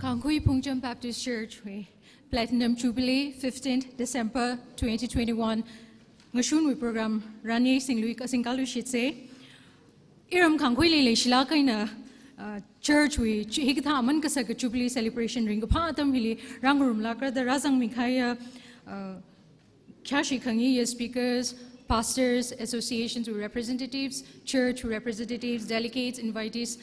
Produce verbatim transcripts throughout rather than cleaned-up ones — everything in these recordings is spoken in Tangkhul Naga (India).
Kangkhui Phungcham Baptist Church wui Platinum Jubilee, fifteenth December twenty twenty-one. Ngashunwui program rāngasinglui kasing kalu shitse. Iram Kangkhuili leishilāk eina, uh, church wui chu-, hikathā aman kasaka Jubilee celebration ringkaphā atam hili rāngarumlākra da rāzangmi kahaiya, uh, khayāshi khangaiya speakers, pastors, associations wui representatives, church wui representatives, delegates, invitees,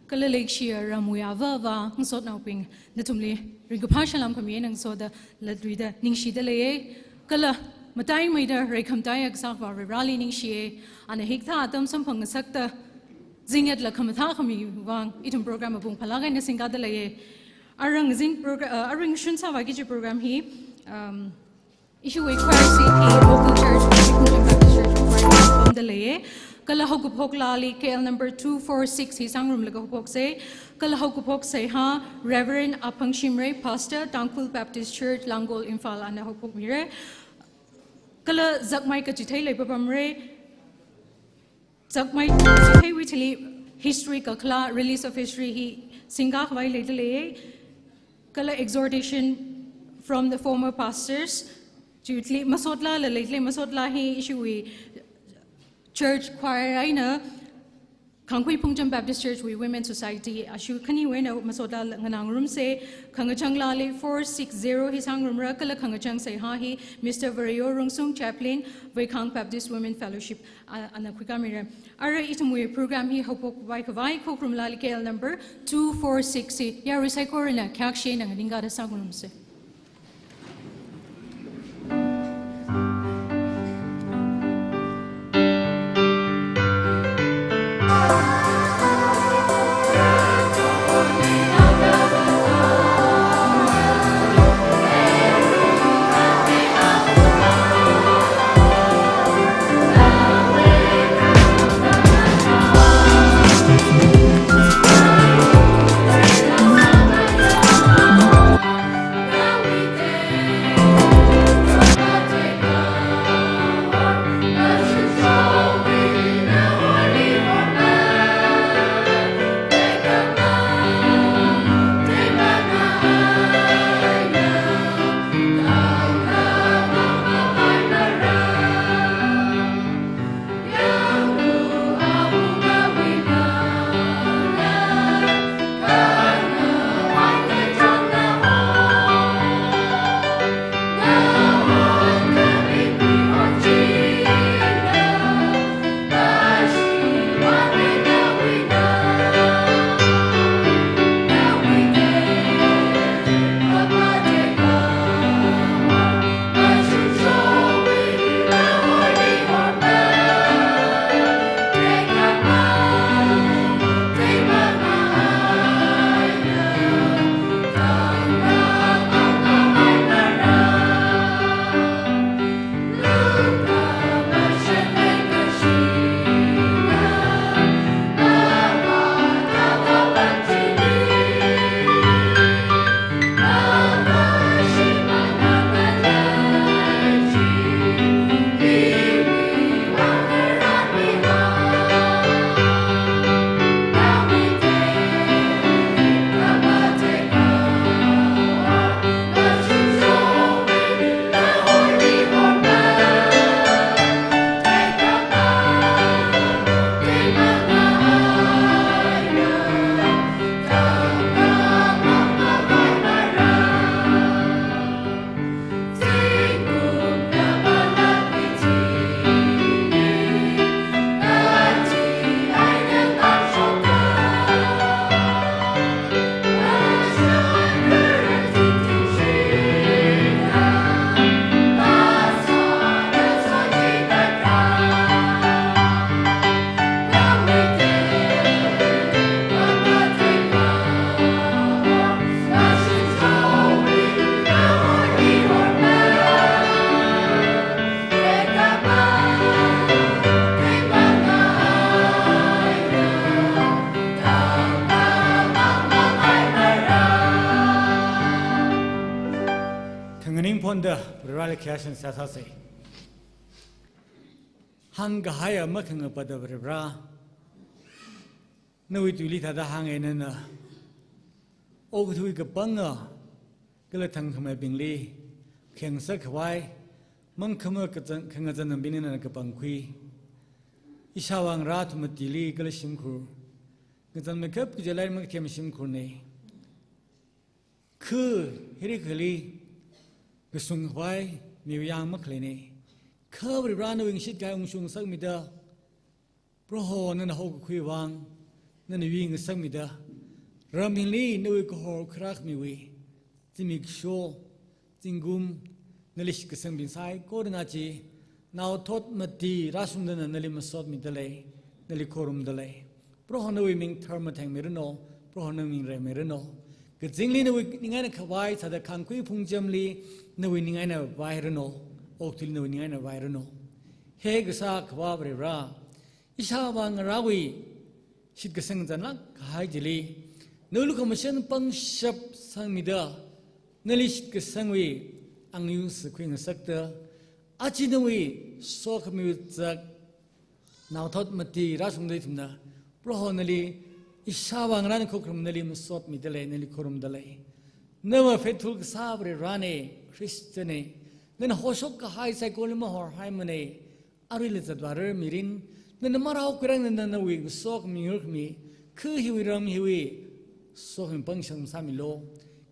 kala leikashiya ramwui āva āvā, ngasotnaobing, nathumli ringkaphā salām khami eina ngasoda latluida ningshida leiye. Kala mataimeida reikhamataiya Kasā Akhava Vareli ningshiye. Ana hikathā atam samphangngasakta zingyatla khamathā khami vang ithum program apung phalāk eina singkāda leiye. Arui ngazin progr-, uh, arui ngashun sāvāki kaji program hi, um, ishiwui choir seat hi local church, Phungcham Baptist Church choir seat pamda leiye. Kala haokaphok laali K L number two four six hi sāngarumlaga haophokse. Kala haokaphok seihā Reverend Aphang Shimray, Pastor, Tangkhul Baptist Church, Langol, Imphal, ana haophokmire. Kala zakmai kachithei leipapamre. Zakmai kachitheiwui thili history kakhalat, release of history hi singkā khavai leida leiye. Kala exhortation from the former pastors. Chiwui thili masotlala leida lei, masotla hi ishiwui church choir eina Kangkhui Phungcham Baptist Church wui Women Society athum khaniwui eina masotla nganāngarumse. Khangachang laali four six zero hi sāngarumra, kala khangachang seihā hi Mister Vareyo Rungsung, Chaplain, Veikhang Baptist Women Fellowship, a, ana khuikāmire. Arui ithumwui program hi haophokvai khavai khokharum laali K L number two four six hi yarui saikorana khayākashi eina nganingkāda sāngarumse. Khanganing phonda Vareli khayāshan sāsāse. Hāngkahaiya makhangapada Vare, nawui tuili thāda hānge nana. okathui kapanga kala thangkhamaibingli khengasak khavai, mangkhama kazan, khangazanbingli nana kapangkhui. Ishāvā ngarā athum matili kala shimkhur, ngazanmeikap kaji lairik makathem shimkhurna. Kha hiri khali kasung khavai miwui yang makhaleina. Kha Varivarā nawui ngashit kahai ungshung ngasakmida, Proho nana hokakhui vang nana yuingasakmida, ram hili nawui kahor kharak miwui zimiksho, zingkum, nali shitkasangbing saikora chi, naothot mati rāshungdana nali masotmida lei, nali khorumda lei. Proho nawui ming tharmathengmiranu, Proho nawui ming reimiranu. Kazingli nawui ningai eina khavai sāda khangkhui phungchamli nawui ningai eina vairanu, okathuili nawui ningai eina vairanu. He kasā Akhava Varivarā, ishāvā ngarāwui shitkasang zanglāk kahai chili, nawui lukhamashan pangshap sangmida, nali shitkasangwui angayung sākhui ngasakta, aja nawui sokhami zak, naothot mati rāshungda ithumna, Proho nali ishāvā ngarāna khokharum nali masotmida lei, nali khorumda lei. Nava faithful kasā Varivarāna, Khristana, nana hoshok kahai saikorali mahorhaimana. Aruila zatvārar mirin, nana marao khuirang nana nawui sokhami yurkhami, kha hiwui ram hiwui sokhami pangshap sāmilu.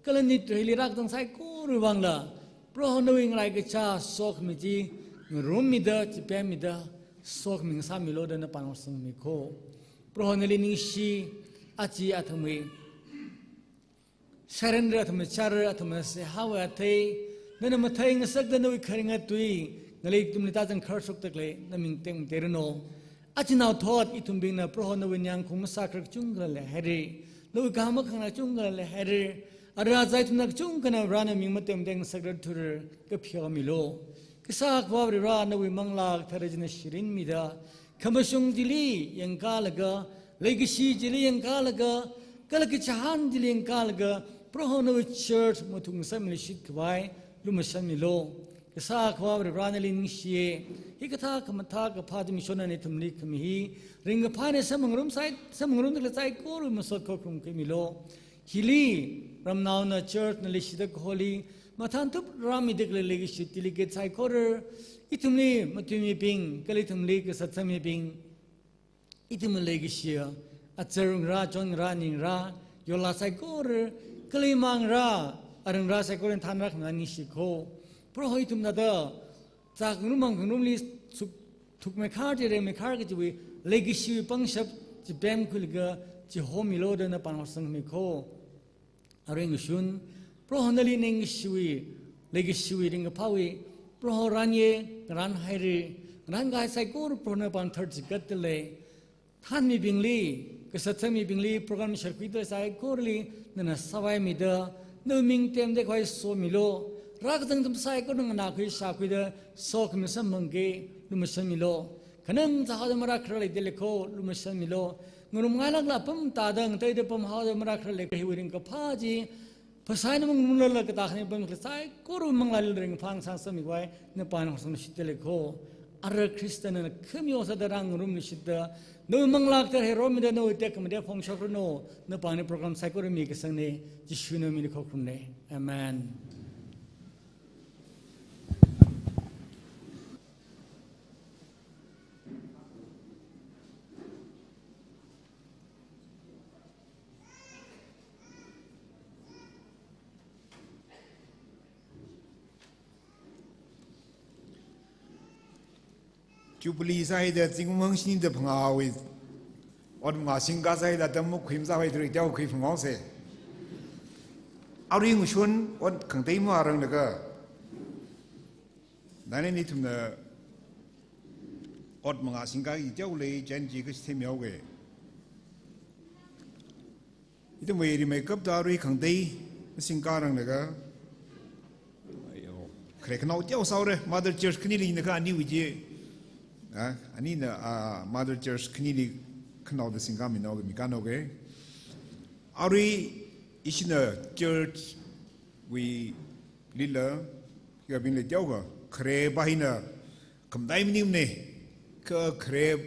Kala nit hili rākazang saikora vangla, Proho nawui ngaraikacha sokhami chi ngarummida, chipemmida, sokhami sāmilu da napānao sangmi kho. Proho nali ningshi, aja athumwui shairanra athumna chāra, athumna seihāwui athei nana mathei ngasakda nawui kharinga tui ngalei ithumli tāzang kharshokda khalei, na ming tekmateiranu. Aja naothot ithumbingna Proho nawui ningyāng khaung masākharar kachungkhala leihaira. Nawui kahāng makhanganā kachungkhala leihaira. Ara zai ithumna kachungkhana Varena ming matekmateina ngasakrar thura, kapheomilu. Kasā Akhava Varivarā nawui Manglā Kathara china shirinmida, khamashung chili yangkālaga, leikashi chili yangkālaga, kala kachihān chili yangkālaga, Proho nawui church mathung sāmili shitkhavai lumashanmilu. Kasā Akhava Varivarā nali ningshiya, hikathā khamathā kaphā zimiksho nana ithumli khami hi, ringkaphā eina samphangarum sai, samphangarumda khalei saikora masot khokharum khuimilu. Hili, ramnaona church na leishida kaholi, mathānthup rāmida khalei leikashi delegate saikora, ithumli matuimibing, kala ithumli kasatsangmibing, ithumwui leikashiya, azar ngarā, chon ngarā, ning ngarā, yola saikora, kala ima ngarā, aring ngarā saikora thānra khamna ningshi kho. Proho ithumna da, zākhangarum mangkhangarumli suk, thukmeikhar, chirengmeikhar kajiwui leikashiwui pangshap chipemkhuilaga chihomilu da napānao sangmi kho. Arui ngashun, Proho nali ningshiwui, leikashiwui ringkaphāwui, Proho ranye, ngarānhaira, ngarānkahai saikora Proho napāng tharchigatda lei. Thānmibingli, kasatsangmibingli, program shākhuida saikorali, nana sāvaimida, nawui ming tekmateikhavai somilu. Rākazang ithum saikora nganākhui shākhuida, sokhami samphangki, lumashanmilu. Khanang zāhaoda marākharar leida lei kho, lumashanmilu. Ngarumngailākla apam tāda ngateida pamhaoda marākharar lei kho, hiwui ringkaphā chi, phasā eina mangarumlala katā khani pam khalei saikora manglāli ringphā sāsāmikhavai, napānao sangshitda lei kho. Ara Khristana khami ot sāda rāngarumluishitda, nawui Manglā Kathara heiromida nawui tekhamatei phongshokranu, napāngli program saikora mikasangna, Jishuna mingli khokharumna. Amen. Jubilee sāhaida zingkum hangshini da phangāwui, ot mangā singkā sāhaida atam makhuimasāwui turi teokhui phangāose. Arui ngashun ot khangatei marāranglāka. Nana ithumna ot mangā singkā i teolei chen chi kashithei mihaoke. Ithumwui rimeikapta arui khangatei masingkāranglāka. Ayo, khare khanao teosāhaora, Mother Church khanili naka aniwui chi. Ah, anina, ah, Mother Church khanili khanaoda singkāminaoke, mikānaoke. Arui ishina church wui lila, hiyabingli teoka, khare pā hina, khamdai maningmana, kha khare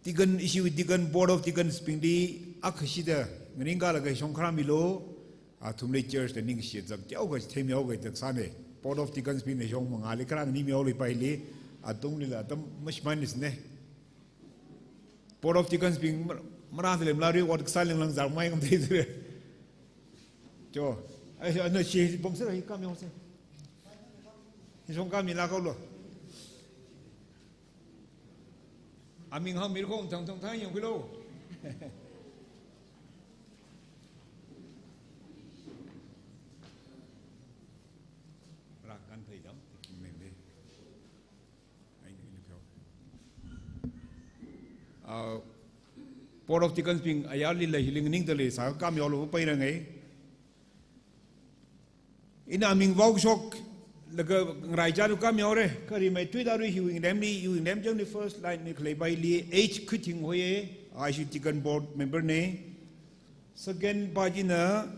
deacon, ishiwui deacon, board of deacons bingli, akhashida, ngaringkālaga shongkharāmilu, Athumli church da ningshi zak teokha theimihaoki da sāna. Board of Deacons bingna shong mangāli kharā ngani mihaola paili, athumlila atam mashimān isna. Board of Deacons bing mar-, marāda lemla ri, ot kasā linglang zar mai ngam thei thei. Jo, ai, ana shi pamsera hi kamihaosa. Hi shong kamila kalo. Aming hāngmira khong thang thang thang yangkhuilo. Rakan thei dam, mende. Ai, ni, ni, ah, Board of Deacons bing ayarlila hi ling ningdalei sā kamihaolo pairanga. Ina aming vaoshok laga ngarai chālu kamihaora, kha rimeithuida ri hiwui ngalemli, hiwui ngalem changli first line li khalei paili H Khuithing hoi, ashi Deacon Board member na. Second pa china,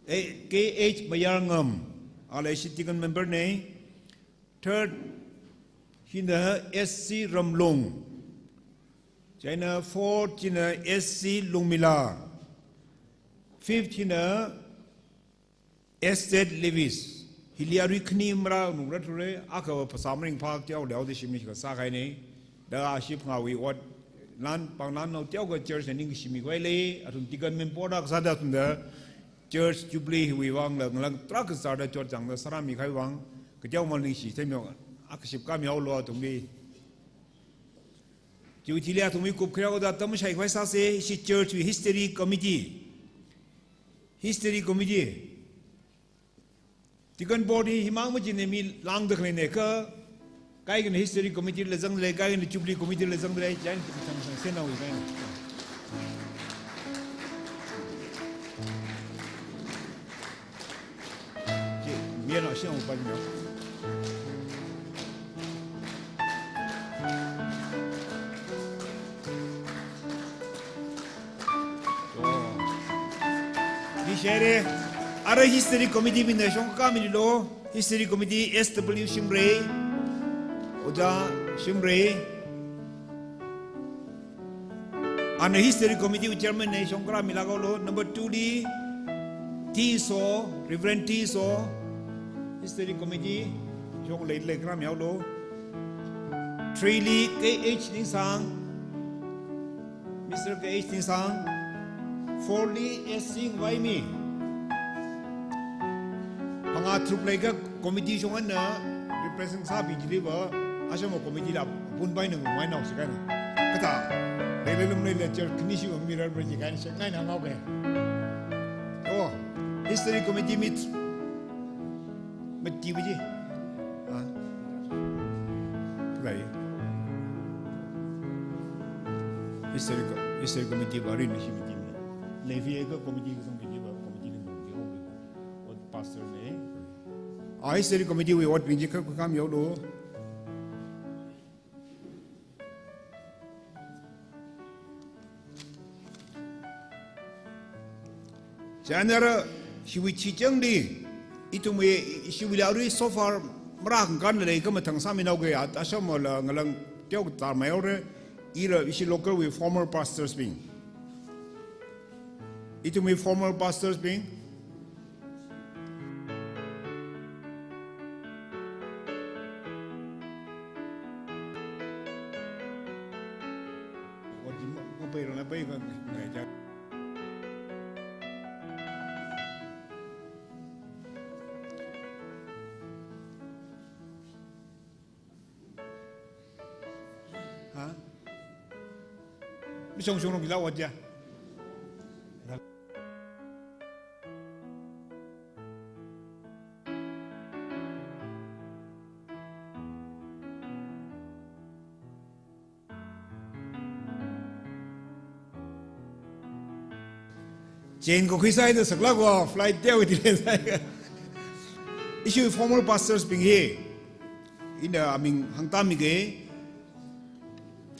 eh, K H Mayarngam, ala ashi Deacon member na. Third, hina S C Ramlung. China fourth, hina S C Lungmila. Fifth, hina S Z Lewis. Hili arui khani marā nungra thure, akha phasā maringphā teoleo da shimli kasā kahaina. Da ashi phangāwui ot lan, panglan nao teokha church na ningshimi khavai lei, athum deacon member da kasāda athumda church jubilee hiwui vangla ngalang tarākha sārda chotchangda sārāmi kahai vang, kateomal ningshi theimihaoki, akaship kamihaolo athumli. Chiwui thili athumwui kupkhareo da tam shai khavai sāsa, ishi church wui history committee. History committee. Deacon board hi himang machinna mi lāngda khaleina kha, kaikhana history committee la zangda lei, kaikhana jubilee committee la zangda lei, chieina thang thang senao hi kaina. Chi, mi ana shin pa ni. Oh. Di share. Ara history committee bingna shong kami lo. History committee S W Shimray. Oja Shimray. Ana history committee wui chairman na shong kharā mila kalo. Number two li Tiso, Reverend Tiso. History committee shong lei lei kharā mihaolo. Three li K H Ningsang. Mister K H Ningsang, four li S C Ngvaimi. Phangā tharuk leikha committee shong ana represent sāpi jiliva, ashama committee la pun bai nang mai nao sikaina. Kata, lei lei lum lei lei church khani shi mi rar bar jikaina sikaina ngau ke. Oh, history committee meet. Mati baji. Ah. Lai. History co-, history committee ba rin shi mati. Levi ka committee ka song committee ba committee ni mati ho. Ot pastor ne. Ah, history committee wui otbing chi kha kha mihaolo. Chieina ara shiwui chi changli, ithumwui, shiwuila arui so far marākhangkhan lei kha mathang sāminao ke, at ashama la ngalang teokha tharmai haora, ira ishi local wui former pastors bing. Ithumwui former pastors bing. Ha? Mi shong shong long ila wat ya. Chain ko khuisai da saklak wa flight teo delay sai. Ishi former pastors bing hi. Ina aming hāngtāmi ke.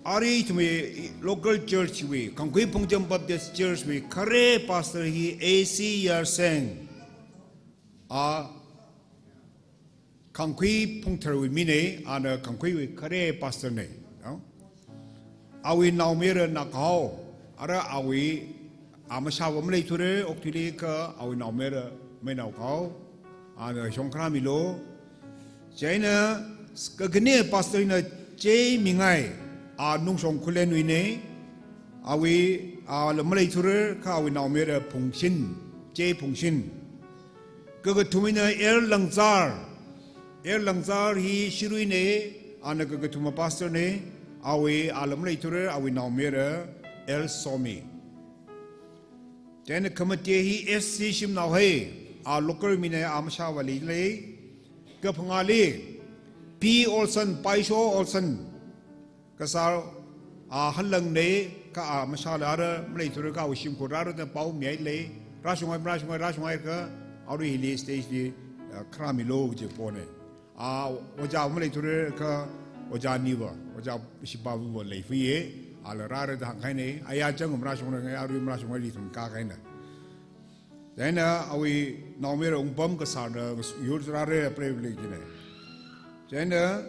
Arui ithumwui local church wui, Khangkhui Phungcham Baptist Church wui, khare pastor hi A C Yarseng. A Khangkhui Phungtharwui mina, ana Khangkhuiwui khare pastor na. No? Awui naomayara Nakhao, ara awui a mashāva maleithura, okathuili kha awui naomayara Meinaokhao, ana shongkharā milu. Chieina kakhane pastor na J. Mingai, a Nungshong Khullenwuina, awui, ala maleithura, kha awui naomayara Phungshin, J. Phungshin. Kakathumna L. Langzar, L. Langzar hi Shiruina, ana kakathuma pastor na, awui, ala maleithura, awui naomayara L. Somi. Chieina khamate hi S. C. Shimnaohei, a local mina, a mashāva leilei. Kaphangāli P. Olson, Paisho Olson, kasār, a Halangna, kha a mashāla rāra maleithura, kha awui shimkhur rāra da pao mihailei. Rāshunghaira, rāshunghaira, rāshunghaira, kha arui hili stage li, a, kharā milu kaji pona. A, ojā maleithura, kha ojā niva, ojā Shipavava leifaya, ala rāra da hāngkahaina, aya chang marāshungra ngai, arui marāshungra, ithum kākahaina. Chieina awui naomayara Wungpam, kasārna yur rāra, privilege na. Chieina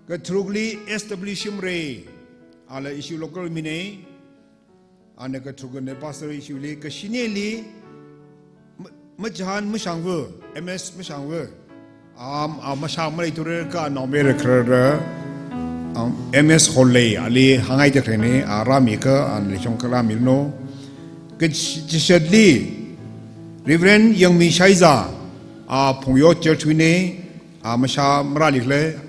katharukli S. W. Shimray, ala ishi local mina, ana katharukna pastor ishili. Kashineli Ma-, Majahan Mashangva, M. S. Mashangva, a, a mashā maleithura, kha naomayara kharara, um, M. S. Hollei, ali hānghaida khaleina, a rāmi kha, ana shongkharā milu. Kachishatli Reverend Yangmi Shaiza, a Phungyo Church wina, a mashā marālikhala.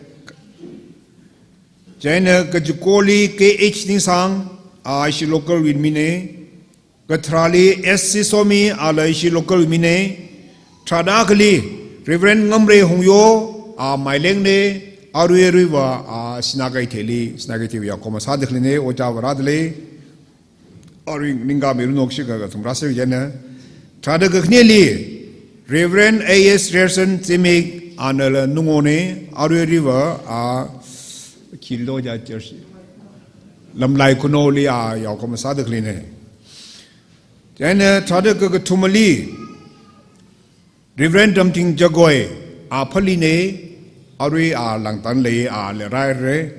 Chieina kachikoli K. H. Ningsang, a ishi local wui mina. Katharāli S. C. Somi, ala ishi local mina. Tharāda akhali Reverend Ngamrei Hungyo, a Mailengna, arui aruiva, a Sinakeithei li, Sinakeitheiwui yaokahoma sāda khaleina, ojāva rādalei. Arui ningkami runok shikha kathum rāsa chieina. Tharāda kakhaneli Reverend A. S. Rierson Zimik, anala Nungona, arui aruiva, a, Khildo ja church, Lamlai Khunou li, a yaokahoma sāda khaleina. Chieina tharāda kakathumali Reverend Ramting Jagoi, a Phalina, arui a Langtan lei, ala rāra.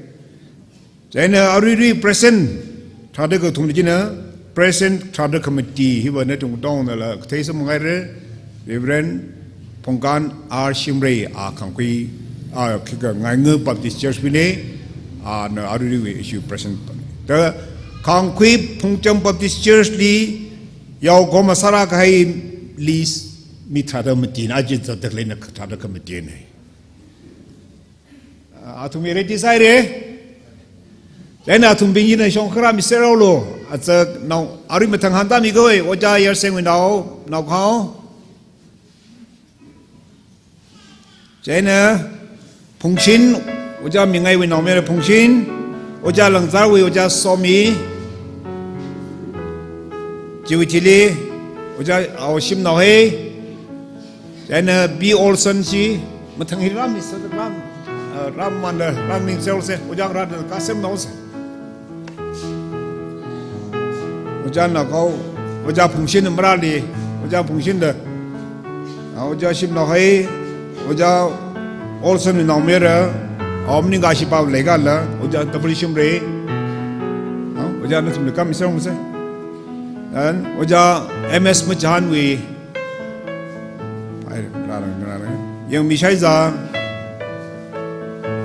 Chieina aruirui present, tharāda kakathumli china, present tharāda committee, hiva nathum katongnala kathei samphanghaira, Reverend Phungkan R. Shimray, a Khangkhui, a khikha Ngainga Baptist Church wina, ana aruiruiwui ishi present. Da Khangkhui Phungcham Baptist Church li, yaokahoma sārākahai list mi tharāda matina, aja zatda khaleina tharāda kamatina. Athum ready sāhaira. Chieina athumbing hina shongkharā miserhaolu. Aja nao arui mathang hānda mikahai, ojā Yarsengwui nao, Naokhao. Chieina Phungshin, ojā Mingaiwui naomayara Phungshin, ojā Langzarwui ojā Somi, chiwui thili, ojā, a, Shimnaohei, chieina B. Olson chi, mathang hi rāmi sā, rām, a, rāmmanda, rāmningselsa, ojā rāda kasem naosa. Ojā Naokhao, ojā Phungshin marāli, ojā Phungshin da. A, ojā Shimnaohei, ojā Olson naomayara, a, maningkha Shipava leikhala, ojā W. Shimray. A, ojā nathumli kami sāungsa. And ojā M. S. Majahanwui, ai, rāra, rāra. Yangmi Shaiza,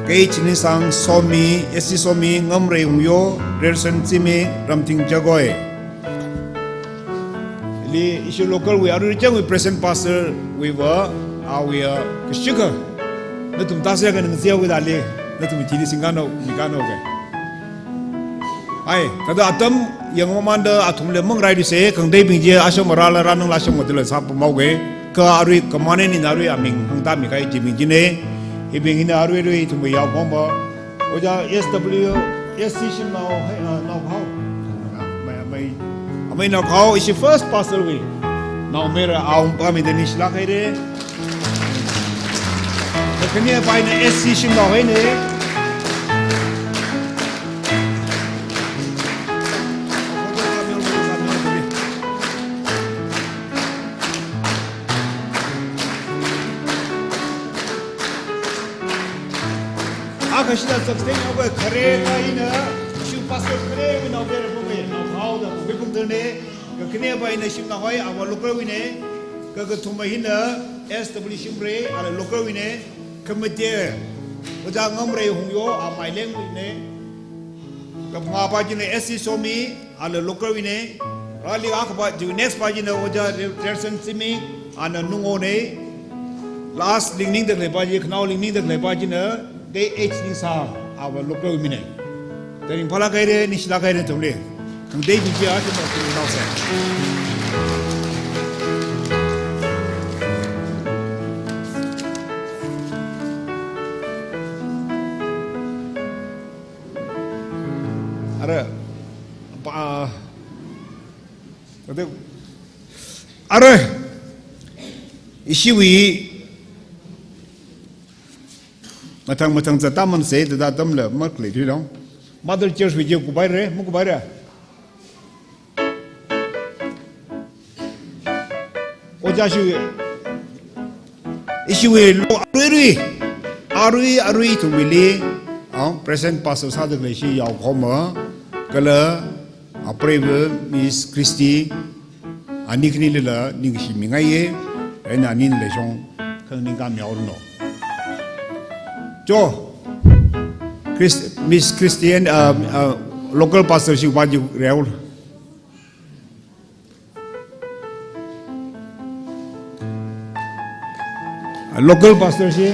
K. H. Ningsang, Somi, S. C. Somi, Ngamrei Hungyo, Rierson Zimik, Ramting Jagoi. Li ishi local wui arui changwui present pastor wuiva, awui, a, kashikha nathum tāsā khanang ziawui dali, nathum thili singkhanao, mikhanao ke. Ai, thāda atam yangmamanda athumli mangrailuisa, khangateibing chi asham marāla rānungla asham ngatila sāpamhaoga, kha arui khamane nina arui aming hāngda mikahai chibing china, hibing hina aruirui ithumwui yaokahoma, ojā S. W., S. C. Shimnaohei, a, Naokhao. Amei, amei, amei Naokhao, ishi first pastor wui naomayara, a Wungpamli da ningshilāk haira. Kakhane paina S. C. Shimnaoheina. Akha shida success nao kha khare kahaina, ishi pastor kharewui naomayara Phungmei, Naokhao da Phungmei Phungtharna. Kakhaneva hina Shimnahoi, ava local wui ne. Kakathuma hina S W Shimray, ala local wui ne. Khamate, Ojā Ngamrei Hungyo, a Maileng wui ne. Kaphangāva china S C Somi, ala local wui ne. Rali akhava chi next va china Ojā Re-, Relson Zimik, ana Nungo ne. Last Lingningda khaleiva chi, khanao Lingningda khaleiva china, Day H Ningsang, ava local wui ne. Tering phalāk haira, ningshilāk haira nathumli. Khangatei bing chi a china tingnaosa. Ara, pa, ara, ara, ishiwui mathang mathang zat atam mansa, thāda atamla makhalei thilo. Mother Church wui chi kuphai re, makuphai re. Ojā shi, ishiwui lo arui arui, arui arui ithumwuili, ah, present pastor sāda khalei shi Yaokhoma, kala apreiva Miss Christy, ani khanilila ningkashi mingaiya, eina anila shong khanganing kami aurno. Cho, Chris-, Miss Christian, uh, uh, local pastor shi va ji reo. Local pastor shi.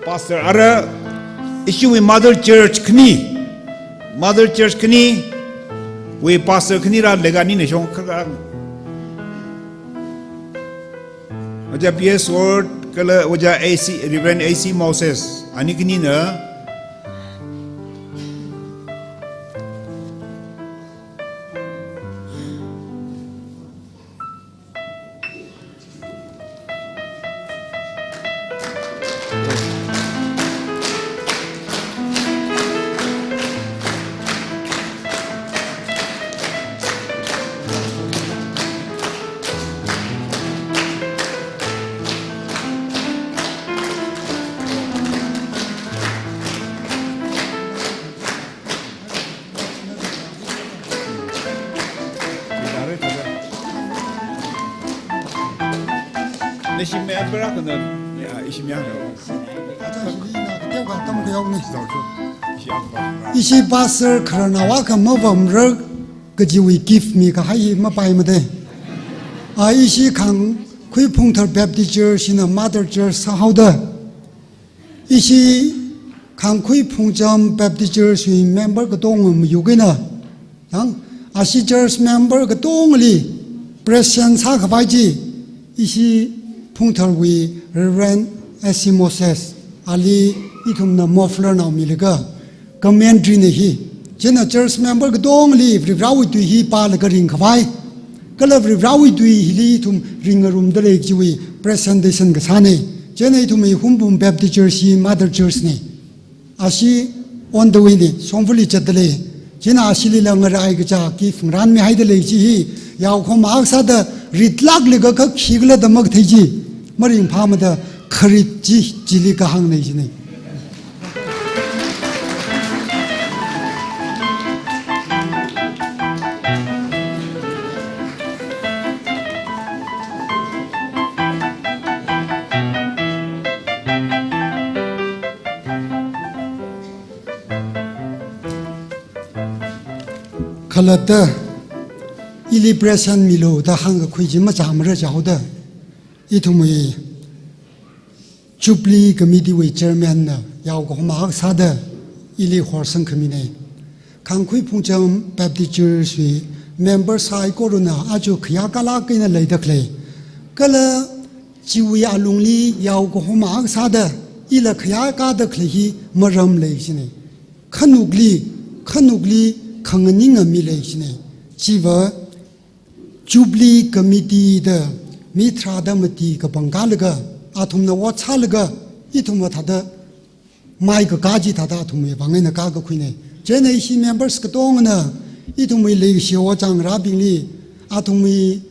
Pastor ara, ishiwui Mother Church khani, Mother Church khaniwui pastor khani rālaga anina shong kharā. Ojā P S Ward, kala Ojā A C, Reverend A C Moses, ani khanina. Nashi member akha na, ya, ishi mi akha. Ishi pastor khararnao akha mavāmra kajiwui gift mikahai hi mapaimada. A ishi Khangkhui Phungthar Baptist Church shina Mother Church sāhaoda. Ishi Khangkhui Phungcham Baptist Church wui member katonga mayuk eina, yang, ashi church member katongali present sākhavai chi, ishi Phungtharwui Reverend S C Moses, ali ithumna muffler naomilaga, commentary na hi. Chieina church member katongali Varivarāwui tui hi pālaga ringkhavai, kala Varivarāwui tui hili ithum ringngarumda lei kajiwui presentation kasāna. Chieina ithumwui Hungpung Baptist Church hi mother church na. Ashi on the way na, shongfali zatda lei. Chieina ashilila ngarai kachā gift ngaranmihaida lei kaji hi, yaokhoma akha sāda ritlāklaga kha khikhala da makathei chi, maringphāmada kharit chi, chili kahāngna jina. Khalatta, ili present milu da hāngkakhui chi machāmara jihaoda, ithumwui Jubilee Committee wui Chairman na yaokhoma akha sāda ili horsangkhamina. Khangkhui Phungcham Baptist Church wui member saikorana aja khayākālāk eina leida khalei, kala chiwui alungli yaokhoma akha sāda ila khayākāda khalei hi maram lei kajina. Khanukli, khanukli khanganinga mi lei kajina. Chiva Jubilee Committee da mi tharāda mati kapangkālaga, athumna ot sālaga, ithumva thāda maikakā chi thāda athumwui vang eina kakakhuina. Chieina ishi members katongana ithumwui leikashi ojā ngarābingli athumwui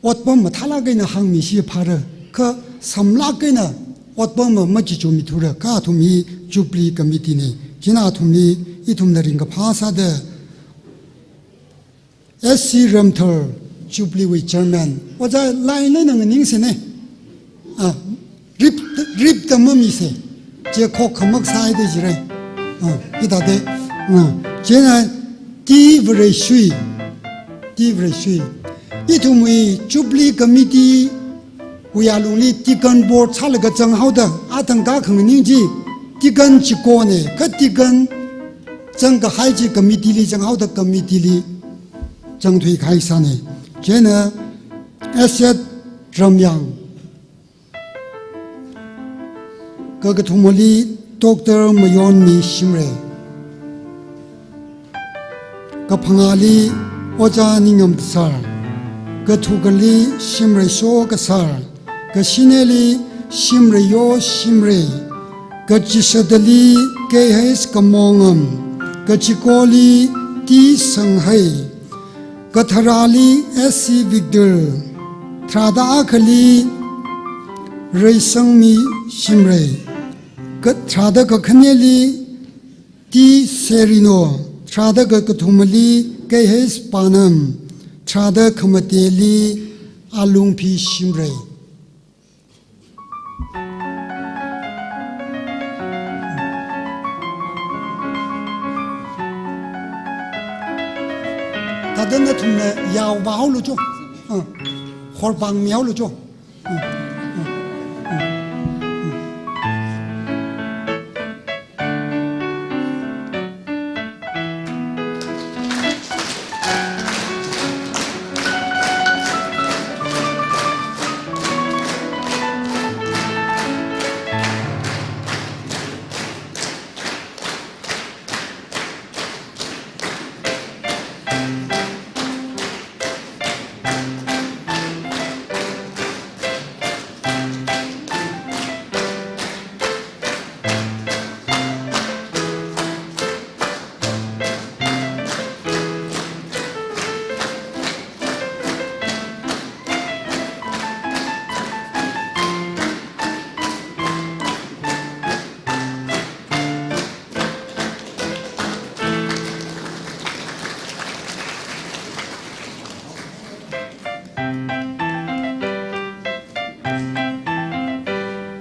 otpam mathālāk eina hāngmishi phāra, kha samlāk eina otpam ma machichumithura, kha athum hi Jubilee Committee na. Chieina athumli ithumna ringkaphā sāda S C Ramthar, Jubilee wui Chairman, ojā line eina nganingse ne. Ah, rip, ripda mamisa. Chi khokhamak sāhaida jira. Ah, hithāda. Ah, chieina T Vareishui. T Vareishui. Ithumwui Jubilee Committee wui alungli Deacon Board sālaga zanghaoda, athang kakhanganing chi Deacon chikona, kha Deacon zangkahai chi committee li zanghaoda committee li zangthuikahai sāna. Chieina S Z Ramyang. Kakathumali Doctor Mayonmi Shimray. Kaphangāli Ojā Ningam Sir. Kathukali Shimray Soka Sir. Kashineli Shimrayo Shimray. Kachishātali K H Kamongam. Kachikoli T Sanghai. Katharali S C Victor, tharāda akhali Reisangmi Shimray, ka-, tharāda kakhaneli T Serino, tharāda kakathumali K H Panam, tharāda khamateli Alungphi Shimray. Thāda nathumna yaovāhaolu cho. Ah, horpāngmihaolu cho. Ah, ah, ah, ah.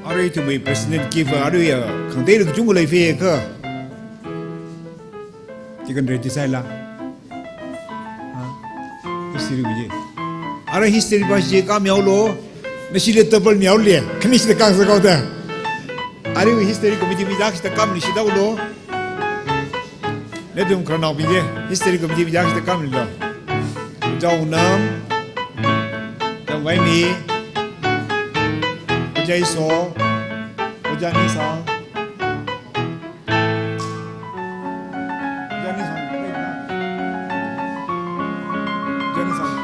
Arui ithumwui President Gift arui ya, khangatei lukchung lei fe ka. Deacon ready sāhaila. Ha? History wui. Arui history pa chi kāmihaolu. Nashili double mihaolu. Khani shida kang sa kau da. Arui history committee mi dak shida kam ni shida ulo. Nathum khararnaobing chi, history committee bing chi khami lo. Ojā Wungnam, Ojā Ngaimi, Ojā Iso, Ojā Ningsang, Ojā Ningsang, Ojā Ningsang.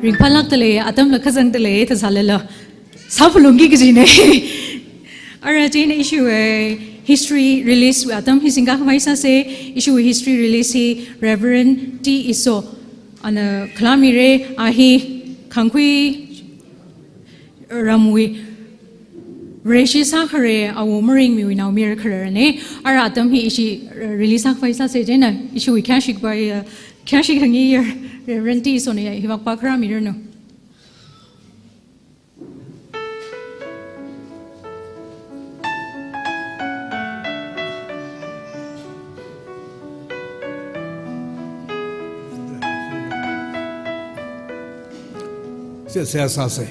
Ringphālākda lei, atamla kazangda lei, thāsālala. Sāphalungki kajina. Ara chieina ishiwui history release wui atam hi singkakhavai sāsa, ishiwui history release hi Reverend T Iso ana khalamira, a hi Khangkhui ramwui Vareshi sākhare, awo maringmiwui naomayara khararana. Ara atam hi ishi release sākhavai sāsa chieina, ishiwui khayāshi kapai, uh, Khayāshi khangayi Reverend T Sonia, hivak pa khara miranu. Seihā sāsa.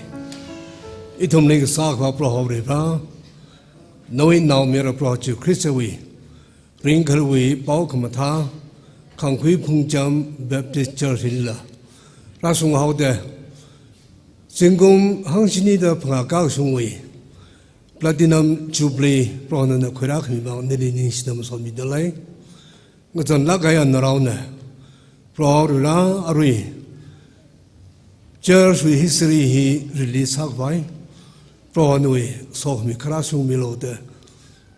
Ithumli kasā akhava Proho Varivara, nawui naomayara Proho Jishu Khristawui ringkhaluiwui paokhamathā, Khangkhui Phungcham Baptist Church hila rāshunghaoda, zingkum hangchinida phangā kakashungwui Platinum Jubilee Proho nana khuirākhami vang nali ningshida masotmida lei. Ngazanlāk kahai narao na, Proho Varivara, arui church wui history hi release sākhavai Proho nawui sokhami kharā shungmilu da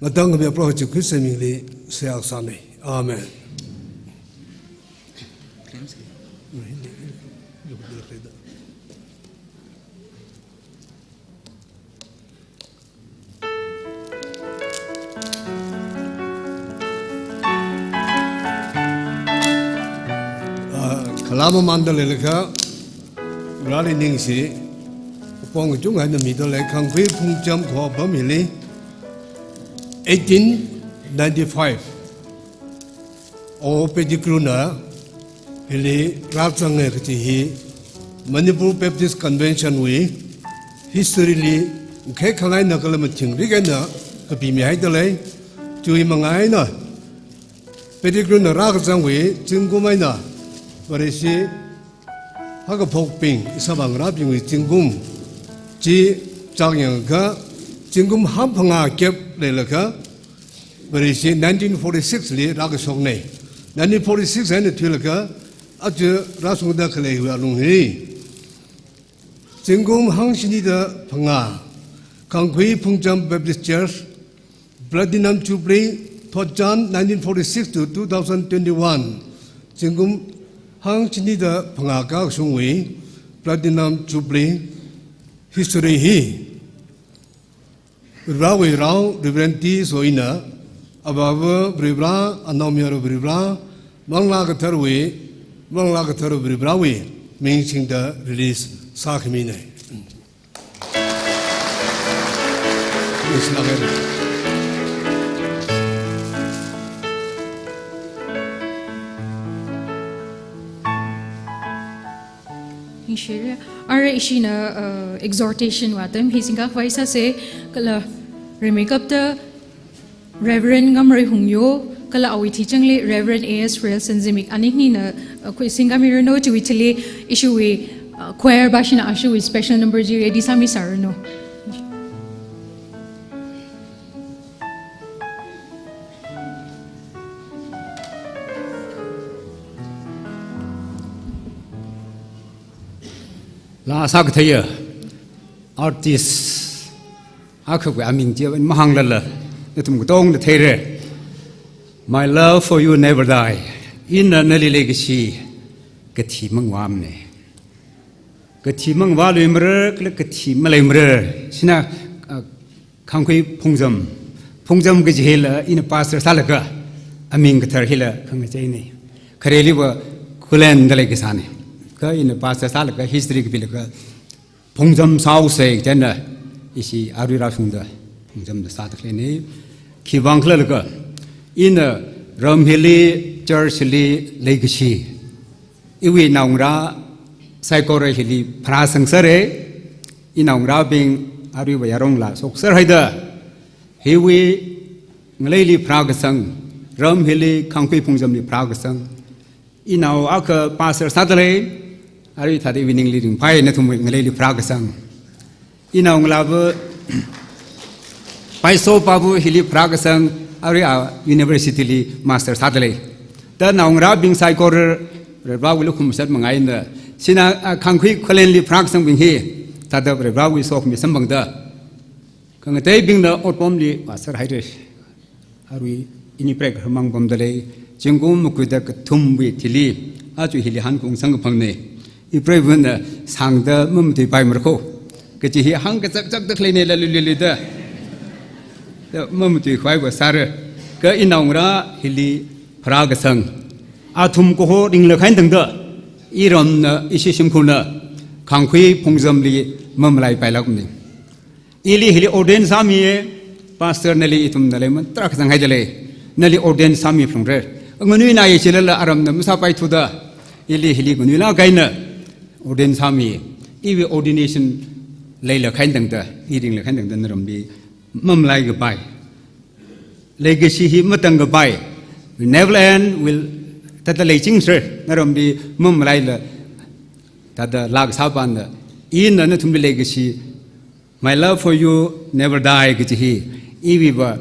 ngatangkhami Proho Jishu Khrista mingli seihā sāna. Amen. Ah, kala mamānda leilakha, Vareli ningshi, apong kachungkha eina mida lei. Khangkhui Phungcham kaho apam hili, eighteen ninety-five, O Pettigrew na hili rāzanga kaji hi Manipur Baptist Convention wui history li khekhangai eina kala mathingrik eina kapimihaida lei. Chiwui manga eina Pettigrew na rākazangwui zingkum eina Vareshi haokaphokbing, ishāvā ngarābingwui zingkum chi chāng yangakha, zingkum hangphangā gap leilakha, Vareshi nineteen forty-six li rākashokna. Nineteen forty-six eina thuilaga aja rāshungda khaleiwui alung hi, zingkum hangchinida phangā, Khangkhui Phungcham Baptist Church, Platinum Jubilee, thotchan nineteen forty-six to two thousand twenty-one, zingkum hangchinida phangā kakashungwui Platinum Jubilee history hi Varivarawui rao Reverend T Soina, Avāva Varivara, Anaomayara Varivara, Manglā Katharawui, Manglā Kathara Varivarawui ming singda release sākhamina. Ningshire. Ara ishina, uh, exhortation wui atam hi singkhavai sāsa, kala rimeikapta Reverend Ngamrei Hungyo, kala awui thichangli Reverend A S Relson Zimik, ani khanina, uh, khuisingkhamiranu. Chiwui thili ishiwui, uh, choir bashina ashiwui special number chi ready sāmisāranu. Laa sākatheiya artist akhawui aming chi mahānglala, nathum katongna theira. My love for you never die. Ina nali leikashi kathi mangvāmana. Kathi mangvāluimara, kala kathi maleimara. China, ah, Khangkhui Phungcham. Phungcham kaji hila ina pastor sālaga aming kathar hila khangacheina. Khareliva Khullen da leikasāna. Kha ina pastor sālaga history kapilaga Phungcham sāhaosa chieina ishi arui rāshungda Phungcham da sāda khaleina. Khiwuivang khala laga, ina ram hili, church hili leikashi, iwui naongarā saikora hili pharāsang sāra. Inaongarābing aruiva yarongla shokser haida, hiwui ngaleili pharākasang, ram hili Khangkhui Phungchamli pharākasang, inao akha pastor sāda lei, arui thāda evening li ringphai nathum ngaleili pharākasang. Inaongalāva Paiso Pabu hili pharākasang, arui a university li master sāda lei. Da naongarābing saikora Varewui lukhamashan manga eina, china, a, Khangkhui Khullenli pharākasangbing hi thāda Varewui sokhami samphangda, khangateibingna otpamli vāser haira. Arui ini preiva mang pamda lei, zingkum makuida kathumwui thili, aja hili hankhaung samkaphangna. Ipreiva̱na sāngda mamatuipaimara kho. Kachi hi hāngkachak chakda khaleina laluliluida. Da mamatuikhavaiva sāra. Kha inaongarā hili pharākasang, athum kaho ringlakhai tangda, iramna, ishi shimkhurna, Khangkhui Phungzamli mamalaipailākmana. Ili hili ordain sāmiya, pastor nali ithumna leiman tarākha zanghaida lei, nali ordain sāmiphalungra. Nganuinaya chilala aramna masāpaithuda, ili hili nganuilāk eina ordain sāmi, iwui ordination leilakhai tangda, i ringlakhai tangda naramli mamalai kapai. Legacy hi matang kapai. Will never end, will thāda leichingser, naramli mamalaila, thāda lāksāpana, ina nathumli legacy, "My love for you never die" kaji hi, iwui va,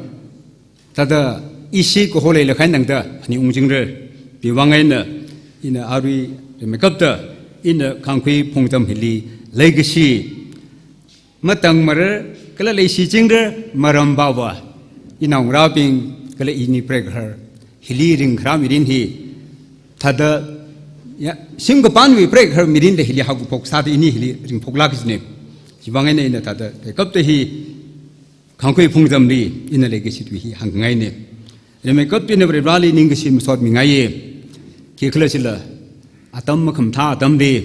thāda ishi kaho leilakhai tangda, ani ungchingra. Chiwui vang eina, ina arui rimeikapta, ina Khangkhui Phungzam hili legacy matangmara, kala leishichingra, maram bava, inaongarābing, kala ini preigaharhar, hili ringkharā mirin hi, thāda, ya, shimkapanwui preigaharhar mirinla hili haokaphok sāda ini hili ringphoklāk kajina. Chiwui vang eina ina thāda, rimeikapta hi, Khangkhui Phungzamli, ina legacy tui hi hāngngaina. Rimeikapta ina Varivarāli ningkashi masotmingaiya. Khikhalajila, atam makhamathā atamli,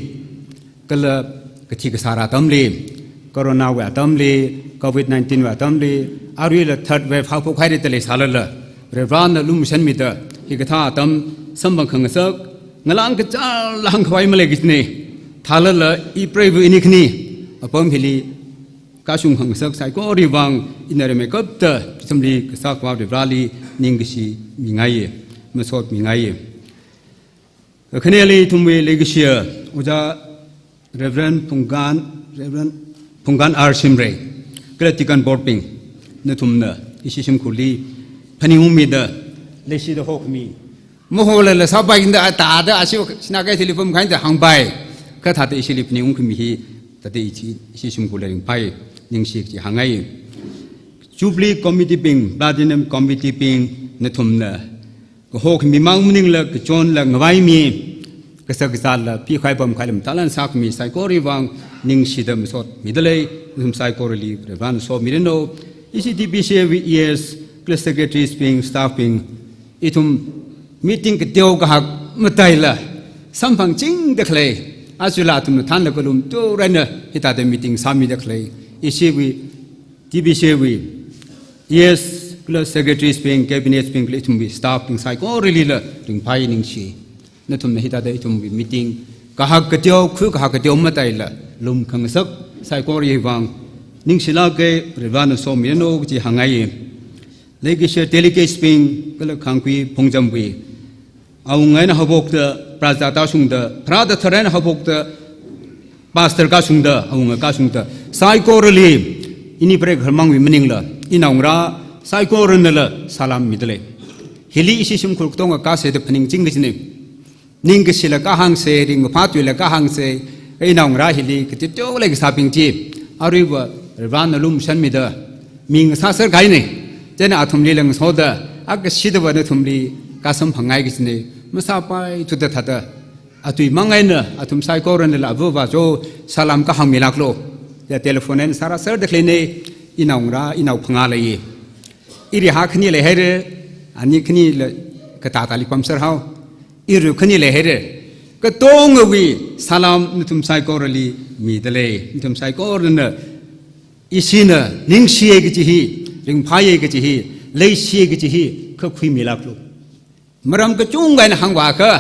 kala kathi kasāra atamli, Corona wui atamli, Covid nineteen wui atamli, aruila third wave haophok haira da leisālala, Varivarāna lumashanmida, hikathā atam samphang khangasak, ngalāng kachāla hāngkhavai malei kajina. Thālala, ipreiva ini khani, apam hili kashung khangasak saikorawui vang, ina rimeikapta, ithumli kasā Akhava Varivarāli ningkashi mingaiya, masotmingaiya. Kakhaneli ithumwui leikashiya, Ojā Reverend Phungkan, Reverend Phungkan R Shimray, kala Deacon Board bing, nathumna ishi shimkhurli phaningungmida, leishida hokhami, maholala sāpai kajina, athāda ashi Sinakeithali pamkahai da hāngpai. Kha thāda ishili phaningungkhami hi, thāda ishi, ishi shimkhurla ringphai, ningshi kaji hāngngai. Jubilee Committee bing, Platinum Committee bing, nathumna kahokhami mang maningla, kachonla ngavaimi, kashak kazāla pikahai pamkahaila mathālāk eina sākhami saikorawui vang ningshida masotmida lei, nathum saikorali Varivarāna somiranu. Ishi T B C A wui E S, kala secretaries bing, staff bing, ithum meeting kateo kahak mataila, samphangchingda khalei, ajala athumna thānlaga lumthureina, hithāda meeting sāmida khalei, ishiwui, T B C A wui E S kala secretaries bing, cabinets bing kala ithumwui staff bing saikoralila ringphai ningshi. Nathumna hithāda ithumwui meeting kahak kateo, khui kahak kateo mataila, lumkhangasak saikorawui vang ningshilāka, Varivarāna somiranu kaji hāngngai. Leikashiya delegates bing, kala Khangkhui Phungzamwui awunga eina haophokta, praja tāshungda, pharāda tharā eina haophokta, pastor kashungda, awunga kashungda, saikorali, ini preigaharhar mangwui maningla, inaongarā saikoranala salam mida lei. Hili ishi shimkhur katonga kasāda phaningching kajina. Ningkashila kahāngsa, ringkaphā tuila kahāngsa, inaongarā hili kateo leikasābing chi, aruiva Varivarāna lumashanmida, mi ngasāser kahaina. Chieina athumli langsoda, akashida va nathumli kasamphangngai kajina, masāpaithuda thāda, atui mang eina, athum saikoranala avāva jo, salam kahāngmilāklu. Ya telephone eina sāra sāda khaleina, inaongarā, inao phangā lei. Iri ha khani leihaira, ani khanila katātāli pamser hao. Iri khani leihaira. Katongawui salam nathum saikorali mida lei, nathum saikorana ishina ningshiya kaji hi, ringphāya kaji hi, leishiya kaji hi, kha khuimilāklu. Maram kachungkha eina hāngvākha,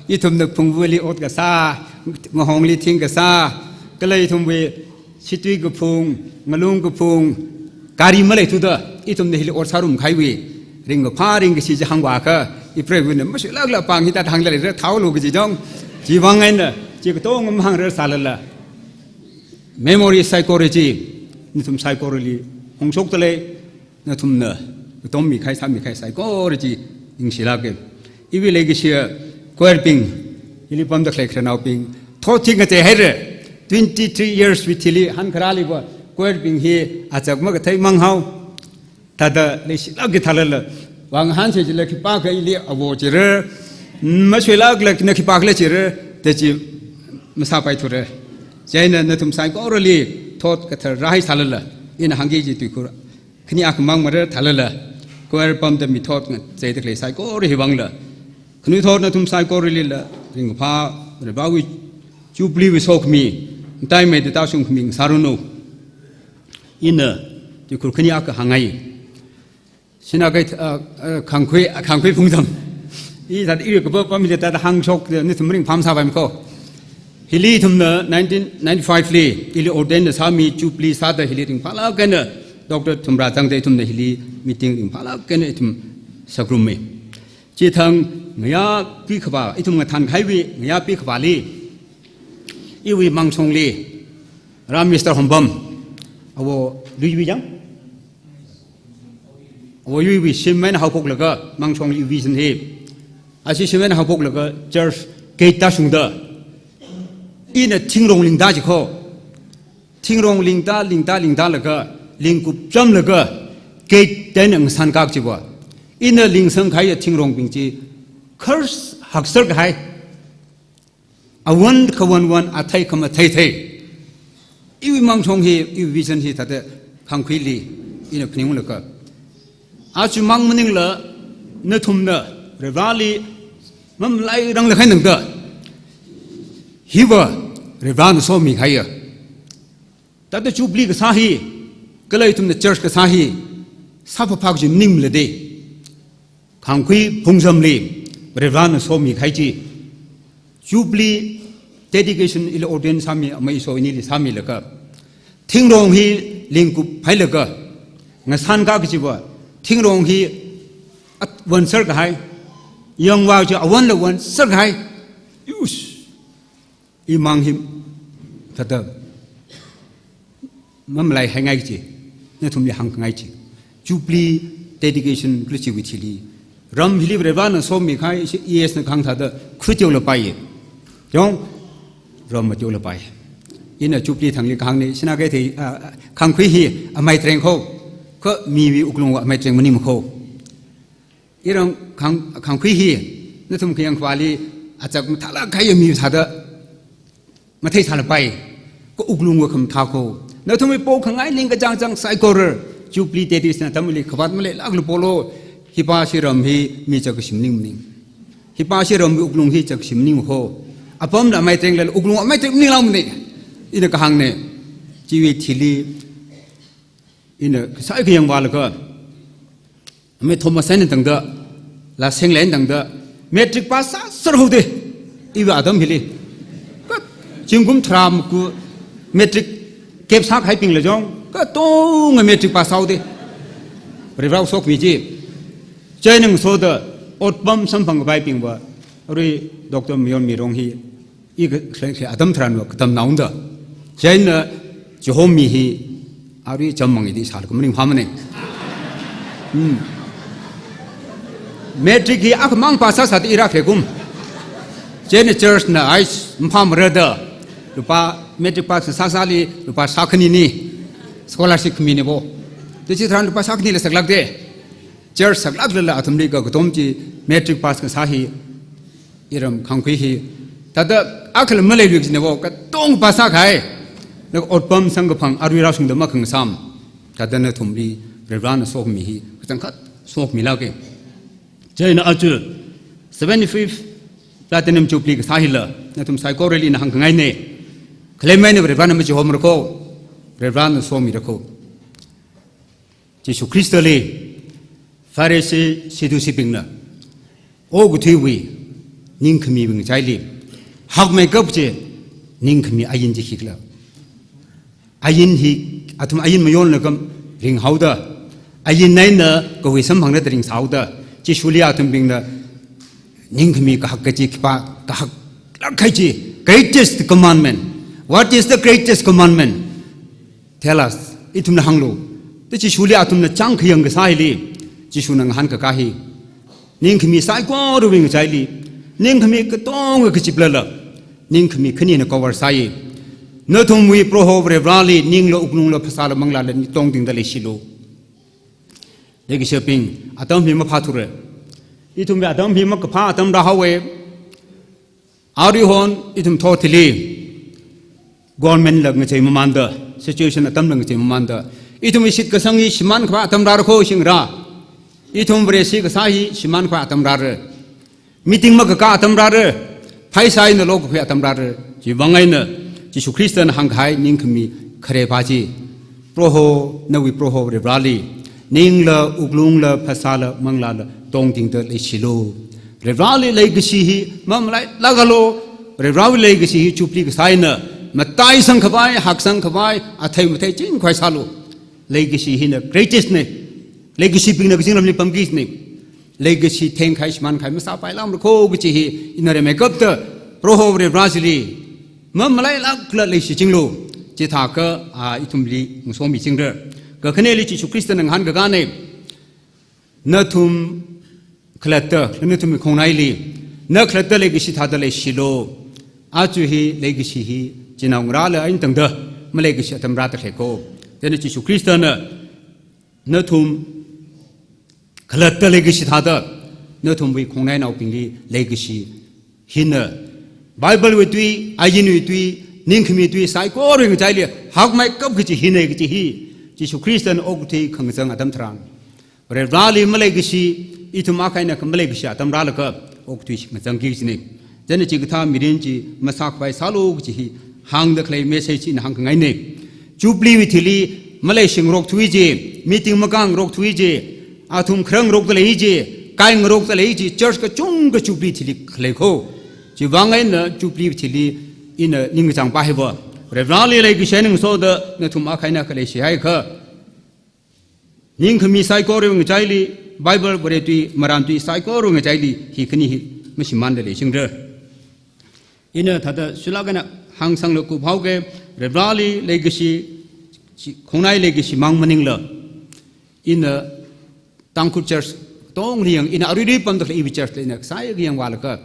ithumna phungvali ot kasā, mahongli thing kasā, kala ithumwui shitui kaphung, ngalung kaphung, gari maleithuda, ithumna hili ot sārum kahaiwui, ringkaphā ringkashi chi hāngvākha, ipreiva̱na masuilākla pāng hithāda hāngda leira, thaolu kaji jong, chiwui vang eina, chi katonga mahāngrarsalala, memory saikora chi, nathum saikorali hongshokda lei, nathumna katommi kahai sāmi kahai saikora chi ningshilāka. Iwui leikashiya choir bing, ili pamda khalei khararnaobing, thot hi ngachei haira, twenty-three years wui thili hankharāli va choir bing hi achak makathei mang hao. Thāda leishilāka thālala, vang hanse jila khipākha ili avo jira, masuilākla na khipākhala jira, da chi masāpaithura. Chieina nathum saikorali thot kathar rāhaisālala, ina hāngki kaji tuikhur khani akhamang mara thālala, choir pamda mi thot ngacheida khalei saikora hiwui vangla, Khanuithot nathum saikoralila ringphā, Varewui Jubilee wui sokhami, mataimei tāshungkhami ngasāranu. Ina, chi khur khani akha hāngngai. Sinakai, ah, ah, Khangkhui, ah, Khangkhui Phungzam. I zat i kapā pamli tāda hāngshok, nathum ringphā masāpaimana ko. Hili ithumna nineteen ninety-five li, ili ordain na sāmi Jubilee sāda hili ringphālāk eina, Doctor Thumra zangda ithumna hili meeting ringphālāk eina ithum sāngarummi. Chithang ngayā pikhavā, ithum ngathānkahaiwui ngayā pikhavāli, iwui Mangshongli, Ram Mister Hombam, awo Luiwui jang? Awo Luiwui shim eina haophoklaga, Mangshongli vision hi. Ashi shim eina haophoklaga, church gate tāshungda, ina thingrong lingda chi ko. Thingrong lingda, lingda, lingda laga, lingkup chamlaga, gate ten ang san kak chiva. Ina lingsangkahai thingrongbing chi, khar hakserkahai. Awan khawan wan, athei khamathei thei. Iwui Mangshong hi, iwui vision hi tāda Khangkhuili, ina phaninglaga. Aja mang maningla, nathumna, Vareli, mamalairang lakhainangda. Hiva, Varena somikahaiya. Tāda Jubilee kasā hi, kala ithumna church kasā hi, sāphaphā kaji maningmala de. Khangkhui Phungzamli, Varena somikahai chi. Jubilee dedication ili ordain sāmi, amei iso inili sāmilaga. Thingrong hi lingkup hailaga. Ngasan kak chiva. Thingrong hi at wanserkahai. Yangva chi awanla wanserkahai. Yush. Imang hi tāda mamalaihaingai chi, nathumli hāngngai chi. Jubilee dedication khala chiwui thili. Ram hili Varena somikahai, ishi E S na kahāng thāda, khuiteolapai. Yong, ram mateolapai. Ina Jubilee thangli kahāngna, sinakai thei, ah, Khangkhui hi amei treng ko, kha miwui wuklung amei treng maningma ko. Iram Khang-, Khangkhui hi, nathum khayang khavāli, achak mathālāk kahai mi sāda, matheisālapai, kha wuklungva khamathā ko. Nathumwui pokhangai ningkachāng chāng saikora, Jubilee dedication atamli khavāt maleilāklu polo, hipa ishi ram hi mi chak kashi maning maning. Hipa ishi ramwui wuklung hi chak kashi maning ko. Apamla amei trenglala wuklung amei treng maninglākmana. Ina kahāngna, chiwui thili, ina kasai kayang vālaga, Amei Thomas eina tangda, Lasengla eina tangda, matric pass sāserhaoda, iwui atam hili. Kha, zingkum tharā maku matric gap sākahaibingla jong, katonga matric pass sāhaoda. Varewui sokhami chi. Chieina ngasoda, otpam samphangkapaibingva, arui Doctor Mayon Mirong hi, I ka, khle, khle, atam tharanva katamnaoda. Chieina, Jehova mi hi, arui chammang idi sālaga maningphāmana. Hmm. Matric hi akhamang pass sāsāda ira khalei kum. Chieina church na ai, maphāmara da. Lupā, matric pass sāsāli, lupā shākhanini. Scholarship khamina bo. Te chitharan lupā shākhanila saklākda. Church saklāklala athumli kakatom chi matric pass kasā hi, iram Khangkhui hi. Thāda akhala maleilui kajina bo, katonga pass sākahai. Laga otpam samkaphang arui rāshungda makhangasam. Thāda nathumli Varena sokhami hi, kachangkhat sokhami lāka. Chieina aja, seventy-fifth Platinum Jubilee kasā hila, nathum saikorali ina hāngkhangaina. Khalei maina Varena machihomra ko, Varena somira ko. Jishu Khristali, Pharisee, Sadduceebingna, okathuiwui, ningkhami bing chaili, hakmeikap chi, ningkhami ain chi khikhala. Ain hi, athum ain mayonlaga ringhaoda, ain eina kawui samphangda ringsāhaoda, Jishuli athumbingna, ningkhami kahak kaji khipā, kahaklāk kahai chi, greatest commandment. What is the greatest commandment? Tell us, ithumna hānglu. Te Jishuli athumna chāngkhayang kasā hili, Jishuna ngahānkakā hi. Ningkhami saikorawui ngachaili, ningkhami katonga kachiplala, ningkhami khanina cover sāi. Nathumwui Proho Vareli, ningla wuklungla phasāla manglāla ningtongtingda leishilu. Leikashibing, atam hi maphāthura. Ithumwui atam hi makaphā atam rāhaowa. Aruihon, ithum thot hili, government la ngachei mamānda, situation atamla ngachei mamānda, ithumwui shitkasang hi shimānkhavai atam rāra ko shingra. Ithum Vareshi kasā hi shimānkhavai atam rāra. Meeting makakā atam rāra, pheisā eina lokakhui atam rāra. Chiwui vang eina Jishu Khristana hāngkahai ningkhami khare pa chi, Proho, nawui Proho Varivarāli ningla, wuklungla, phasāla, manglāla tongtingda leishilu. Varivarāli leikashi hi mamalailākalu. Varivarāwui leikashi hi Jubilee kasā eina mataisangkhavai, haksangkhavai, athei matheiching khavai sālu. Leikashi hina greatest ne. Leikashibingna kazingramli pamki ne. Leikashi thengkahai shimānkahai masāpailākmara kho kachi hi ina rimeikapta Proho Varivarā chili mamalailākla leishichinglu. Chithākha, a, ithumli ngasomichingra. Kakhaneli Jishu Khristana ngahānkakā ne. Nathum khalatta, nathumwui khongnaili, na khalatta leikashi thāda leishilu. Aja hi leikashi hi chinaongarāla eina tangda maleikashi atam rāda khalei kho. Chieina Jishu Khristana nathum khalatta leikashi thāda nathumwui khongnainaobingli leikashi hina. Bible wui tui, ainwui tui, ningkhami tui saikorawui ngachaili hakmeikap kachi hina kachi hi Jishu Khristana okathui khangazang atam tharan, Varivarāli maleikashi, ithum akha eina kha maleikashi atam rālaga okathui ngazangki kachina. Chieina chikathā mirin chi masākhavai sālu kachi hi hāngda khalei message ina hāngkhangaina. Jubilee wui thili maleishingarokthui chi, meeting makāngarokthui chi, athum kharangngarokda lei chi, kaingarokda lei chi, church kachungkha Jubilee thili khalei kho. Chiwui vang eina Jubilee thili ina ningkachāngpa hiva, Varivarāli leikashi eina ngasoda nathum akha eina kha leishihaiakha, ningkhami saikorawui ngachaili, Bible Vare tui, marān tui saikorawui ngachaili hi khani hi mashimānda leichingra. Ina thāda shulak eina hāngsanglaga kuphaoga, Varivarāli leikashi, chi, khongnai leikashi mang maningla, ina Tangkhul church tongli yang, ina aruirui pamda khalei iwui church la ina sāyang vālaga,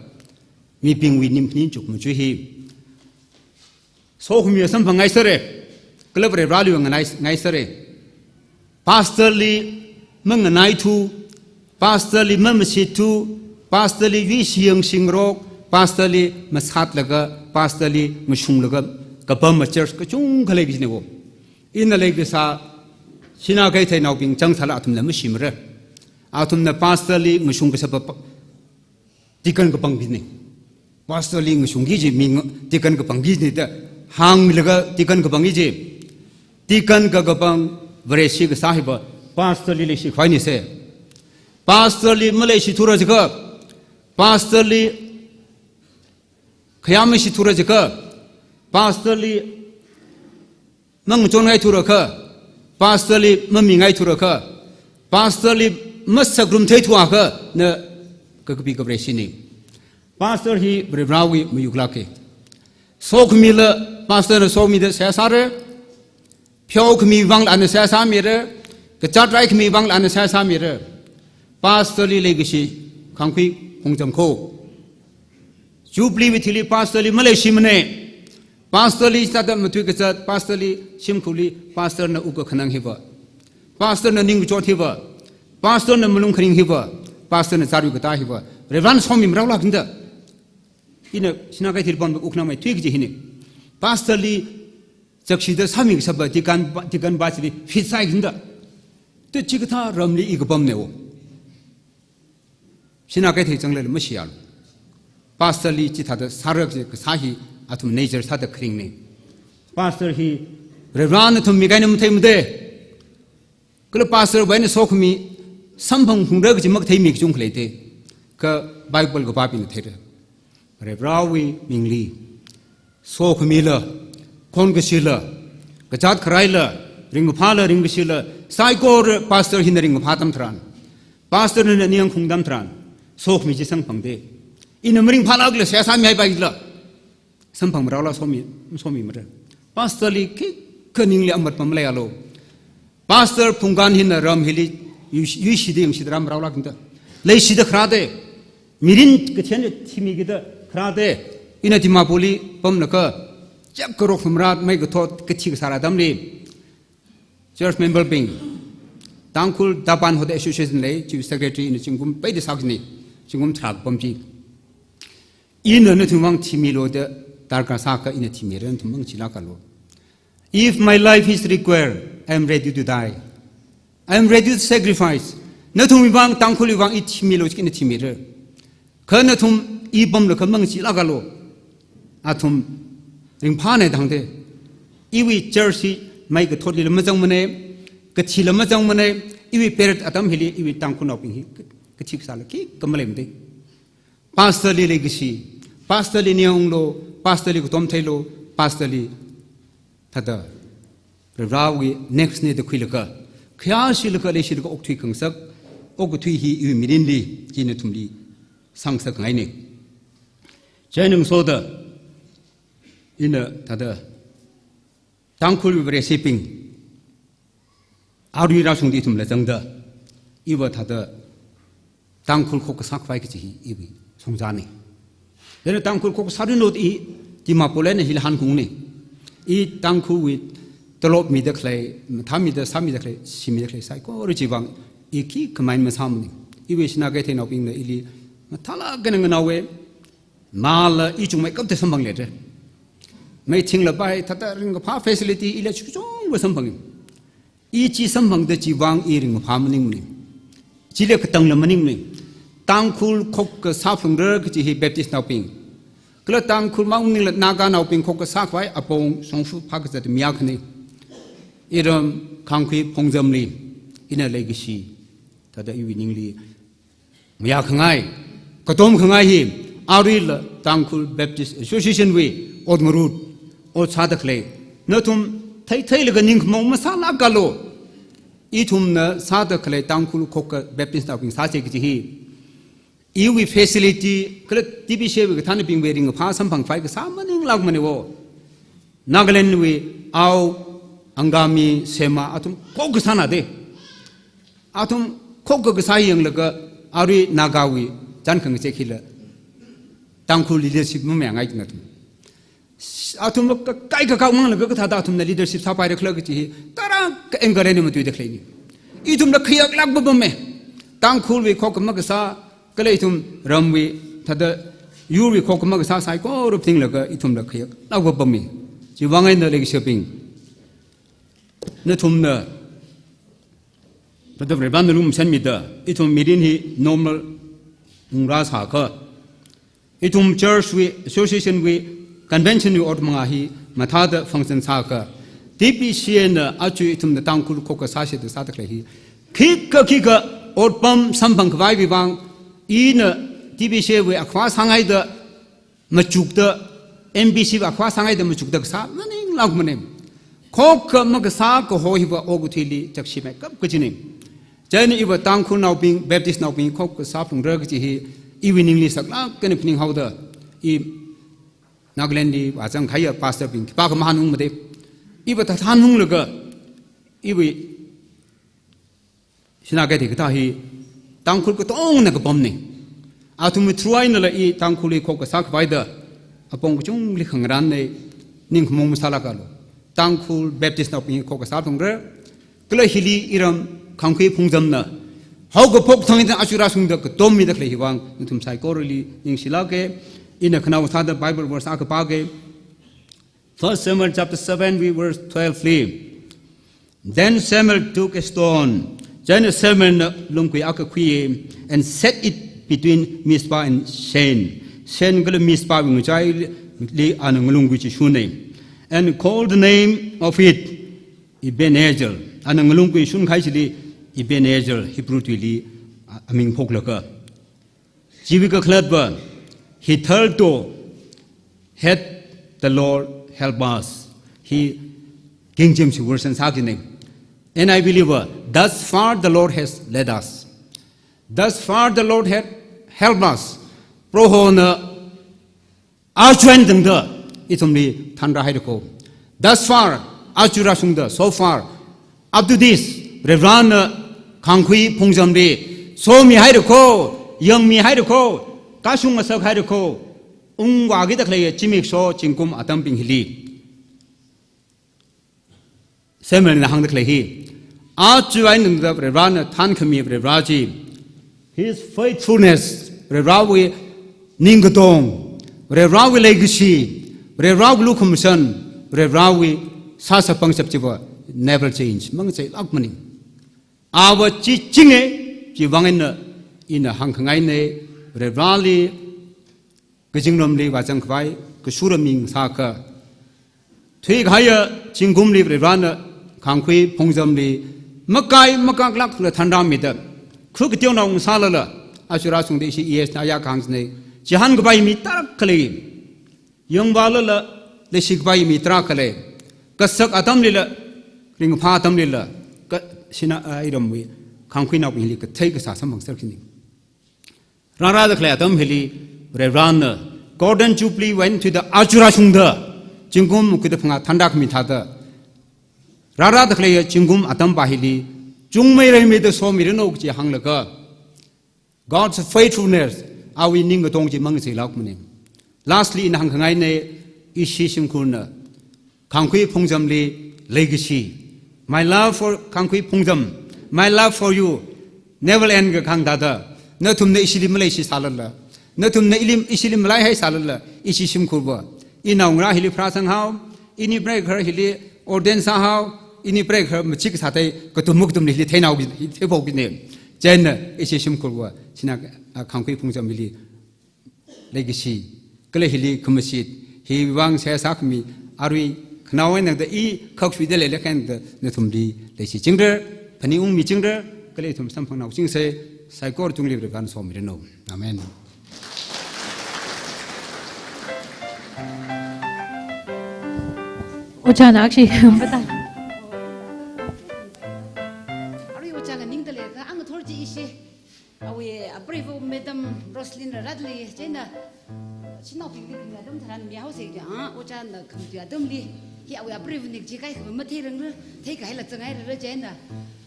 mibingwui ning phaning chukmajui hi sokhami samphang ngaisāra, kala Varivarāli nganai ngaisāra. Pastor li manganaithu, pastor li mamashithu, pastor li yuishi yangshingarok, pastor li masatlaga, pastor li ngashunglaga kapam ma church kachungkha lei kajina wo. Ina leikasā Sinakeithei naobing chang sāla athumna mashimara. Athumna pastor li ngashung kasā pa, pa, deacon kapangki kajina. Pastor li ngashungki kaji mi nga-, deacon kapangki kajina da hānglaga deacon kapangki kaji. Deacon kakapang Vareshi kasā hiva pastor li leishikhavai ni se. Pastor li maleishithura jiakha, pastor li khayā mashithura jiakha, pastor li mangachon ngaithurakha, pastor li mamingaithurakha, pastor li masakrum theithuakha, na kakapi kaVareshi ni. Pastor hi Varivarāwui mayuklāka. Sokhamila pastor na somi da seihā sāra, pheokhami vangla ana seihā sāmira, kazāt raikhami vangla ana seihā sāmira. Pastor li leikashi khangkhui phungcham kho. Jubilee wui thili pastor li maleishimana. Pastor li sāda matui kazat, pastor li shimkhurli, pastor na wukkhanang hiva, pastor na ningkachot hiva, pastor na malung kharing hiva, pastor na zārui katā hiva, Varivarāna somi marao lāknda. Ina Sinakeithei pamda wukhanangmeithui kaji hina. Pastor li zakshida sāmi kasā pa deacon pa, deacon pa chili fit sāi kajina da. Tu chikathā ramli i kapamna wo. Sinakeithei chang leila mashiyalu. Pastor li chithāda sāra kaji kasā hi athum nature sāda kharingna. Pastor hi Varivarāna athum mikaina matheimada. Kala pastor wui eina sokhami samphang phungra kaji makatheimi kachungkha leida. Kha Bible kapābingna theira. Varivarāwui mingli sokhamila, khonkashila, kazāt kharaila, ringkaphāla, ringkashila, saikora pastor hina ringkaphā atam tharan, pastor na ningyāng khaung atam tharan, sokhami chi samphangda. Ina maringphālākla seihā sāmihaipaila samphang maraola somi, somimara. Pastor li khikha ningli amatpam maleialu. Pastor phungkān hina ram hili yui, yuishida yangshida rāmaraolāknda. Leishida kharāda. Mirin kathena thimikida kharāda. Ina Dimapurli pamlaga, chap karok phamrat mai kathot kathi kasāra atamli, church member bing, Tangkhul Dapan Hoda Association lei, chief secretary ina zingkum peida sākajina, zingkum tharā kapam chi. Ina nathumwui vang thimilu da darkar sākha ina thimira, nathumwui vang chilākalu. If my life is required, I am ready to die. I am ready to sacrifice. Nathumwui vang, Tangkhulwui vang i thimilu jiakha ina thimira. Kha nathum i pamlakha mangachee lākalu. Athum ringphāna da hāngda. Iwui church hi mai kathotlila mazangmana, kathila mazangmana, iwui period atam hili, iwui Tangkhulnaobing hi kathi kasāla khikha maleimada. Pastor li leikashi, pastor li ningyānglu, pastor li katom theilu, pastor li thāda Varivarawui next ne da khuilaga, khayāshilaga leishilaga okthui khangasak, okathui hi iwui mirinli, chi nathumli sāngasak ngaina. Chieina ngasoda, ina thāda Tangkhul Vareshibing arui rāshungda ithumla zangda, iva thāda Tangkhul khokkha sākhavai kachi hi iwui shongzana. Chieina Tangkhul khokkha sārinlu da i, Dimapurli eina hili hāngungna. I Tangkhulwui tolop mida khalei, mathāmida, sāmida khalei, shimida khalei saikora chiwui vang i khikha mai masāmana. Iwui Sinakeithei naobingna ili mathālāk eina nganaowa, māla i chungmeikapta samphangleira. Mai thingla pai, thāda ringkaphā facility ila chungchungva samphanga. I chi samphangda chiwui vang i ringphā maningmana. Chila katangla maningmana. Tangkhul khokkha sāphalungra kachi hi Baptistnaobing, kala Tangkhul mang maningla Naganaobing khokkha sākhavai apong shongfa phākazat mi akhana. Iram Khangkhui Phungzamli ina leikashi, thāda iwui ningli mayākhangai, katom khangai hi, aruila Tangkhul Baptist Association wui ot ngarut, ot sāda khalei, nathum theitheilaga ningkhamong masālākalu. Ithumna sāda khalei Tangkhul khokkha Baptistnaobing sāsa kachi hi, iwui facility kala T B C A wui kathānnabingwui ringphā samphangkhavai kasā maninglākmana wo. Nagalandwui Ao, Angami, Sema, athum khokkha sāna da. Athum khokkha kasā yanglaga arui Nagawui chān khangachek hila Tangkhul leadership mamayāngai kina athum. Athum kakai kakak manglaga kathāda athumna leadership sāpaira khala kachi hi tarākha angle eina matuida khaleina. Ithumla khayaklāk papama. Tangkhulwui khokkha makasā, kala ithum ramwui, thāda yurwui khokkha makasā saikora phatinglaga ithumla khayaklāk papama. Chiwui vang eina leikashibing, nathumna thāda Varivarana lumashanmida, ithum mirin hi normal ungrāsākha, ithum church wui, association wui, convention wui ot manga hi mathāda function sākha, T B C A na aja ithumna Tangkhul khokkha sāsa da sāda khalei hi, khikha khikha otpam samphangkhavaiwui vang, ina T B C A wui akhava sāngaida machukda, M B C wui akhava sāngaida machukda kasā maninglākmana. Khokkha makasā kaho hiva okathuili chakshi meikap kachina. Chieina iva Tangkhulnaobing, Baptistnaobing khokkha sāphalungra kachi hi iwui ningli saklāk eina phaninghaoda, i Nagalandli vāzang kahaiya pastorbing khipākha mahānungmada. Iva thāda hānunglaga, iwui Sinakeithei kathā hi Tangkhul katongna kapamna. Athumwui through einala i Tangkhulli khokkha sākhavaida apong kachungli khangarānna, ningkhamong masālākalu. Tangkhul Baptistnaobing khokkha sāphalungra. Kala hili iram Khangkhui Phungzamna haokaphok thang eina aja rāshungda katom mida khalei hiwui vang nathum saikorali ningshilāka. Ina khanaowa sāda Bible verse akha pāka. First Samuel chapter seven wui verse twelve li. Then Samuel took a stone. Chieina Samuelna lungkui akha khuiya and set it between Mizpah and Shen. Shen kala Mizpahwui ngachaili ana ngalungkui chi shuna. And called the name of it Ebenezer. Ana ngalungkui shunkahai chili Ebenezer, Hebrew tuili a, aming phoklaga. Chiwui kakhalatva, "Hitherto hath the Lord helped us." Hi King James Version sākina. N I V liva, "Thus far the Lord has led us." Thus far the Lord had helped us. Prohona aja eina tangda ithumli thanrāhaira kho. Thus far, aja rāshungda, so far, up to this, Varivarana Khangkhui Phungzamli somihaira kho, yangmihaira kho, kashung ngasakhaira kho, ungvākida khalei zimiksho zingkum atambing hili. Samuelna hāngda khalei hi, aja eina tangda Varivarana thankhami Varivara chi, His faithfulness, Varivarawui ningkatong, Varivarawui leikashi, Varivarawui lukhamashan, Varivarawui sāshap pangshap chiva never change, mangacheilākmana. Ava chi chinga, chiwui vang eina ina hāngkhangaina, Varivarali kazingramli vāzangkhavai, kashura mi ngasākha, thuikahaiya zingkumli Varivarana Khangkhui Phungchamli makai makaklākla thanrāmida, kha kateonao ngasālala, aja rāshungda ishi E S na ayā kahāng china, chihānkapai mi tarākha lei. Yangvālala, leishikapai mi tarākha lei. Kasak atamlila, ringphā atamlila, ka, shina, a, iramwui Khangkhuinaobingli kathei kasā samphangserki ni. Rārāda khalei atam hili, Varivarana Golden Jubilee wui eina thuida aja rāshungda, zingkum makuda phangā thanrākhami thāda, rārāda khaleiya zingkum atampa hili chungmei reimeida somiranu kaji hānglaga, God's faithfulness, awui ningkatong chi mangacheilākmana. Lastly, ina hāngkhangaina, ishi shimkhurna Khangkhui Phungchamli leikashi, "My love for Khangkhui Phungcham, my love for you never end" kahāng thāda, nathumna ishili maleishisālala, nathumna ili, ishili malaihai sālala, ishi shimkhurva, inaongarā hili pharāsanghao, ini preikhar hili ordain sāhao, ini preikhar machik sāthei, kathum makathumli hili theinao, hili theiphokina. Chieina ishi shimkhurva, china, a, Khangkhui Phungcham hili leikashi, kala hili khamashit, hiwui vang seihā sākhami, arui khanaowa eina da i khakshuida leilakha eina da nathumli leishichingrar, phaningungmichingrar, kala ithum samphangnaochingsa, saikora tungli Varivarana somiranu. Amen. Ojāna akshi, pata. Arui ojā nganingda leikha, ang thor chi ishi. Awui apreiva Madam Roslyn rārāda lei, chieina shanaobingli bingla atam tharan mihaosa kaja, a, ojāna khamatui atamli, hi awui apreiva ning chi kaikhava matheirangra, theikahaila zanghai rara chieina,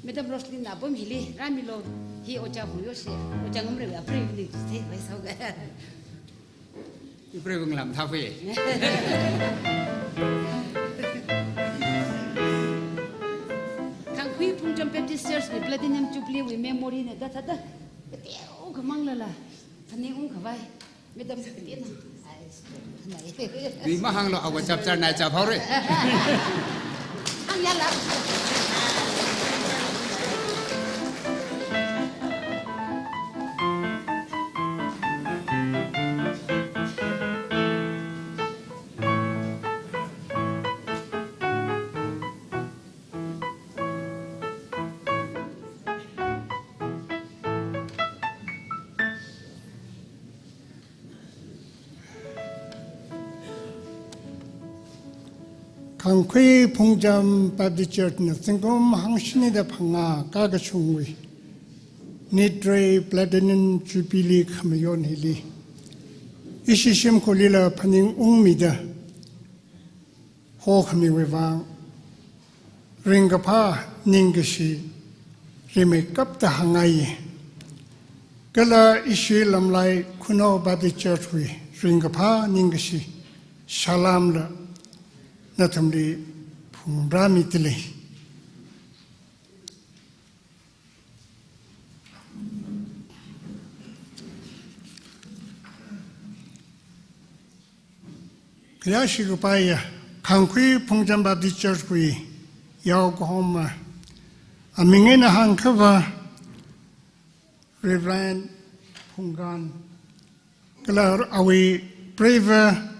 Madam Roslyn na apam hili rāmilu, hi ojā Phungyoshi, ojā Ngamreiwui apreiva ning chi theikhavai sāga. Ipreiva ngalam thāphe. Khangkhui Phungcham Baptist Church wui Platinum Jubilee wui memory na da thāda, kateokha manglala, phaningungkhavai, Madam Katina. Ai, phanai. Tui mahānglu, awa chapchar nai chaphaora. Ang yāla. Khangkhui Phungcham Baptist Church na zingkum hangshini da phangā kakashungwui Nitrei Platinum Jubilee khamayon hili, ishi shimkhurlila phaningungmida hokhamiwui vang, ringkaphā ningkashi rimeikapta hāngngai. Kala ishi Lamlai Khunou Baptist Church wui ringkaphā ningkashi salamla nathumli phungrāmida lei. Khayāshi kapaiya, Khangkhui Phungcham Baptist Church wui yaokahoma, aming eina hāngkhava, Reverend Phungkan, kala awui preiva,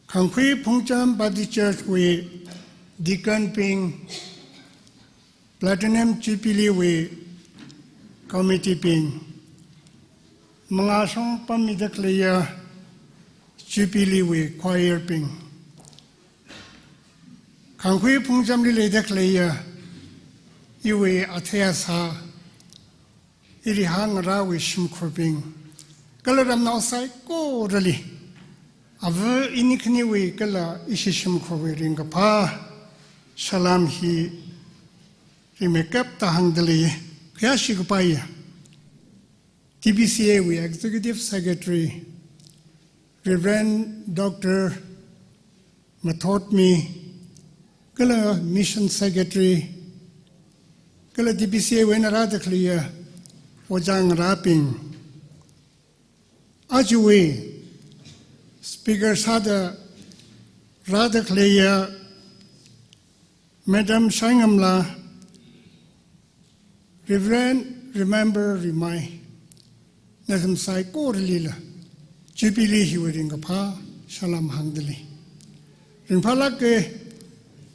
Khangkhui Phungcham Baptist Church wui deacon bing, Platinum Jubilee wui committee bing, mangāshong pammida khaleiya Jubilee wui choir bing, Khangkhui Phungchamli leida khaleiya iwui athei asā, irihā ngarāwui shimkhurbing, kala ramnao saikorali, ava ini khaniwui kala ishi shimkhurwui ringkaphā salam hi rimeikapta hāngda lei. Khayāshi kapaiya, T B C A wui Executive Secretary, Reverend Doctor Mathotmi, kala Mission Secretary, kala T B C A wui eina rāda khaleiya ojā ngarābing, ajawui speaker sāda rāda khaleiya Madam Shaingamla, Reverend Remember, remind. Nathum saikoralila Jubilee hiwui ringkaphā salam hāngdalei. Ringphālāka,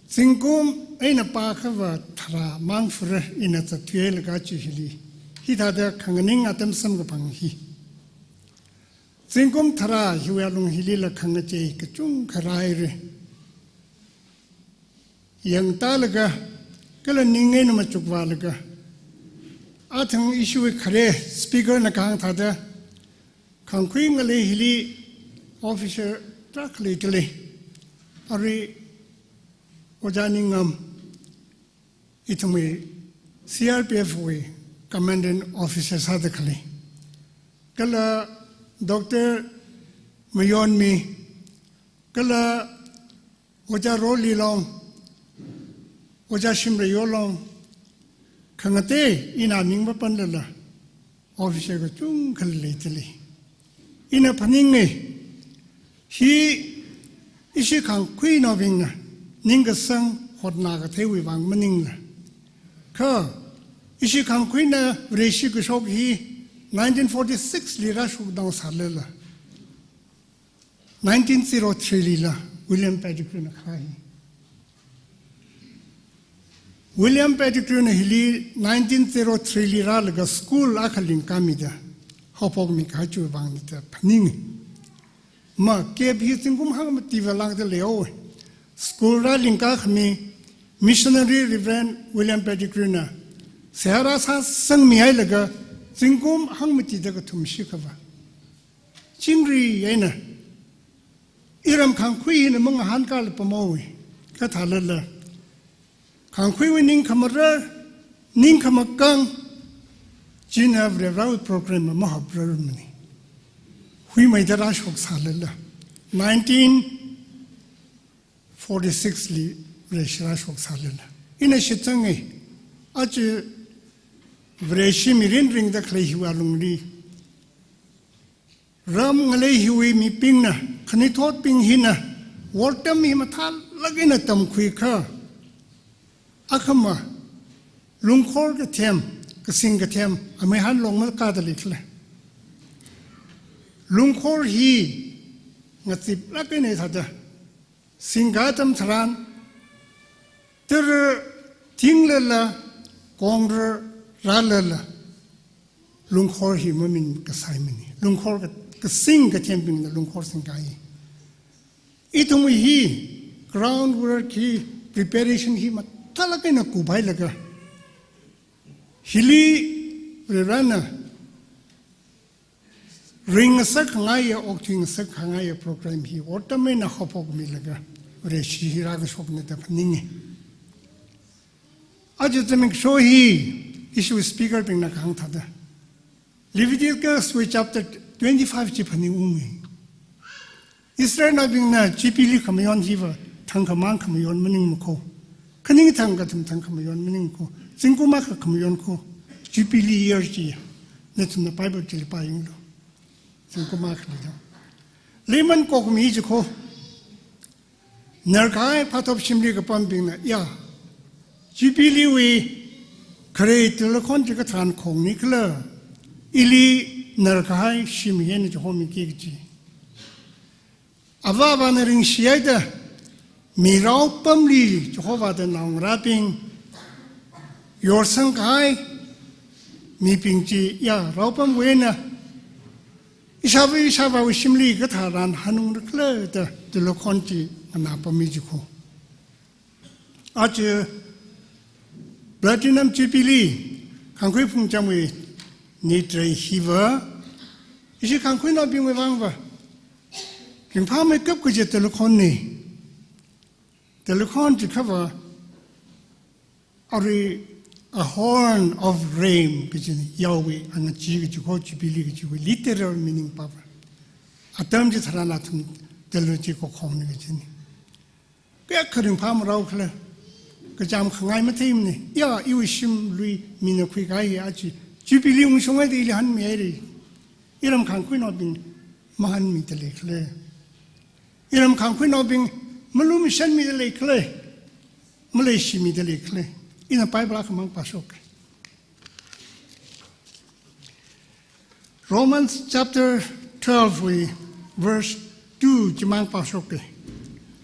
zingkum eina pākhava tharā mang fura ina zatthuilaga chi hili hithāda khanganing atam samkaphang hi. Zingkum tharā hiwui alung hilila khangachei kachungkha rāhaira. Yangtālaga, kala ning eina machukvālaga, athang ishiwui khare speaker na kahāng thāda, Khangkhui ngalei hili officer tarākha leidalei. Arui Ojā Ningam, ithumwui C R P F wui commandant officer sāda khalei. Kala Doctor Mayonmi, kala Ojā Rolilong, Ojā Shimrayolong, khangatei ina ming mapanlala, officer kachungkha leidalei. Ina phaninga, hi ishi Khangkhuinaobingna ningkasang hotnakatheiwui vang maningla. Kha, ishi Khangkhuina Vareshi kashok hi nineteen forty-six li rāshokdang sālala, nineteen zero three lila William Pettigrew na kahai. William Pettigrew na hili nineteen zero three li rālaga school akha lingkāmida haophokmi kahai chiwui vangna da phaninga. Ma, gap hi zingkum hangmativa langda leihaowa. School rālingkākhami missionary Reverend William Pettigrew na seihā rāsāsangmihailaga zingkum hangmatida kathumshi khava chingri eina iram Khangkhui hina mangahānkala pamhaowa. Kathālala, Khangkhuiwui ning khamarar, ning khamakāng, china Varewui program mahaprarmana. Huimeida rāshok sālala, nineteen forty-six li Vareshi rāshok sālala, ina shitsanga, aja Vareshi mirin ringda khalei hiwui alungli, ram ngalei hiwui mibingna, khanuithotbing hina wortam hi mathālāk eina tamkhuikha, akhama lungkhor kathem, kasing kathem, amei hanlong makāda leikhala. Lungkhor hi ngaziplāk eina thāda, singkā atam tharan, tara tinglala, kongra rālala, lungkhor hi mamin kasāmana. Lungkhor ka-, kasing kathembingna lungkhor singkāi. Ithumwui hi groundwork hi, preparation hi mathālāk eina kuphailaga, hili Varena ringngasak khangaiya, okthuingasak khangaiya program hi wortam eina haophokmilaga, Vareshi hi rākashokna da phaninga. Aja zimiksho hi, ishiwui speaker bingna kahāng thāda, Leviticus wui chapter twenty-five chi phaningunga. Israelnaobingna Jubilee khamayon hiva thangkhamang khamayon maningmakho. Khaning thang kathum thang khamayon maningmakho. Zingkum akha khamayonkho. Jubilee year chi. Nathumna Bible chili pāyanglu. Zingkum akha khamayon. Leiman kokmi jikho. Narkahai phāthop shimli kapambingna, ya, Jubilee wui khare tulakhon chi katharan khongni khala, ili narkahai shim hi eina chihomiki kaji. Avāvana ringshihaida, mi raopamli Jehovahda naongarābing yorsangkahai mibing chi, ya, raopamwui eina ishāva ishāvāwui shimli katharan hanungra khala da tulakhon chi nganāpammi jikho. Aja Platinum Jubilee, Khangkhui Phungchamwui nitrai hiva, ishi Khangkhuinaobingwui vangva ringphāmeikap kaji tulakhonna. Tulakhon chikhava, arui a horn of rain kajina, yaowui angachee kajikho, Jubilee kajiwui literal meaning pāva. Atam chitharan athum tulu chi kokhongna kajina. Kayākha ringphāmarao khala, kachām khangai matheimana. Ya, iwui shimlui mina khuikahai hi aja Jubilee ungshunghaida ili hanmihaira. Iram Khangkhuinaobing mahanmida leikhala. Iram Khangkhuinaobing malumashanmida leikhala. Maleishimida leikhala. Ina Bible akhamang pāshoka. Romans chapter twelve wui verse two chimang pāshokke.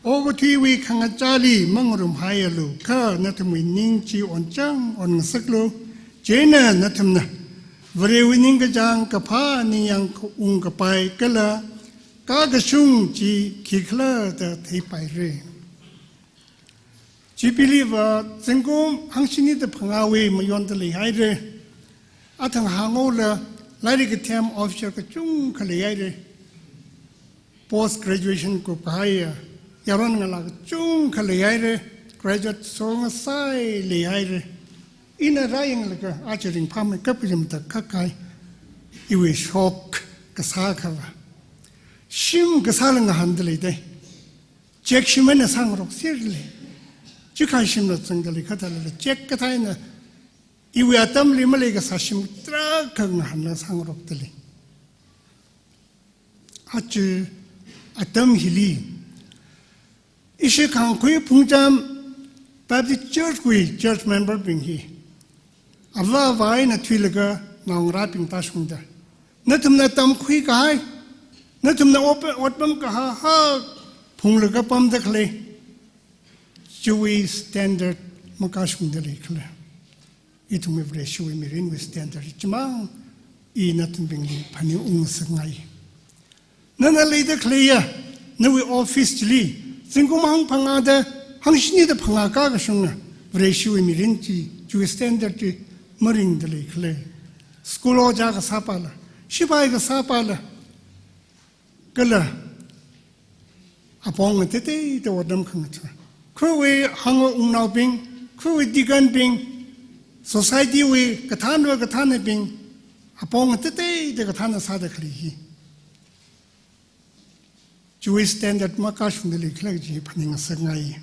Okathuiwui khangachāli mangarumhaialu, kha nathumwui ning chi onchang onngasaklu. Chieina nathumna Varewui ningkachāng kaphā, ningyāng ungkapai kala kakashung chi khikhala da theipaira. Chipiliva zingkum hangshini da phangāwui mayonda leihaira. Athang hānghaola lairik kathem officer kachungkha leihaira. Post graduation kupkahaiya yaron ngalā kachungkha leihaira. Graduate songasai leihaira. Ina rāyanglaga aja ringphāmeikap kajam da khakkahai iwui shok kasā akhava, shim kasāla ngahānda leidei. Check shim eina sāngarokserlei. Chikhai shimla zangda lei, kha thālala check kathā eina iwui atamli maleikasā shim tarākha ngahānla sāngarokda lei. Aja atam hili ishi Khangkhui Phungcham Baptist Church wui church member bing hi avā avā eina thuilaga naongarābing tāshungda, nathumna tamkhuikahai, nathumna ot, otpam kahak hak phunglaga pamda khalei chiwui standard makashungda leikhala? Ithumwui Vareshiwui mirinwui standard chimang i nathumbingli phaningungngasakngai. Nana leida khaleiya nawui office chili zingkum hangphangāda, hangshini da phangā kakashungna Vareshiwui mirin chi, chiwui standard chi maringda leikhala? School ojā kasāpala, shipai kasāpala, kala apong ngateiteida otram khangatha, khawui hangwui wungnaobing, khawui deacon bing, society wui kathānva kathānabing, apong ngateiteida kathāna sāda khalei hi chiwui standard makashungda leikhala kaji phaningngasakngai.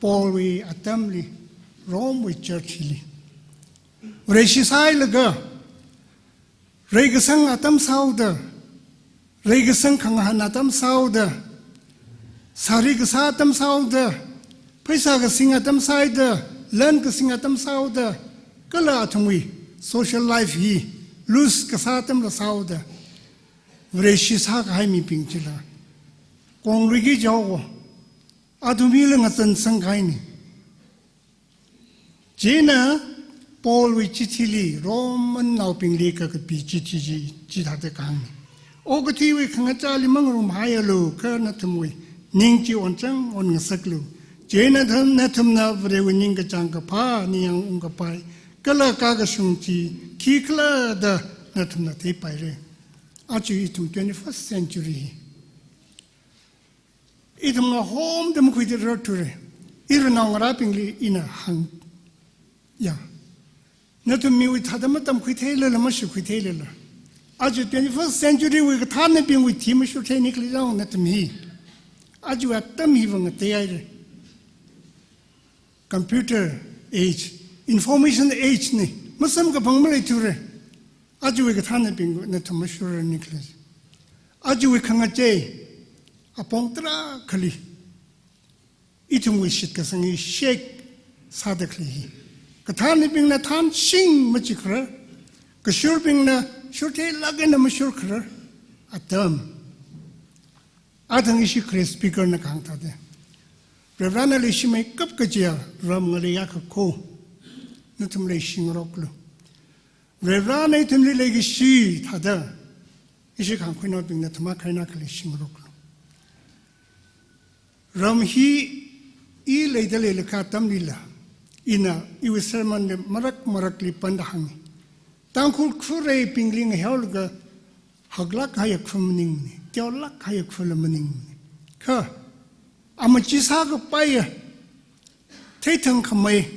Paulwui atamli Rome wui church hili Vareshi sāhailaga, reikasang atam sāhaoda, reikasang khangahān atam sāhaoda, sari kasā atam sāhaoda, pheisā kasing atam sāhaida, lan kasing atam sāhaoda, kala athumwui social life hi loose kasā atamla sāhaoda, Vareshi sākahai mibing chila kongruiki jihaowa, athum hila ngachansangkahaina. Chieina Paulwui chithili Romanaobingli kakapi chithi chi chithāda kahāngna: Okathuiwui khangachāli mangarumhaialu, kha nathumwui ning chi onchang onngasaklu. Chieina nathum, nathumna Varewui ningkachāng kaphā, ningyāng ungkapai kala kakashung chi khikhala da nathumna theipaira. Aja ithum twenty-first century hi ithum ngahomda makhuida rarthura. Ira naongarābingli ina hāng, ya, nathum miwui thāda matamkhuitheilala, mashikhuitheilala, aja twenty-first century wui kathānabingwui thi mashurthei nikhala jang nathum hi. Ajawui atam hiva ngateihaira. Computer age, information age na, masamkaphang maleithura. Ajawui kathānabing nathum mashurra nikhala? Ajawui khangachei apong tarākhali ithumwui shitkasang hi shake sāda khalei hi, kathānabingna thānshing machikharar, kashurbingna shurtheilāk eina mashurkharar atam. Athang ishi Khare speaker na kahāng thāda, Reverend na leishimeikap kajiya ram ngalei akha kho, nathum leishingaroklu. Reverend na ithumli leikashi thāda, ishi Khangkhuinaobing nathum akha eina akha leishingaroklu. Ram hi i leida leilakha atamlila, ina iwui sermon li marak marakli panda hānga. Tangkhul khureibingli ngaheolaga haklāk kahaiya khu maningmana, teolāk kahaiya khula maningmana. Kha amachee sākapaiya, theithangkhamei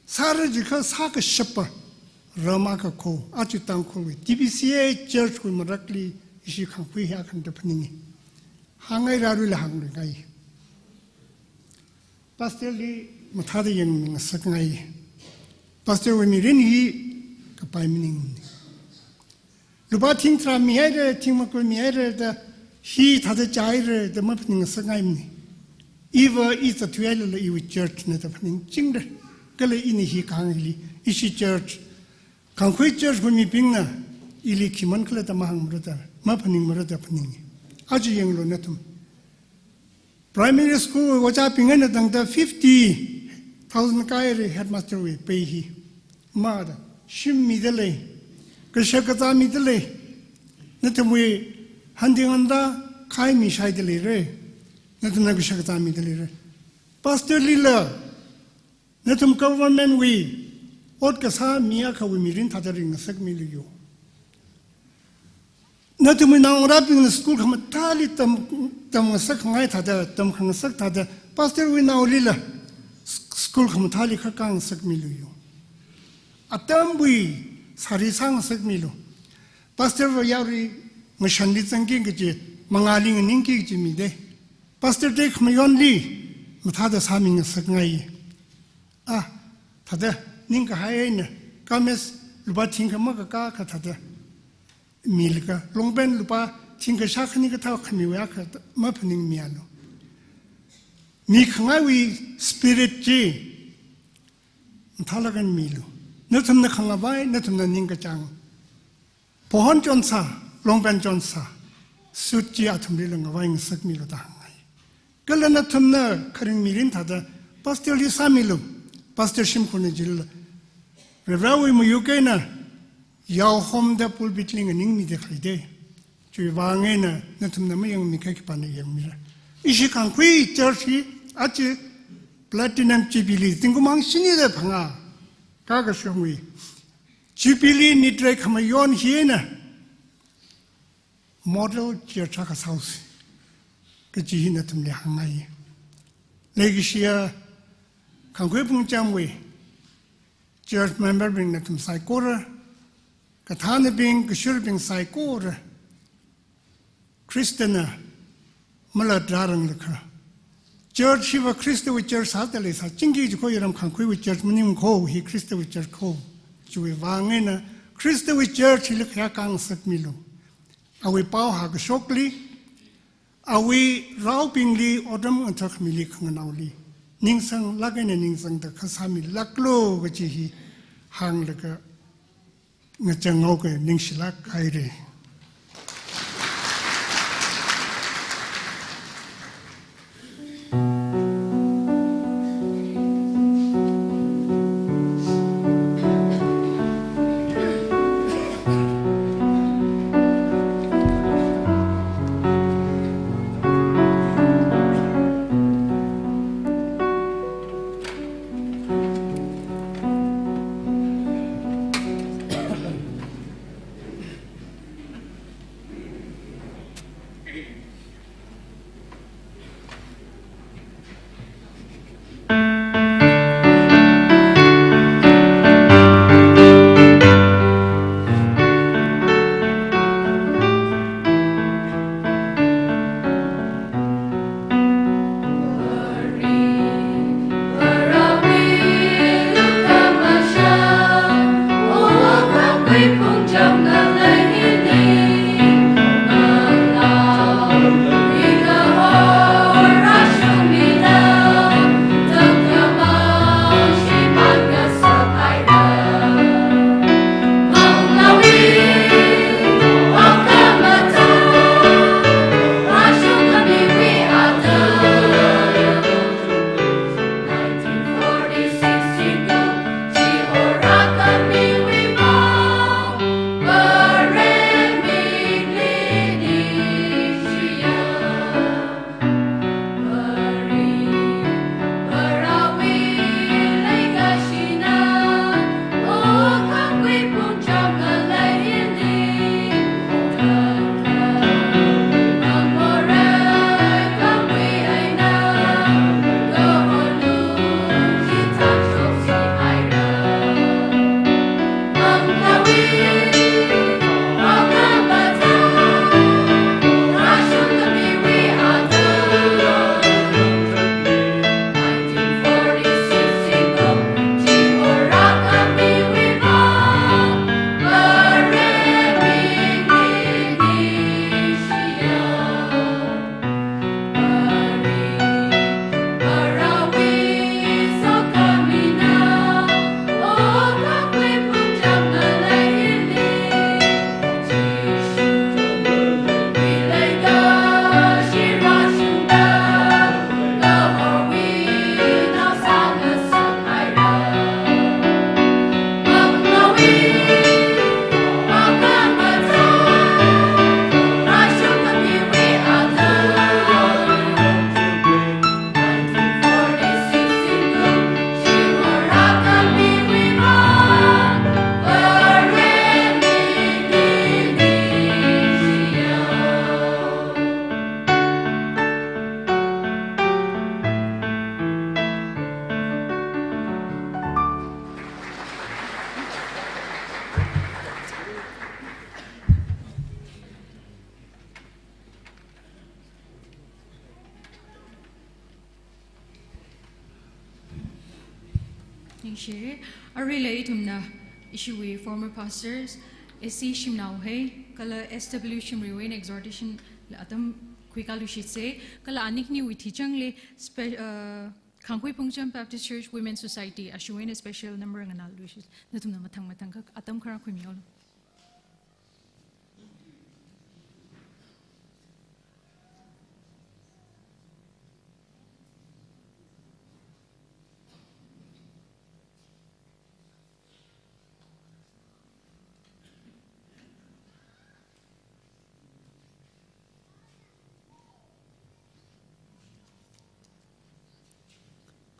sāra jiakha sākashapa ram akha kho, aja Tangkhulwui T B C A church wui marakli ishi Khangkhui hi akhana da phaninga. Hāngngairarala hāngluingai. Pastor li mathāda yangngasakngai. Pastor wui mirin hi kapai maningmana. Lupā thing tharā mihaira, thing makui mihaira da, hithāda chāhaira da maphaningngasakngaimana. Iva i zatthuihailala iwui church na da phaningchingra. Kala ina hi kahāng hili, ishi church, Khangkhui church wui mibingna Ili khi mankhala da mahāngmara da, maphaningmara da phaningi. Aja yanglu nathum. Primary school ojābing eina tangda fifty thousand kahaira headmaster wui pay hi. Mada, shim mida lei, kashak kazā mida lei. Nathumwui hanting anda khai mishai da leira. Nathumna kashak kazā mida leira. Pastor lila, nathum government wui ot kasā mi akhawui mirin thāda ringngasakmilu yo. Nathumwui naongarābingna school khamathāli tam, tamngasak khangai thāda, tamkhangasak thāda, pastor wui naolila s-, school khamathāli khakā ngasakmilu yo. Atamwui sāri sāngasakmilu. Pastor va yarui ngashanli zangki kaji, mangāli nganingki kaji mide. Pastor day khamayonli mathāda sāmingasakngai. Ah, thāda, ningkahai eina, kames lupā thingkha makakā kha thāda. Milaga, longpen lupā thingkha shākhani kathā khamiwui akha maphaningmialu. Mikhangaiwui spirit chi, mathālāk eina milu. Nathumna khangavai, nathumna ningkachāng. Pohon chonsā, longpen chonsā, suit chi athumlila ngavai ngasakmilu da hāngngai. Kala nathumna kharing mirin thāda, pastor li sāmilu, pastor shimkhurna jilala. Reverend wui mayuk eina, yaohomda pulpit li nganingmida khalei de. Chiwui vang eina, nathumna mayangmi kha khipāna yangmira. Ishi Khangkhui church hi, aja platinum jubilee, zingkum hangshini da phangā, kakashungwui. Jubilee nitrei khamayon hina model church akha sāusi kaji hi nathumli hāngngai. Leikashiya Khangkhui Phungchamwui church member bing nathum saikora, kathānabing, kashurbing saikora, Khristana malatranglakha, church hiva Khristawui church sāda leisā, chingki jikho yaram Khangkhuiwui church maningkho, hi Khristawui church kho. Chiwui vang eina Khristawui church hili khayā kāngasakmilu. Awui pao hākashokli, awui raobingli, otram ngathakmili, khanganaoli ningsanglāk eina ningsangda khā sāmilāklu kaji hi hānglaga ngachang ngaoka, ningshilāk haira. Ningshi, aruila ithumna ishiwui former pastors, S C shimnao hei, kala S W shimriwui eina exhortation la atam khuikāluishitse, kala ani khaniwui thichangli spe-, uh, Khangkhui Phungcham Baptist Church Women Society ashiwui eina special number nganāluishit, nathumna mathang mathang kha atam kharā khuimihaolu.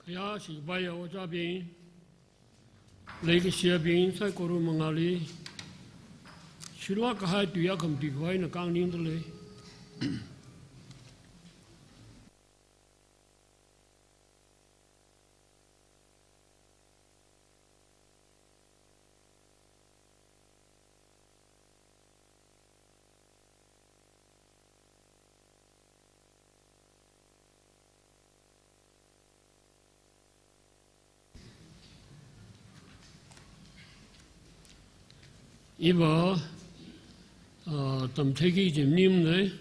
Khayāshi khavai ojābing, leikashiyabing, saikora mangāli shilak kahai tui akhamti khavai eina kāngningdalei. Iva, ah, tamtheiki kaji maningmana.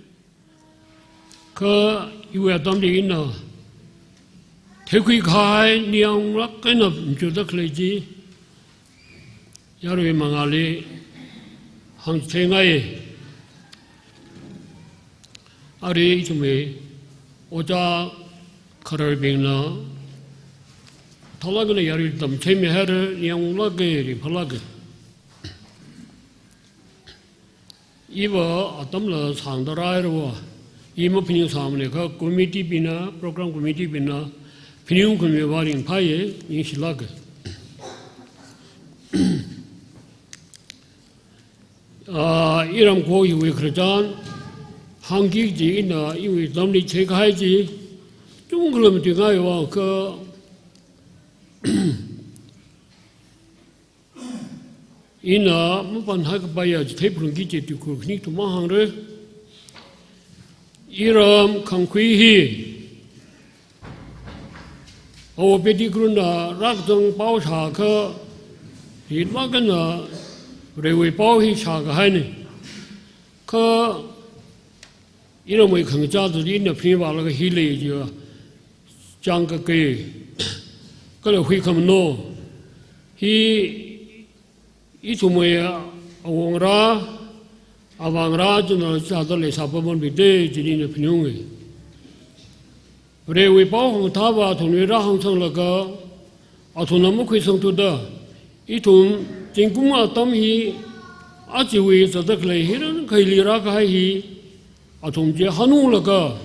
Kha iwui atamli ina theikhui kahai ningyānglāk eina machukda khalei chi yarui mangāli hāngchitheingai. Arui ithumwui ojā khararbingna thālāk eina yarui tamtheimihaira, ningyānglāka, ringphālāka. Iva atamla sāngda rāhairava, i maphaningsāmana kha committee bingna, program committee bingna phaningungkhamei vāng ringphāya, ningshilāka. Ah, iram kho hiwui khararchan hāngki kaji ina iwui atamli theikahai chi chungkhala matuingai vāng kha, ina mapanhai kapaiya chithei phalungki kaji tuikhur khani kathum hāngra. Iram Khangkhui hi Awo Pettigrew na rākazang pao shākha, rinvak eina Varewui pao hi shākahaina. Kha iramwui khangachā chili ina phaningvālaga hi lei jiakha, chāngkakei kala huikhamano hi ithumwui awongarā, avāngarā china sāda leisā paman bingda chili ina phaningunga. Varewui pao khangthāva athumli rāhāngsanglaga, athumna makhuisangthuda, ithum zingkum atam hi, ajawui zatda khalei hi rānkhali rākahai hi, athum chi hanunglaga,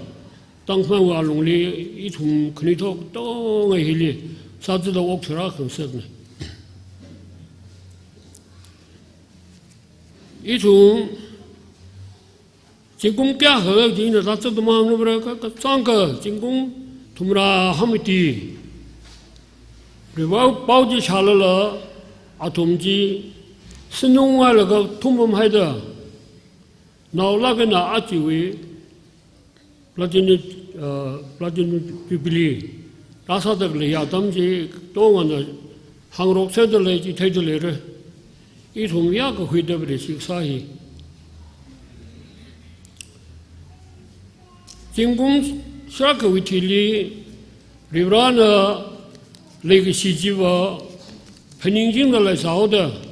tangkhmānwui alungli ithum khanuithot katonga hili sāzatda okthuirā khangasetna. Ithum zingkum kayākha chi ina rāzatda mahāngnavara kha, kachāngkha zingkum thumrā hangmati. Varewui pao chi shālala, athum chi sinung ngailaga thumpamhaida, naolāk eina ajawui Platinum, uh, Platinum Jubilee rāsāda khalei atam chi katongana hāngrokserda lei chi theida leira. Ithum yākakhuida Vareshi kasā hi. Zingkum shākhawui thili Varivarana leikashi chiva phaningchingda leisāhaoda,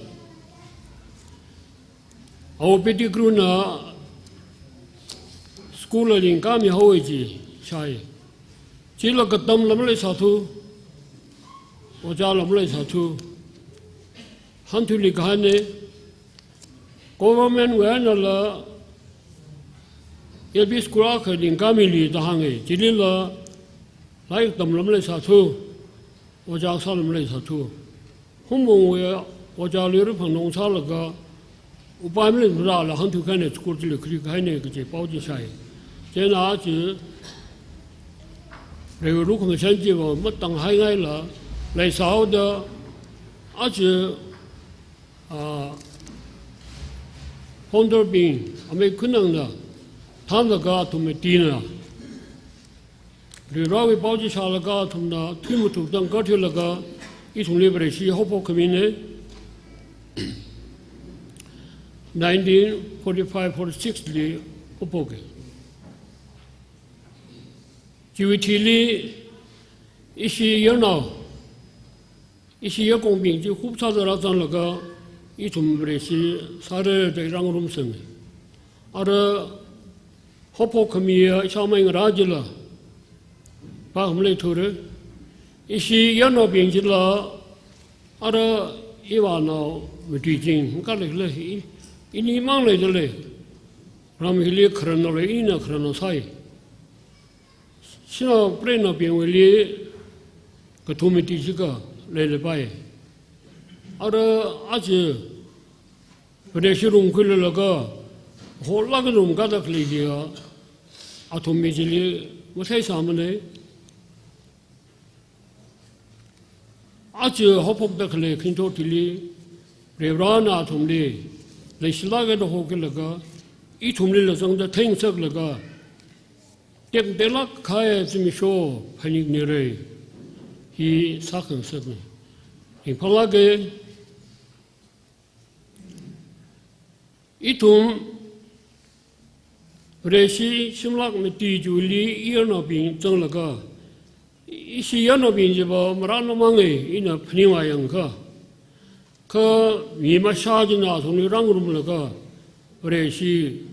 Awo Pettigrew na school la lingkāmihaowa chi shāi. Chila katamla maleisāthu, ojāla maleisāthu. Hānthuili kahaina, government wui einala L P school akha lingkāmilu da hānga, chilila lairik tamla maleisāthu, ojā sāla maleisāthu. Humungwui ojāli riphanong sālaga, upai maleimara la hānthuikahaina, school chili khuikahaina kaji pao chi shāi. Chieina chi Varewui lukhamashan chiva matanghaingaila leisāhaoda, aja, ah, founder bing, amei Khuinangna thānlaga athum meeting na Varivarawui pao chi shālaga athumna thuimathuk tangkathuilaga, Ithumli Vareshi haophok khamina, nineteen forty-five forty-six li haophoka. Chiwui thili ishi yarnao, ishi yakongbing chi hup sāda rāzanglaga, ithum Vareshi sāra da rāngarumsanga. Ara haophok khamiya ishāmei ngarā chila pā khamaleithura. Ishi yarnaobing chila ara ivānao matuiching khalei khalei i, ini mang leidalei. Ram hili khararnao lei, ina khararnao sāi. Shanao preinaobingwuili kathum mati shikha leilapai. Ara aja Vareshi rumkhuilaga, holākha rumkāda khalei chiya, athum mi chili matheisāmana. Aja haophokda khalei khangathor thili, Varivarana athumli leishilāk eina hokhuilaga, ithumlila zangda theingasaklaga, tekmateilāk kahai zimiksho phaningmira. Hi sākhangasakna. Ringphālāka. Ithum Vareshi shimlāk mati chiwuili iyarnaobing zanglaga, ishi yarnaobing chiva marānao manga, ina phaningvā yangakha. Kha mi mashā china athumli rāngarumlaga, Vareshi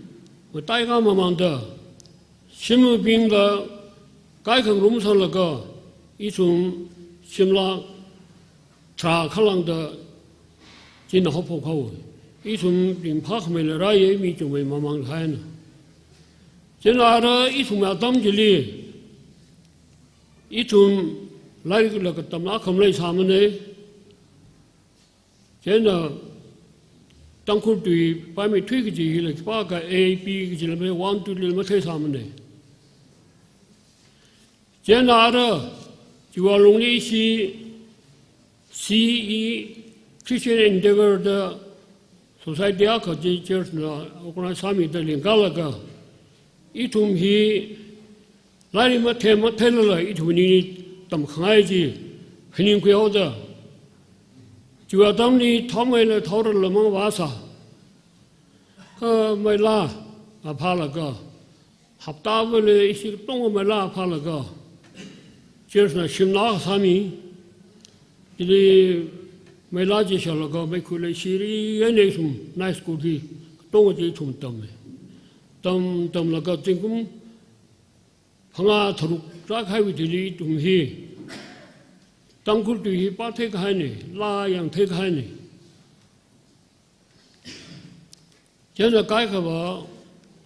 mataikha mamānda, shimabingla kaikha ngarumsanglaga, ithum shimlāk tharā khalāngda china haophok haowa. Ithum ringphākhameila rāya, mi chungmei mamān kahaina. Chieina ara ithum atam chili, ithum lairikla katamla khamaleisāmana. Chieina Tangkhul tui paimei thui kaji hila khipākha A B kajila mei, one two lila matheisāmana. Chieina ara chiwui alungli ishi C E, Christian Endeavour da society akha chi church na organize sāmida lingkalaga, ithum hi lairik mathei matheilala ithum ningli tamkhangai chi phaningkhuihaoda, chiwui atamli thaomei eina thaorarla mavāsā. Kha meilā phālaga, hapta vāli ishi katonga meilā phālaga, church na shimna sāmi. Chili meilā chi shālaga, meikhui leishiri eina ithum night school hi katonga chi ithum tama. Tam, tamlaga zingkum phangā tharuk rākahaiwui thili ithum hi Tangkhul tui hi pāthei kahaina, laa yangthei kahaina. Chieina kaikhava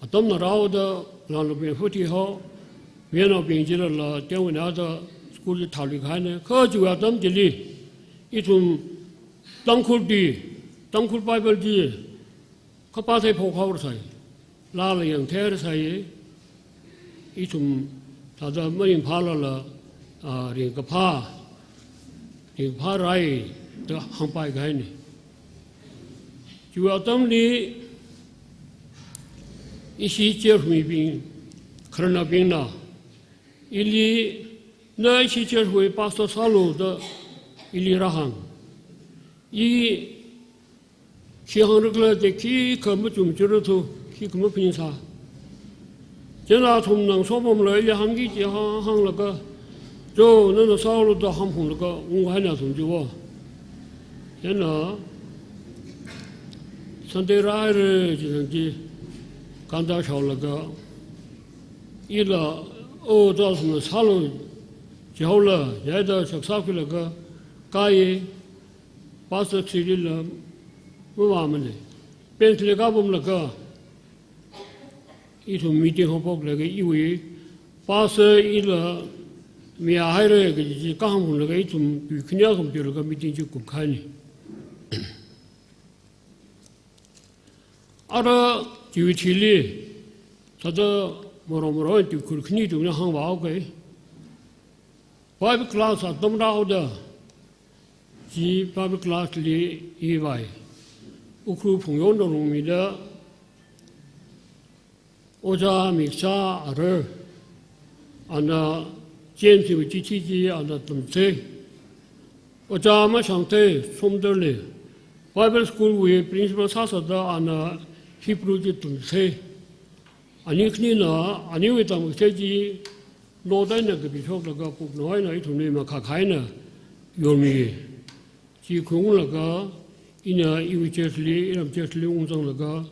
atamna rāhaoda, langlupe phuti hao, Vietnamnaobing chilala tengwinada school chi thālui kahaina. Kha chiwui atam chili ithum Tangkhul tui, Tangkhul Bible chi kapāthei phok haorasai, laala yangthei haorasai. Ithum thāda maringphālala, a, ringkaphā, ringphārai da hāngpai kahaina. Chiwui atamli ishi church mibing, khararnaobingna ili, na ishi church wui pastor sālu da ili rāhāng. I khi hāngra khala da khikha machum chura thu, khikha maphaningsā. Chieina athumna ngasompamla ili hāngki kaji hāng, hānglaga, cho, nana sālu da hāngphunglaga unghaina athum chiva. Chieina Sunday rāhaira chithang chi, kanda shaolaga, ila, o, da athumna sālu jihaola, yaida shaksa khuilaga, kāya, pastor three lila mavāmana. Bench li kapamlaga, ithum meeting haophoklaga iwui pastor ila mayāhaira kaji chi kahāng phunglaga ithum tui khani akhum tuilaga meeting chi kupkahaina. Ara chiwui thili, thāda maro maro tui khur khani tui na hāngvāhaoka. Bible class atam rāhaoda, chi Bible class li ivai. Ukhrul Phungyo Ngarungmida, Ojā Miksa ara, ana James wui chithi chi ana tamchithei. Ojā Mashangthei Somdal hi Bible School wui principal sāsāda ana Hebrew chi tamchithei. Ani khanina, aniwui tamkachithei chi note eina kapishoklaga pupnao eina ithumli makhakha eina yormi. Chi khuiunglaga ina iwui church li, iram church li ungzanglaga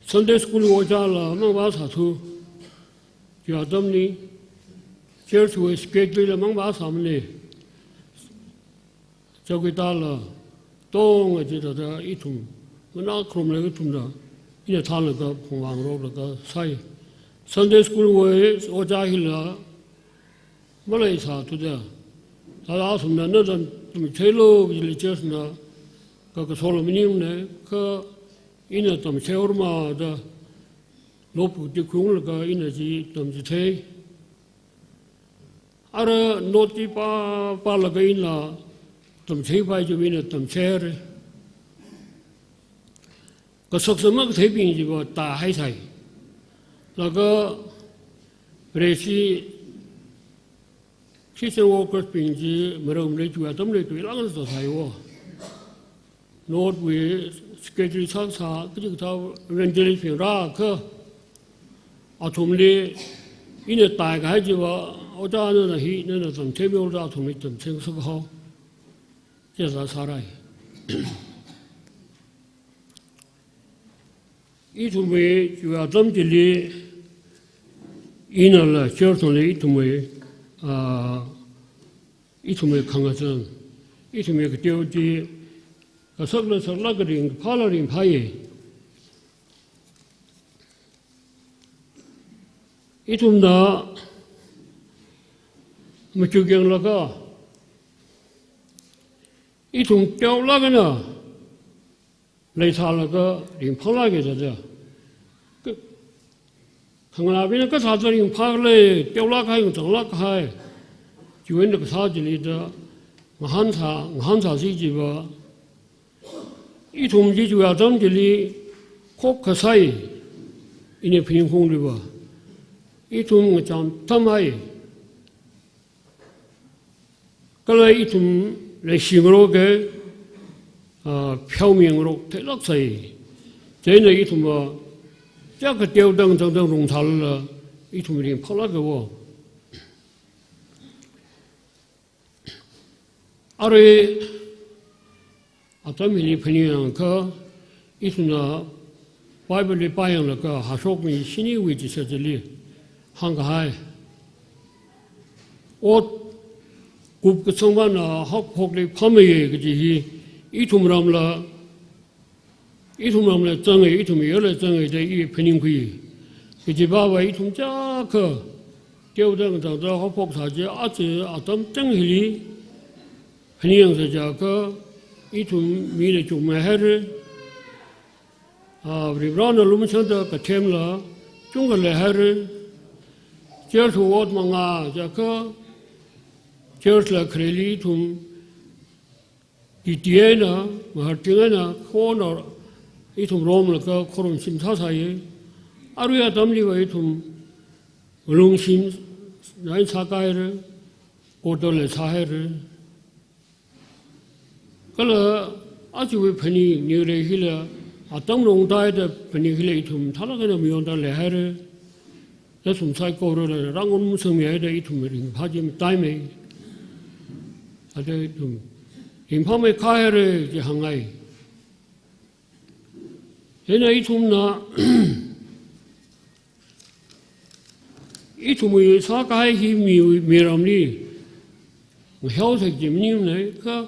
Sunday school ojāla mangvāsāthu. Chiwui atamli church wui secretary la mangvāsāmana. Chowkidar la, tonga chithāda ithum, manā kharumla ithumna, ina thānlaga phungvāngaroklaga sāi. Sunday school wui ojā hila maleisāthuda, thāda athumna nathum tamchitheilo kajili church na kakasola maningmana, kha ina tamchithei ormada, notebook chi khuiunglaga ina chi tamchithei. Ara note chi pā, pālaga ina tamchitheipai chiwui ina tamchitheira. Kasaksa makatheibing chiva tāhaisai. Laga Vareshi Christian workers bing chi maram lei chiwui atamli tuilāk eina sāsai wo. Note wui secretary sāsā, kachikathā evangelist bing rākha, athumli ina tākahai chiva, ojā nana hi, nana tamchitheimi ojā athumli tamchithei sāhao. Chithāda sārai. Ithumwui chiwui atam chili, inala church li ithumwui, ah, ithumwui khangachang, ithumwui kateo chi, kasakla saklāk, karingphāla ringphāya. Ithumna machukyanglaga, ithum teolāk eina leisālaga ringphālāka jida. Ka-, khanganābingna kathāda ringphākhala, teolākkahai, ngachānglākkahai, chiwui eina kasā chili da ngahānsā, ngahānsāsi chiva, ithum chi chiwui atam chili khokkha sai, ina phaningungli va. Ithum ngachān tamhai. Kala ithum leishingaroka, ah, pheomingarok theilāk sai. Chieina ithum va, chiyākha teodang dangdang rungthālala, ithum ringphālāka wo. Arui atam hili phaningyangakha, ithumna Bible li pāyanglaga, Hāshokmi shiniwui chishat chili hāngkahai, ot kupkasang mana haokaphokli phāmeiya kaji hi, ithum ramla, ithum ramla zanga, ithum yurla zanga da i phaningkhui. Kajiva va ithum chiyākha teodang dangda haokaphok sā chi, aja atam chang hili phaningyangsa jiakha, ithum mina chungmeihaira. Ah, Varivarāna lumashanda kathemla chungkha leihaira. Church wui ot mangā jiakha, church la khareli ithum titi eina, maharting eina, khona ithum romlaga khorumshim sāsāya. Arui atamli va ithum malungshimna eina sākāhaira, order la sāhaira. Kala ajawui phaningnira hila, atam rongtaida phaning hila ithum thālāk eina mayonda leihaira. Nathum saikorala rāngarum sangmihaida ithum ringphā chi mataimei. Ada ithum ringphāmeikāhaira chi hāngngai. Chieina ithumna, ithumwui sākahai hi miwui, miramli ngaheosa kaji maningmana, kha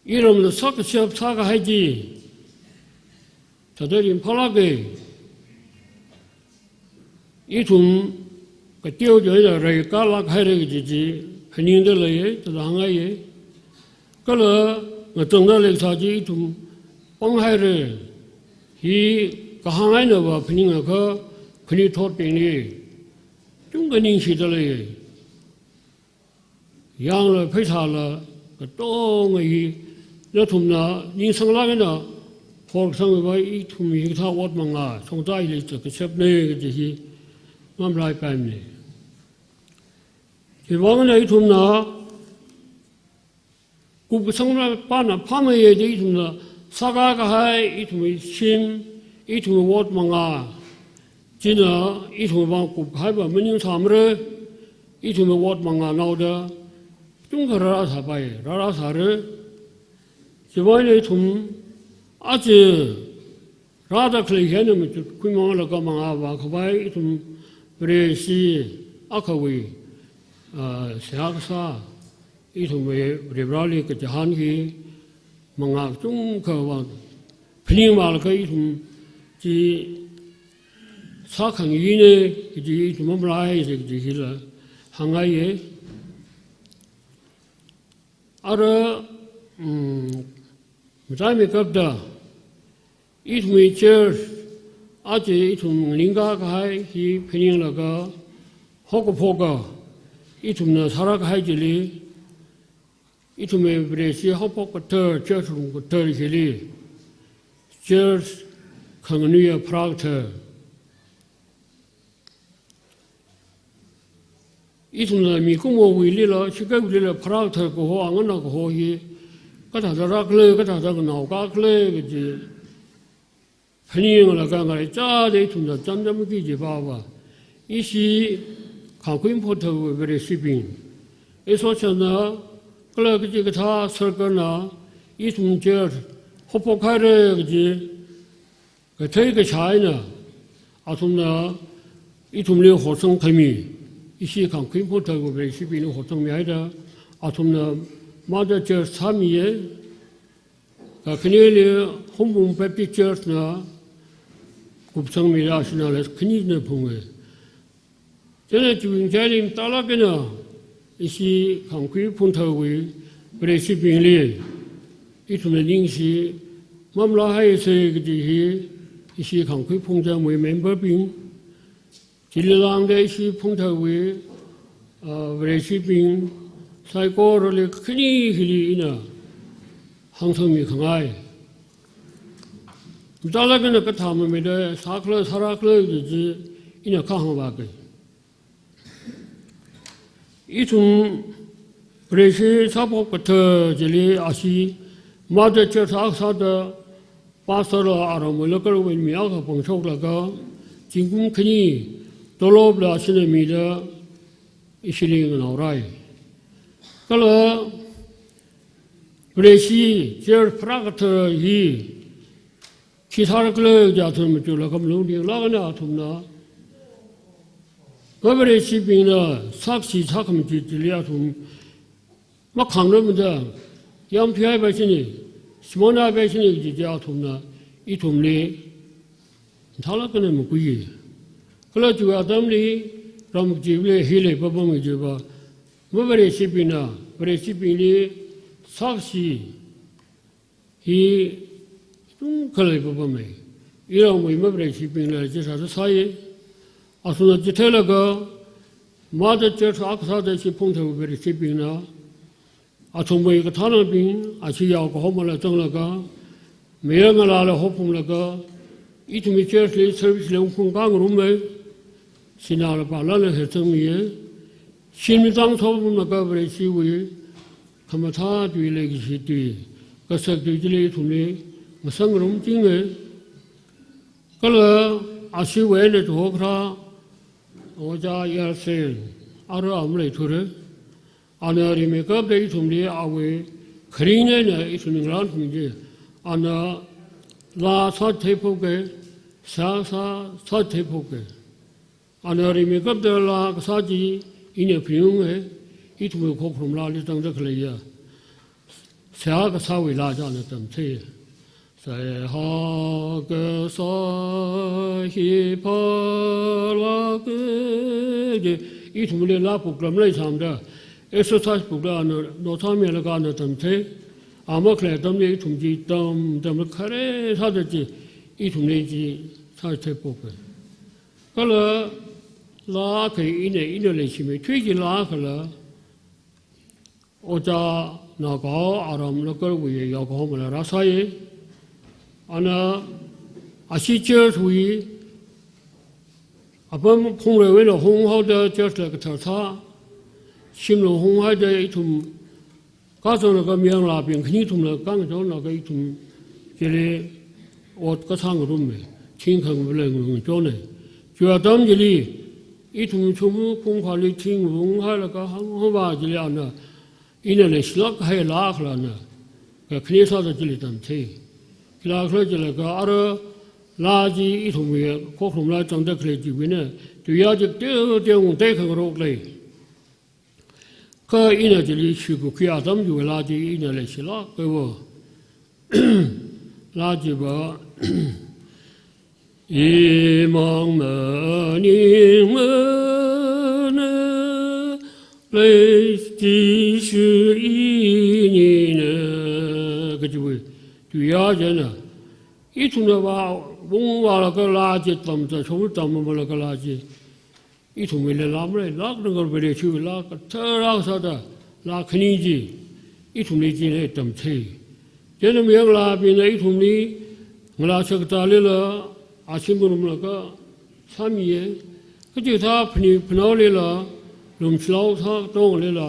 iramla sākashap sākahai chi thāda ringphālāka. Ithum kateo chi eina reikālāk haira kaji chi phaningda leiya, thāda hāngngaiya. Kala ngachangda leisā chi ithum panghaira. Hi kahāng eina va phaningakha, khanuithotbingli chungkha ningshida leiya. Yangla pheisāla katonga hi nathumna ningsanglāk eina horkasang va, ithum hikathā ot mangā shongza hili zatkashapna kaji hi mamalaipamana. Chiwui vang eina ithumna kupkasang pāna phāmeiya da ithumna sākakahai, ithumwui shim, ithumwui ward manga china ithumwui vang kupkahaiva maningsāmara, ithumwui ward manganaoda chungkha rārāsāpai, rārāsāra. Chiwuivang eina ithum aja rāda khalei hi eina machutkhuimanglaga mangāvākhavai ithum Vareshi akhawui, ah, seihā kasā, ithumwui Varivarali kachihān hi mangā kachungkhava phaningvālaga ithum chi sākhangayi eina kaji ithum mamalaisa kaji hila hāngngaiya. Ara, mm, mataimeikapta ithumwui church aja ithum nganingkakahai hi phaninglaga haokaphok ithumna sārākahai chili, ithumwui Vareshi haophok kathar, church room kathar hili, church khanganuiya pharākathar. Ithumna mikumowuilila, shikakwuilila pharākathar kaho, angana kaho hi kathāda rākhala, kathāda nganaokakhala kaji phaninglaga ngaraichāda ithumna chānjamki jiva va, ishi Khangkhui Phunthar Vareshibing, ishi chānjam kala kachikathā sarkarna ithum church haophokhaira kaji kathei kashā eina athumna ithumli horsangkhami, ishi Khangkhui Phunthar Vareshibingli horsangmihaida athumna mother church sāmiya. Kakhaneli Hungpung Baptist Church na kupsangmida ashinala khanina phunga. Chieina chiwui ngachaili mathālāk eina ishi Khangkhui Phuntharwui Vareshibingli ithumna ningshi mamalāhaisa kaji hi ishi Khangkhui Phungchamwui memberbing, chili lāngda ishi Phuntharwui, ah, Vareshibing saikorali khani hili ina hāngsangmi khangai. Mathālāk eina kathā mameida sākhala sārākhala kaji ina kahāngvāki. Ithum Vareshi sāphok kathar chili ashi mother church akha sāda pastor la aramwui local wui mi akha pangshoklaga zingkum khani tolopla ashina mida ishili nganaorai. Kala Vareshi church pharākathar hi khi sārakhala kaja athum machukla khamalung dinglāk eina athumna, Vavareshibingna sakshi sākhamachut chili athum makhāngrarmada, yamthuihaipaishina, shimānhaipaishina kaji chi athumna ithumli mathālāk eina makhuiya. Kala chiwui atamli ram kachivali hi leipapam kajiva, Vavareshibingna Vareshibingli sakshi hi chungkha leipapama. Iramwui Vavareshibingla chi sāda sāya. Athumna chitheilaga mother church akha sāda ishi Phuntharwui Vareshibingna athumwui kathānabing ashi yaokahomala zanglaga, mayarngalāla haophunglaga, ithumwui church li service li ungphung kangaruma, sinā lapa lala hersangmiya. Shim mitang sopamlaga Vareshiwui khamathā tui, leikashi tui, kasak tui chili ithumli ngasangngarumchinga. Kala ashiwui eina tuhokharā Ojā Yarsen, ara amlei thura. Ana rimeikapta ithumli awui kharing eina ithumli ngarānmi chi, ana laa sātheiphoka, sā sā sātheiphoka. Ana rimeikapta laa kasā chi ina phaningunga, ithumwui khokharum laali tangda khaleiya seihā kasāwui laa chi ana tamthei. Seihā kasā hi phalāka ji, ithumli laa book lam leisāmada, exercise book la ana note sāmilaga ana tamthei. A makhalei atamli ithum chi tamtamla khare sāda chi ithumli chi sātheiphoka. Kala laa akha ina, ina leishimei thuiki laa akhala Ojā Nagao aram local wui yaokahomala rāsāya. Ana ashi church wui apam phungreiwui eina hunghaoda church la kathar sā, shimla hunghaida ithum Kazanglaga mayarnaobing khani thumla kangachonlaga ithum chili ot kasā ngarumme, thing khangavalei ngachonne. Chiwui atam chili ithum chungmeikapung akhali thing vung hailaga hāng hāngva chili ana, ina leishilāk kahai laa khala ana, kakhane sāda chili tamthei. Khila khala jilaga ara laa chi ithumwui khokharum laa zangda khalei chiwuina, tuiya chi teoteo ngungtei khangarok lei. Kha ina chili shikakhui atam chiwui laa chi ina leishilāk kahaiva. Laa chiva, imang maningmana, leishi inina, kajiwui tuiya china. Ithumna va, vung valaga laa chi tamda, shong tamvalaga laa chi ithumwui leilā maleilākna, ngarvele chiwui laa kathara sāda, laa khani chi ithumli chili tamthei. Chieina mayarnaobingna ithumli ngalā shakta lila, ashi ngarumlaga sāmiya. Kachi thā phani phanaolila, lumshilao thā katongalila,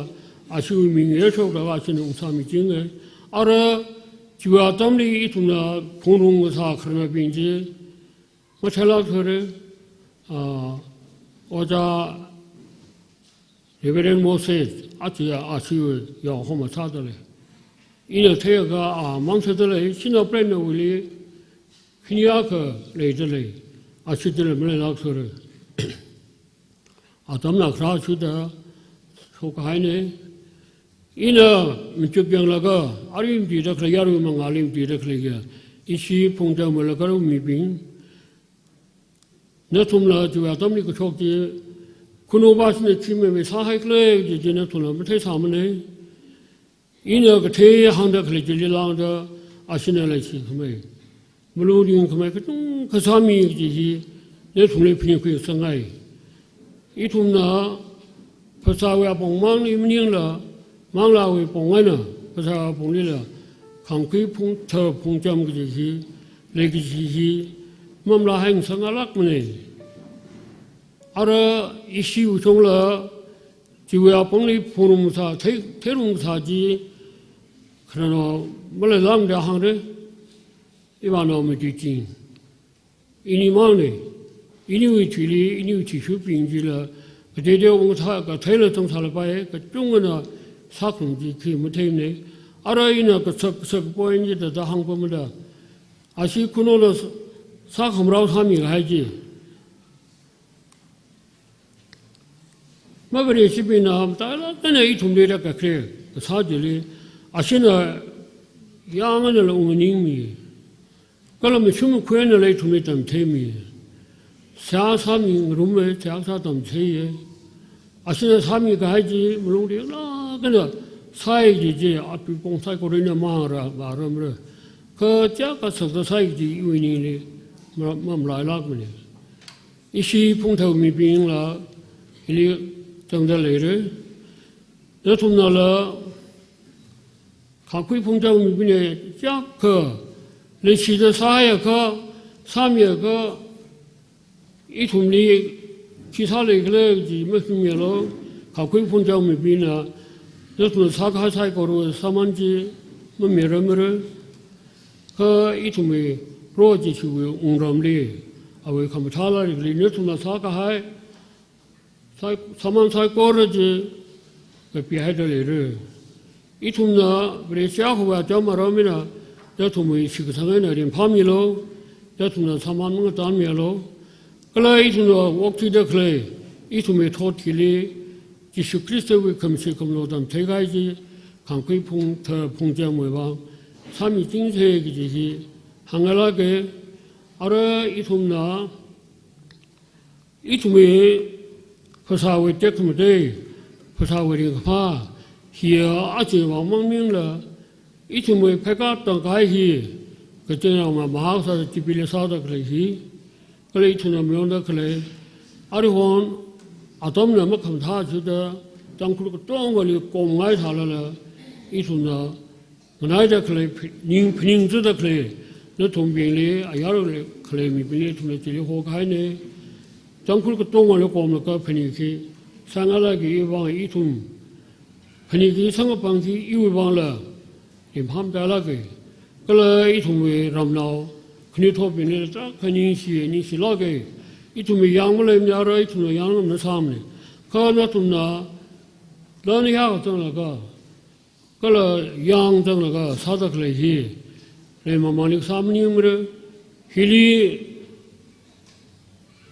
ashiwui ming yeshokda ashina ungsāmichinga. Ara chiwui atamli ithumna phungrung kasā khararnaobing chi matheilāk thura, ah, Ojā Reverend Moses, achi, achiwui yāhoma sādalei. Ina theiakha, ah, mang sādalei, shina preinawuili, khani akha leidalei, ashi dalei maleilāk thura. Atamna kharā shuda, shokkahaina. Ina machuk yanglaga, arui matuida khalei, yarui mangāli matuida khalei ya, ishi phungda mulaga rāmibing. Nathumla chiwui atamli kashok chi, khunuva shina khi meimei sāhai khala kaji chi nathumla matheisāmana. Ina kathei hāngda khalei chili lāngda, ashina leishikhamei, malung ringkhamei kachungkha sāmi kaji hi nathumli phaningngaisāngai. Ithumna phasāwui apong mangli maningla, manglāwui apong eina phasā aponglila, khangkhui phungtha phungcham kaji hi, lei kaji hi, mamalāhai ngasāngalākmana. Ara ishiwui shongla, chiwui apongli phungrumsā, thei, theirumsā chi, khararnao maleilākmada hāngra, ivānao matuiching. Ini mangna, iniwui thuili, iniwui thuishurping chila, kateitei ungthā, katheila tangsālapai, kachungana sākhangarum chi khi matheimana. Ara ina kasak, kasak point chi thāda hāngpamda. Ashi khunola sā, sākhamarao sāmikahai chi. Mavareshibingna matailāk eina ithumli rākakhui kasā chili, ashina yāng einala ungmaningmi. Kala mashun makhui einala ithumli tamtheimi. Seihā sāmingarumme, seihā sā tamtheiya. Ashina sāmikahai chi malung ringlāk eina sāi kaji chi, atui pong saikorana mara, mara mara. Kha chiyākha sakta sāi kaji iwui ningli, ma, mamalailākmana. Ishi phungtha mibingla, ili zangda leira. Nathumnala, khangkhui phungcham mibingna chiyākha, leishida sāhaiakha, sāmiakha, ithumli khi sālei khala kaji mashunmilu, khangkhui phungcham mibingna, nathumna sākahai saikora sāman chi mamirarmara, kha ithumwui Proho Jishuwui wungramli, awui khamathā lairikli nathumna sākahai, sai, sāman saikora chi kapihaida leira. Ithumna Vareshi akhawui atam aramna, nathumwui shitkasang eina ringphāmilu, nathumna sāman mangatanmialu. Kala ithumna okthuida khalei, ithumwui thot hili, Jishu Khristawui khamashi khamalo tamtheikahai chi, khangkhui phungtha phungchamwui vang sāmichingsa kaji hi hāngngailāka. Ara ithumna, ithumwui phasāwui tekhamatei, phasāwui ringkaphā, hiya aja vang maningla, ithumwui pheikatang kahai hi, kateonao mahākasā chipili sāda khalei hi, kala ithumna mayonda khalei, aruihon atamna makhamathā sāda, Tangkhul katongali komngai sālala, ithumna nganaida khalei, phi-, ning phaningchida khalei, nathumbingli, ayar khalei mibingli ithumna chili hokahaina. Tangkhul katongali komlaga phaningki, sāngailāka. Iwui vang ithum Khani khi sangapang khi iwui vangla, rimham tālāka. Kala ithumwui ramnao, khanuithotbingli tarākha ningshi, ningshilāka. Ithumwui yang maleimana, ara ithumna yang ngasāmana. Kha nathumna, lan yāzanglaga, kala yāngzanglaga sāda khalei hi, leimamān ningsāmaningmara. Hili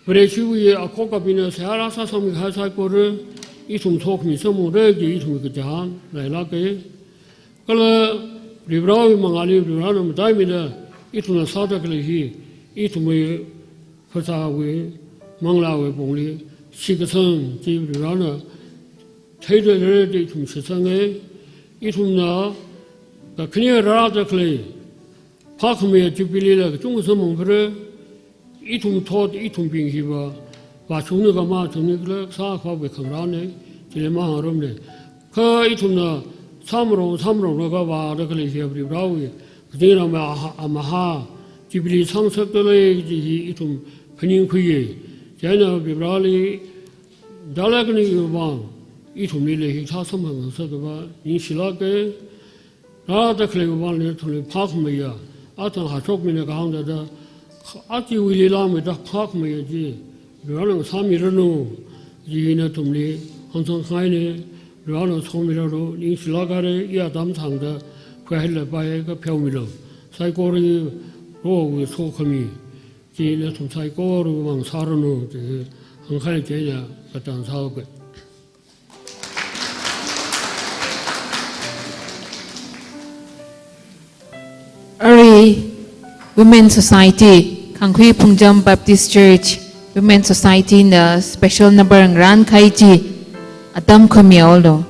Vareshiwui akhok apina seihā rāsāsangmi kahai saikora, ithum sokhami sāmara kaji ithumwui kachihān leilāka. Kala Varivarāwui mangāli Varivarāna mataimida, ithumna sāda khalei hi, ithumwui phasāwui, manglāwui pongli shitkasang chi Varivarāna theida leira da ithum shitsanga. Ithumna kakhane rāda khalei phākhamei jubilee la kachungkha samphangphara. Ithum thot, ithumbing hiva, vāshungna kha mashungna khala sākhavai khangarāna, chili mahāngrumna. Kha ithumna sāmarong, sāmaronglaga vāda khalei hi Varivarāwui kazingram a-, amahā jubilee sangsakta lei kaji hi ithum phaningkhuiya. Chieina Varivarāli dalakni vang, ithumli leihi sāsamphang ngasakta va ningshilāka. Rāda khalei vangli ithumli phākhameiya, atam hāshokmina kahāng thāda, achiwuili langmeida phākhameiya chi, Varivarāna sāmiranu, chi nathumli hāngsang khangaina. Varivarāna somiranu, ningshilāk haira. I atam sangda khuihailāpai, kapheomilu. Saikora Prohowui sokhami chi nathum saikorawui vang sāranu, chi hāngkahai china katang sāuka. Arui Women Society, Khangkhui Phungcham Baptist Church Women Society na special number ngarānkahai chi atam khuimilu.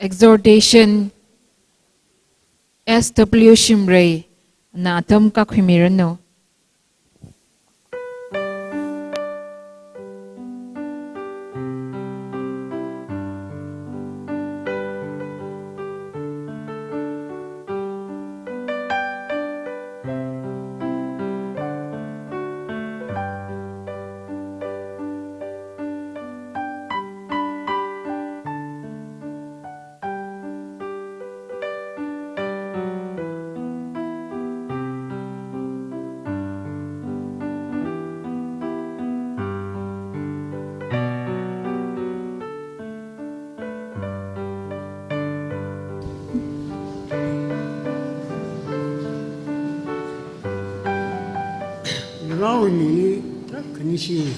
Exhortation, S W Shimray, na atam kakhuimiranu. Ngarao ni, tak kani shi.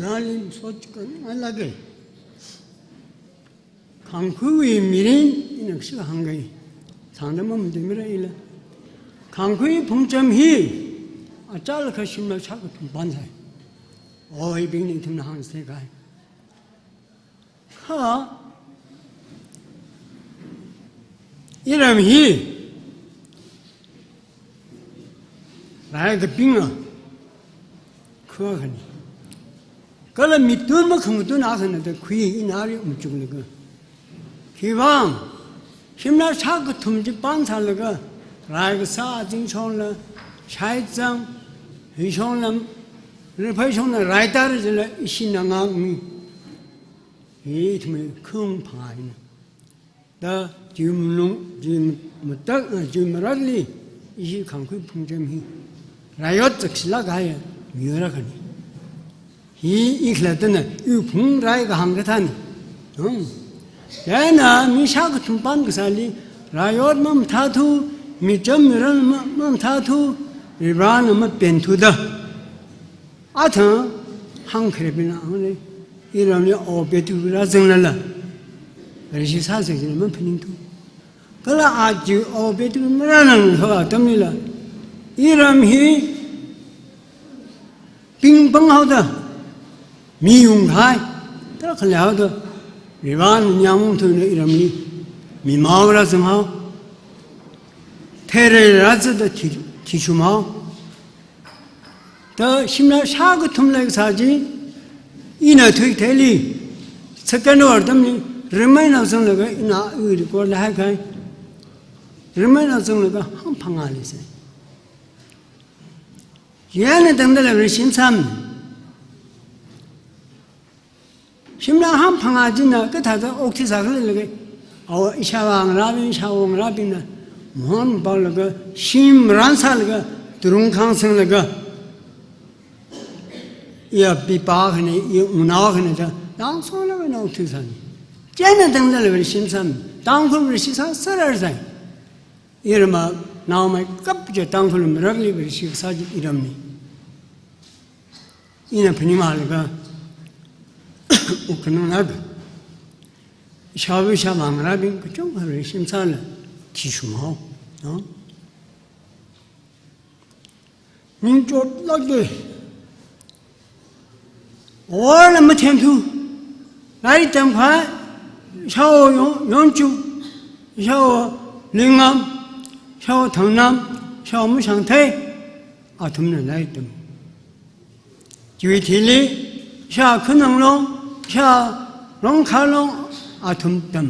Ngarao ni sot kan ngalage. Khangkhuiwui mirin ina kashi hānggai. Sāngda mamdimira ila. Khangkhui phungcham hi, achālakha shimla shākathumpān sāsai. Oi, bingni ithumna hāngsai kai. Kha, iram hi, rai kapinga, khuiakhana. Kala mitun makhangatun akhana da khui inari umchuklaga. Khiwuivang, shimla shākathum chi pānsālaga, rai kasā azingshongla, shaizang, hishongla, riphaishongla, raitara jila, ishina ngami. Hi ithumwui khung phāna. Da, chi malung, chi matak, chi marakli, ishi khangkhui phungcham hi. Rayot chakshila kaya, miyora kani. Hi ikhalattana, i phung rai kahāng kathāna. Hmm. Chieina, mi shākathumpān kasāli, rayot mamathāthu, micham miran ma-, mamathāthu, Varena mapen thuda. Athang hāngkharepina hāngle, iramli awo petu rāzanglala, Vareshi sāsai jina maphaningthu. Kala aja awo petu marānang haowa atamlila, iram hi pingpang haoda, mi yungkahai, tarākha leihaoda, Varena nyamong thuina iramli, mimao rāzanghao, theirei rāzatda thi, thishumhao. Da shimla shākathum leikasā chi, ina thuitheili, second war atamli, rimeina zanglaga ina i record la haikai. Rimeina zanglaga hangphangā leisai. Chieina tangdala Vareshi shitsang. Shimla hangphangā china kathāda okthui sākhala laga, awo ishāvā ngarābing, ishāwo ngarābingna, mohon paolaga, shim ran sālaga, turung khang sanglaga, iya pipā khani, iya unao khani da, dang solaga na okthui sāni. Chieina tangdala Vareshi shitsang, Tangkhul Vareshi sāsārar sai. Irama naomeikap chi Tangkhul marakli Vareshi kasā chi iramni. Ina phaningmalaga, ukhanang laga, ishāvā ishāvā ngarābing kachungkha Vareshi shitsangla, thishumhao, no? Ningchotlākda, ora mathemthu, lairik tamkahai, ishāwo Yong, Yongchuk, ishāwo Lingam, ishāwo Thangnam, ishāwo Mashangthei, athumna lairik tam. Chiwui thili, ishā Khanang Long, ishā Rongkha Long, athum tam,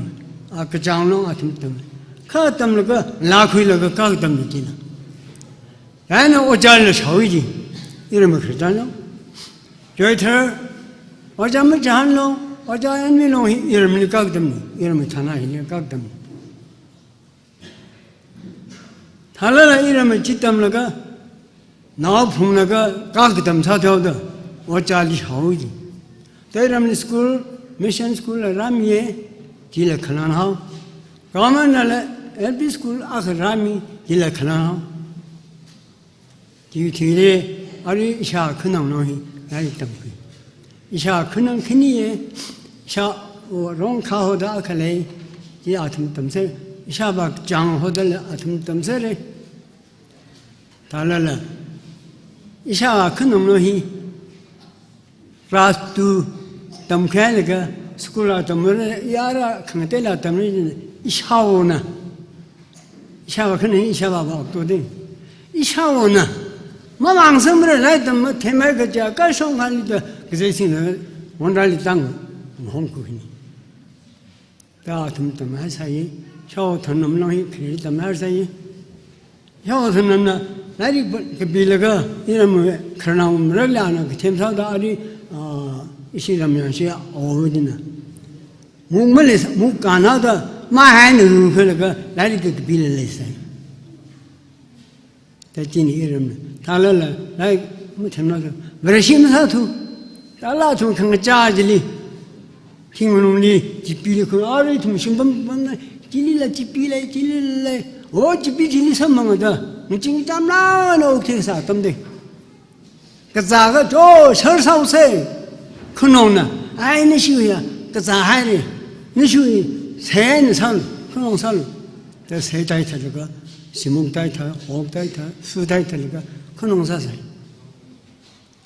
a Kachāng Long athum tam. Kha tamlaga, lākhuilaga kakatamna china. Chieina ojāla shaowa ji, iram khararchan Long, Joythar, ojā Machahan Long, ojā Anmi Long hi iramli kakatamna, iram thana hili kakatamna. Thālala iram chi tamlaga, nao phunglaga kakatam sāthuda, ojāli shaowa ji. Da iramli school, mission school la rāmiya, chila khananghao. Government nala L P school akha rāmi, chila khananghao. Chiwui thili, arui ishā Khanang Long hi, lairik tamkhui. Ishā Khanang khaniya, ishāwo Rongkha hoda akha lei, chi athum tamser, ishāvā Kachāng hodala athum tamserra. Thālala, ishāvā Khanang Long hi, class two tamkhuilaga, School la tamra, yara khangateila tamra, ishāvāna. Ishāvā khani, ishāvā vā okto ding. Ishāvāna. Mamāngsamra lairik tam mathemai kaja, kashong khalida, kazei singna, wonrali tang, hong kuhini. Ta athum tamhaisai, shao thanam lang hi khri tamhaisai. Shao thanamna, lairik ba-, kapilaga, iram kharnam ralana, kathem sāda ari, ah, ishi ram yangshi awo dina. Muk maleisa, muk kanada, mahaina rukalaga, lairik kapila leisai. Ta chini iram, thalala, lairik, mathemna, Vareshi masāthu, tala thum khangachā chili, thinglungli, chipili khun, ari thum shimbam, bamna, chilila, chipila, chilila, o, chipi chili samangada, maching tamla, no, thik sā tamde. Kazā kato, shar saose, khanongna, ai, nishuya, kazā haire, nishui, sen sal, khanong sal. Ta se tai thalaga, simung tai tha, hok tai tha, su tai thalaga, khanong sāsai.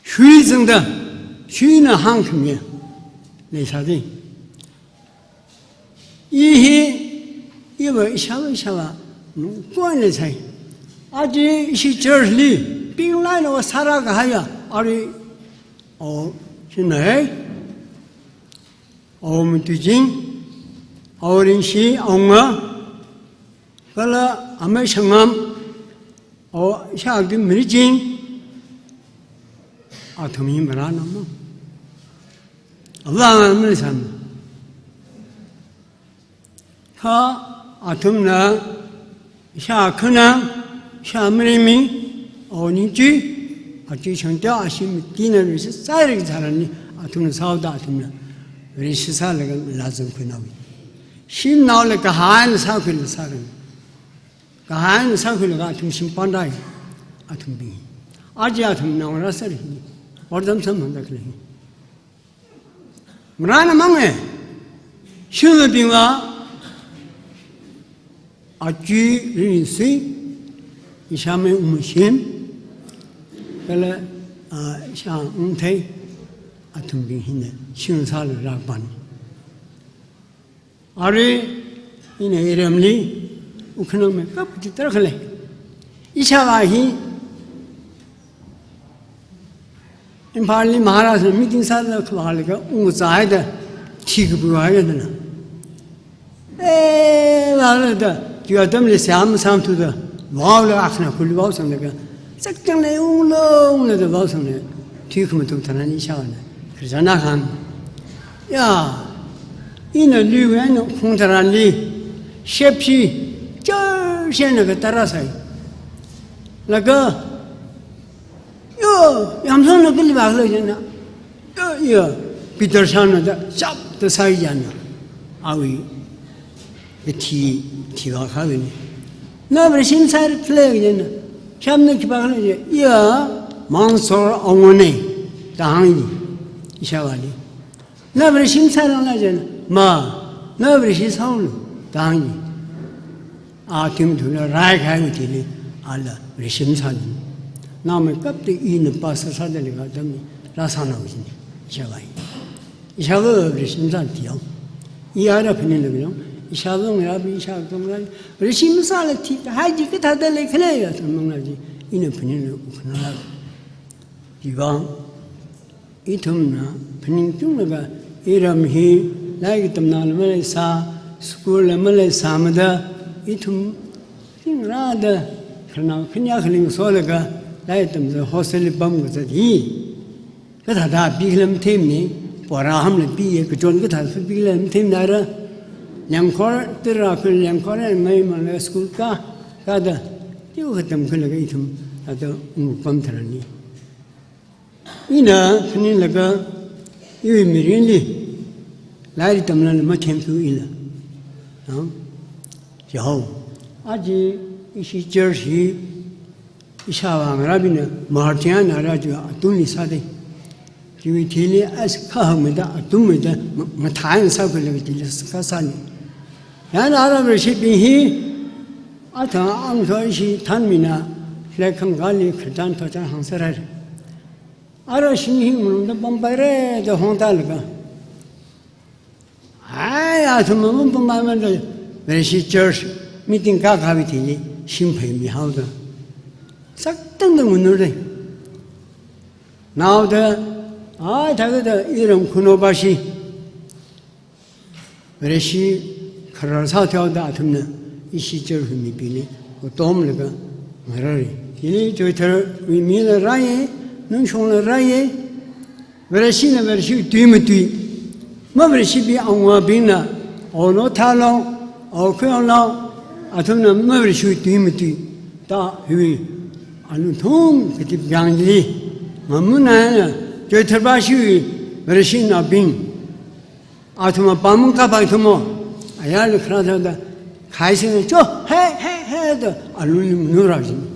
Shui zangda, shuina hāngkhamiya, leisāde. I hi, iva ishāvā, ishāvā, nungkon leisai. Aji ishi church li, pinglaina vā sāra kahaiya, ari, o, shinai, o, Matuijing, o, Ringshi, o, Nga, kala, amei Shangam, o, shakti Mirijing, athum hi marānama. Avāngamei sam. Kha athumna, sha khana, sha marimi, o ningchi, achi shangta, ashi mitina, Vareshi sāri tharanli, athumna sāoda athumna, Vareshi sālaga lazang khuinawi. Shimnaola kahai sākhuila sāran. Kahai sākhuilaga athum shimpandai, athumbing. Aja athum naongarā sāri, vārdam samphangda khalei. Marānamang e, shimabingva, achi Ringsui, ishāmei Umashim, kala, ah, ishā Ungthei, athumbing hina, shim sālaga rākpan. Ari, ina iramli, ukhanang me kap chi tara khalei. Ishāvā hi, Imphalli Maharajna meeting sāda khavālaga, ungzāhaida, thikaphuhaida na. Eh, vālada, tui atamli siam samthuda, vaola akhana khuli vaosanglaga, sakchang lei unglo, unglo da vaosangla, tui khamathum tharan ishāvāna. Khararchan akha. Ya, ina luiwui eina khung tharanli, shepshi, char shena katara sai. Laga, yo, yamsangna kali vākhala jina. Yo, yo, Peter shana da, chap da sai jina. Awui, kathi, thivākha ni. Na Vareshi masāra khala jina. Shamna khipākhala jina. Ya, Mangsor Awungana, da hāngi. Ishāvāli. Na Vareshi masārangla jina, ma, na Vareshi sāulu, da hāngi. Athum thuna rai kahaiwui thili, ala Vareshi masālu. Naomeikapta ina pastor sāda leilaga atamli, rāsānao jina, ishāvā. Ishāvā Vareshi masālu tiao. I ara phaninglaga yong, ishāvā ngarābing, ishāvā ngarā, Vareshi masāla thi, haiji kathāda leikhala ya, thamangla ji, ina phaninglaga ukhanala. Iva, ithumna phaningchunglaga, iram hi, lairik tamnala maleisā, school la maleisāmada, ithum, thingrāda, khararnao khanyā khaling solaga, lairik tamda hostel li pamkazat hi. Kathāda pikhala mathemana, pora hamla piya, kachon kathāda pikhala mathemana ra. Lengkhor, tira kul lengkhor, mai mala school ka, kada, tiu khatam khalaga ithum, ada ungpam tharanli. Ina phaninglaga iwui mirinli lairik tamlala mathemthu ila. Ha? Yao. Aja ishi church hi ishāvā ngarābingna martian ara ju athumli sāda. Chiwui thili as kahāngmeida athummeida ma-, mathāna sākhuilaga thili sākasāna. Yana ara Vareshibing hi athang angtho ishi thanmina flag khangkāli khararchan thotchan hāngsārai. Ara shim hi ngalungda pampaira da hongtālaga. athum mapam pamāmanda Vareshi church meeting kakāwui thili shim pheimihaoda, saktangda nganurda. Naoda, ai thāda iram khuno bashi Vareshi kharar sāthuihaoda athumna ishi church mibingli otomlaga ngarāra. Chili Choitharwui mila rāya, Nungshongla rāya, Vareshina Vareshi tui matui, mavareshibing awungabingna, awo Nothalo, awo Khuiyanglao, athumna mavareshibing tui matui, ta hiwui alungthung katip yangli, ngamunana, Choithar bashiwui Vareshinaobing, athum apam kapā thumo, ayarli kharā thāda, khaising cho, he, he, he, da, alungli ngarāra jin.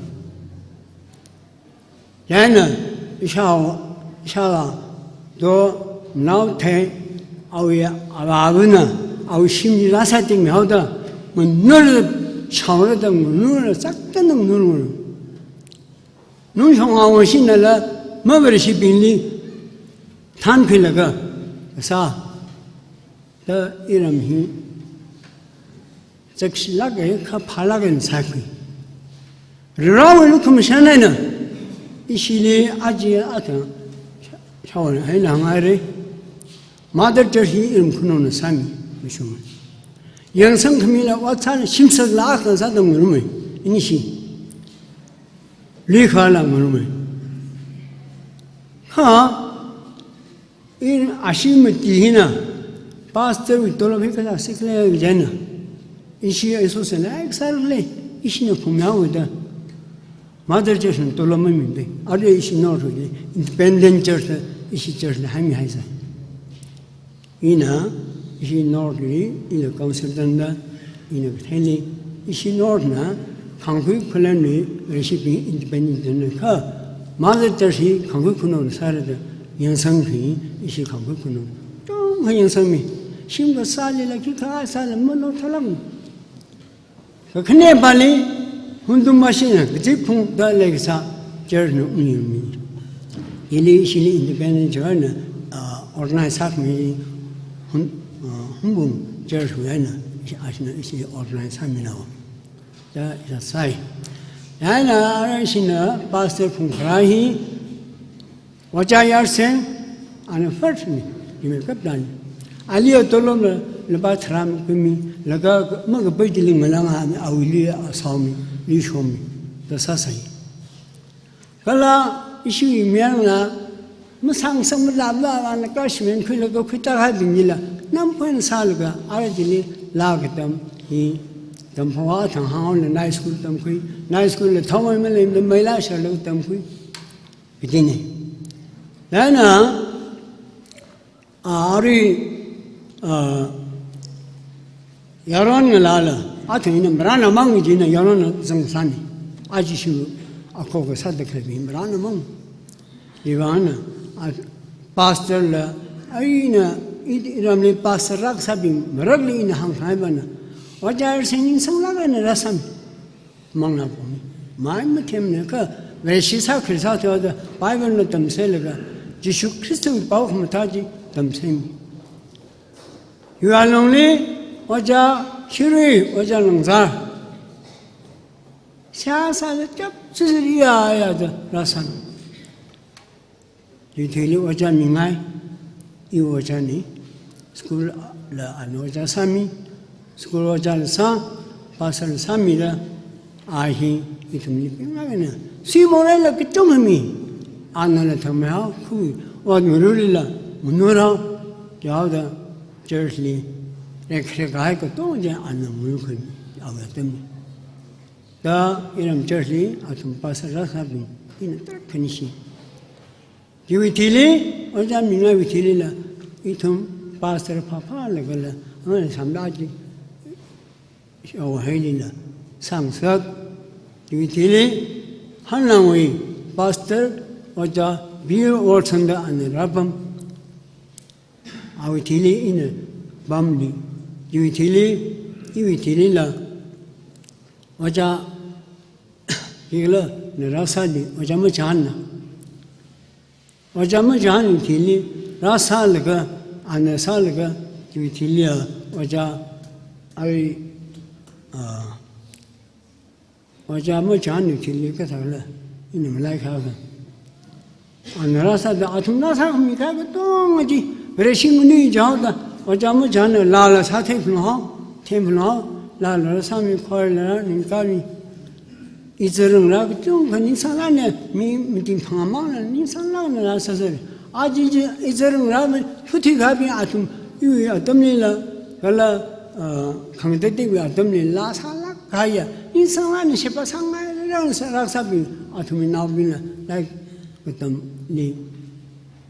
Chieina, ishāwo, ishāla, do, nao thei, awui, avāvana, awui shimli rāsātingmihaoda, nganurda, shaorada, nganurda, saktangda nganur. Nungshong awungashinala, mavareshibingli, thankhuilaga, sā, da iram hi, zakshilāk eina, kha phālāk eina sākhui. Rirawui lukhamashan eina, ishili aja athang, shaona eina hāngngaira. Mother Church hi iram khanona sāmi, mashunga. Yangsang khamila ot sāla shimsāla akha sāda ngarumma, inishi. Likhala ngarumma. Kha, in ashi mati hina, pastor wui tolop hi kala sikle jana. Ishi iso sena ek sar le, ishina phumya wuda. Mother Church na tolop mamida. Are ishi North wui independent church la, ishi church la haimi haisa. Ina, ishi North li, ila council tangda, ina kathāli, ishi North na, Khangkhui khuilanli, Vareshibing independent tangda, kha, Mother Church hi Khangkhui khanona sārada, yangsang khi, ishi Khangkhui khano. Tong kha yangsangmi, shim kasālila, khikha sāla, mano thalam. Kakhane pali, Hundum mashina, kaji phungda leikasā, church na ungyangmi. Ili ishili independent church na, ah, organize sākhami, Hun-, ah, Hungbung church wui eina, ishi, ashina ishi organize sāminao. Da, isa sai. Yana, ara ishina pastor phungkharā hi, Ojā Yarseng, ana first ni, yumei kaptan. Ali atolom la, lupā tharā makhuimi, laga makapai chili ngalānga, awuili asaomi, lishomi, da sāsai. Kala, ishi mayangla, masāngasang malāpla, ana classmate khuilaga khuitā haibinglila, namkhuina sālaga, ara chili, laa katam, hi, tamphangva thang hānghaola, night school tamkhui, night school la thangwai malei, meila sharlaga tamkhui. Kajina. Laina, a, ari, a, yaron ngalāla, athang ina marānamang jina yaron na zangsani. Aja shu akho kasā da khalei marānamang. Iwuivang na, a, pastor la, aina, i, iramli pastor rākasābing, marakli ina hāngkhangai vana. Ojā Yarseng ningsanglāk eina rāsāmi. Manglā pong. Mai mathemna kha, Vareshi sākhui sāthuihaoda, Bible na tamseilaga, Jishu Khristawui pao khamathā chi tamseimi. Yualungli, Ojā Khirui, Ojā Nangzar. Sā sāda chap sisiriya ya da rāsāmi. Chiwui thili ojā Mingai, i ojāna, school la ana ojā sāmi, school ojāla sā, pastor sāmida, a hi, ithumli pingaina. Sui moraila kachungkhami, anala thangmeihao, khu, ot ngarulila, nganurhao, yaoda, church li, rekrek kahai katonga chi ana ngarulkhami, awui atamli. Da iram church li, athum pastor rāsābing, ina tarākha ningshi. Chiwui thili, Ojā Mingaiwui thilila, ithum pastor phāphālagala, angana samda chi, shaohailila, sāngasak. Chiwui thili, Hanlangwui pastor, Ojā Bill Olson da ana rāpam. Awui thili ina pamli. Chiwui thili, iwui thilila, Ojā, hila, na rāsāli, Ojā Majanna. Ojā Majanwui thili, rāsālaga, ana sālaga, chiwui thili ya, ojā, ai, ah, ojā Machānwui thili kathāla, ina malaikha kha. Ana rāsāda athumna sākhami kaikha katonga chi, Vareshi nganui jihaoda, ojā Machāna laala sātheiphunhao, theiphunhao, laala rāsāmi, khor laala ningkami. Ichirangra kachungkha ningsānglākna, mi mating phangā mangla ningsānglākna rāsāsāra. Aja chi ichirangra mi thuthi kapi athum, iwui atamlila, kala, ah, khangateiteewui atamlila sālāk kahaiya, ningsānglākna sheba sāngai rang sā rāsāpi athumwui naobingla, like, katamli,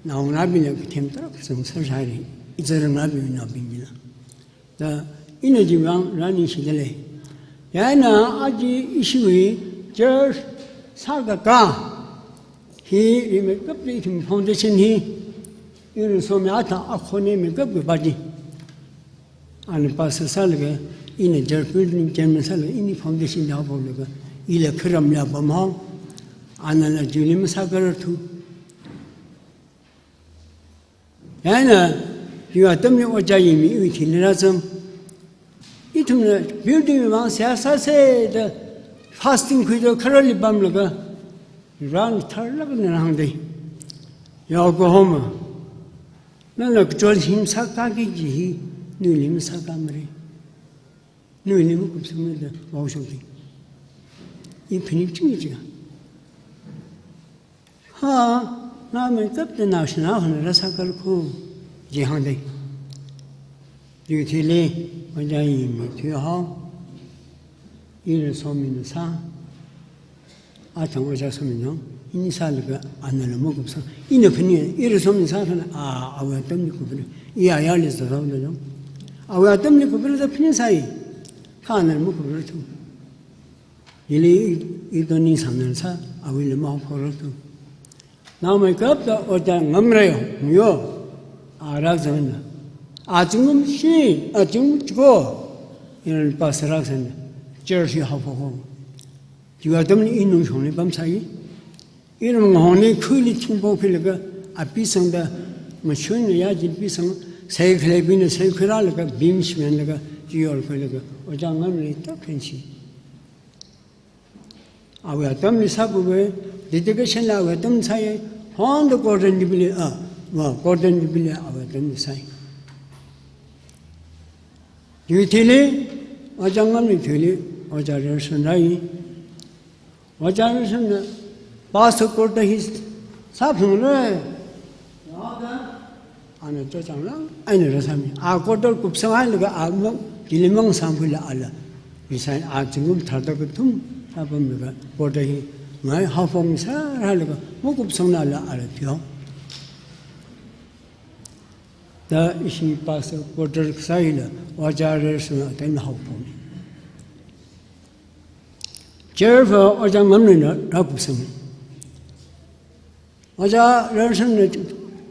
naongarābingla kathem tarākha sāngasakra, ichirangrabingwui naobing chila. Da ina chiwui vang rāningshida lei. Chieina aja ishiwui church sākaka hi rimeikapta ithum foundation hi, Iramsomi athā akhonei meikap kapā chi. Ana pastor sālaga, ina church building chairman sālaga, ini foundation haophokta, ila kharamli pamhao, anala chili masākararthu. Chieina, chiwui atamli ojā Yimi iwui thili rāzang. Ithumna building vang seihā sāsei da fasting khuida khararli pamlaga, rātharlāk eina hāngda, Yokohama, nana kachot hi masākaki kaji hi, nawuili masākamara. Nawuili makupsangmara da vaoshokki. I phaning chingda chiya. Ha, ngameikapta naoshinao hon rāsākar kho, chi hāngda. Chiwui thili, ojā Yimi thuihao, Iramsomina sā, athang ojā Somina, ini sālaga anala makupsang. Ina phaning, Iramsomina sāthāna, a, awui atamli kupra. I ayarli zathaoda jong. Awui atamli kupra da phaningsai. Kha anala makuprarthu. Ili i, i to ningsāngngasā, awuila mahaophorarthu. Naomeikapta ojā Ngamrei yo, a rāzangna. A zingkum shi, a zingkum chiko, iran pastor rāzangna. Church hi haophok haowa. Chiwui atamli i Nungshongli pamsai. Iram ngahongli khuili thingpokhuilaga, a pisangda, mashun ya jin pisang, sei khaleibingna sei khuirālaga, beam shimenlaga, chi yorkhuilaga, ojā Ngamrei tak khanshi. Awui atamli sākhuiya, dedication la awui atam sāya, hon da Golden Jubilee, a, wa, Golden Jubilee awui atamli sāya. Chiwui thili, ojā Ngamrei thili, ojā Rerson rāya. Ojā Rersonna, pastor quarter hi sāphungra. Ana chochang lang, eina rāsāmi. A quarter kupsanghailaga, a mang, chili mang sāngkhuila ala. Resign a zingkum tharda kathum, sāpamlaga, quarter hi, ngai haophok sāhailaga, makupsangna ala, ala thuihao. Da ishi pastor quarter sāhila, ojā Rersonna, atam haophokna. Chair va ojā Ngamreina rākupsang. Ojā Rersonna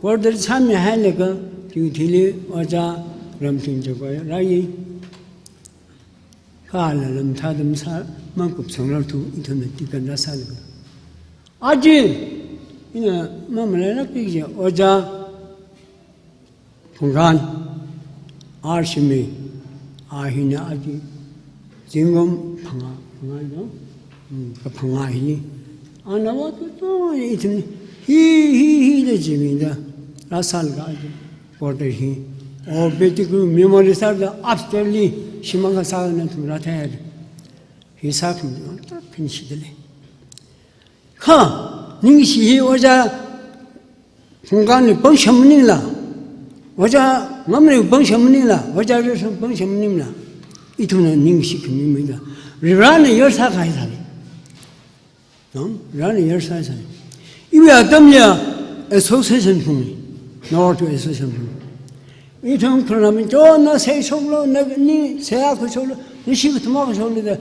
quarter sāmihailaga, chiwui thili ojā Ramthing Jagoi rāya. Kala lam thādam sā, makupsangrarthu, ithumna deacon rāsālaga. Aja, ina mamalailāk kaji, ojā Phungkan, R. Shimei, a hina aja, zingkum phangā, phangā no? Hmm, kaphangā hi. Ana vāthutu ithum hi, hi, hi da jimida, rāsālaga aja, quarter hi. O, beti ku memory sāda upstairs li, shim akha sāda nathum rāthei haira. Hi sākhami, ta khanshida lei. Kha, ningshi hi ojā Phungkanli pangshap maningla, ojā Ngamrei pangshap maningla, ojā Rerson pangshap maningla, ithumna ningshi khami maida. Varena yar sākahai thāli. No? Varena yar sākahai thāli. Iwui atamliya association phungli. North Association phungli. Ithum khurna min chonna seishoklu, na ni seihā khuishoklu, ni shi kathuma khuishoklu da.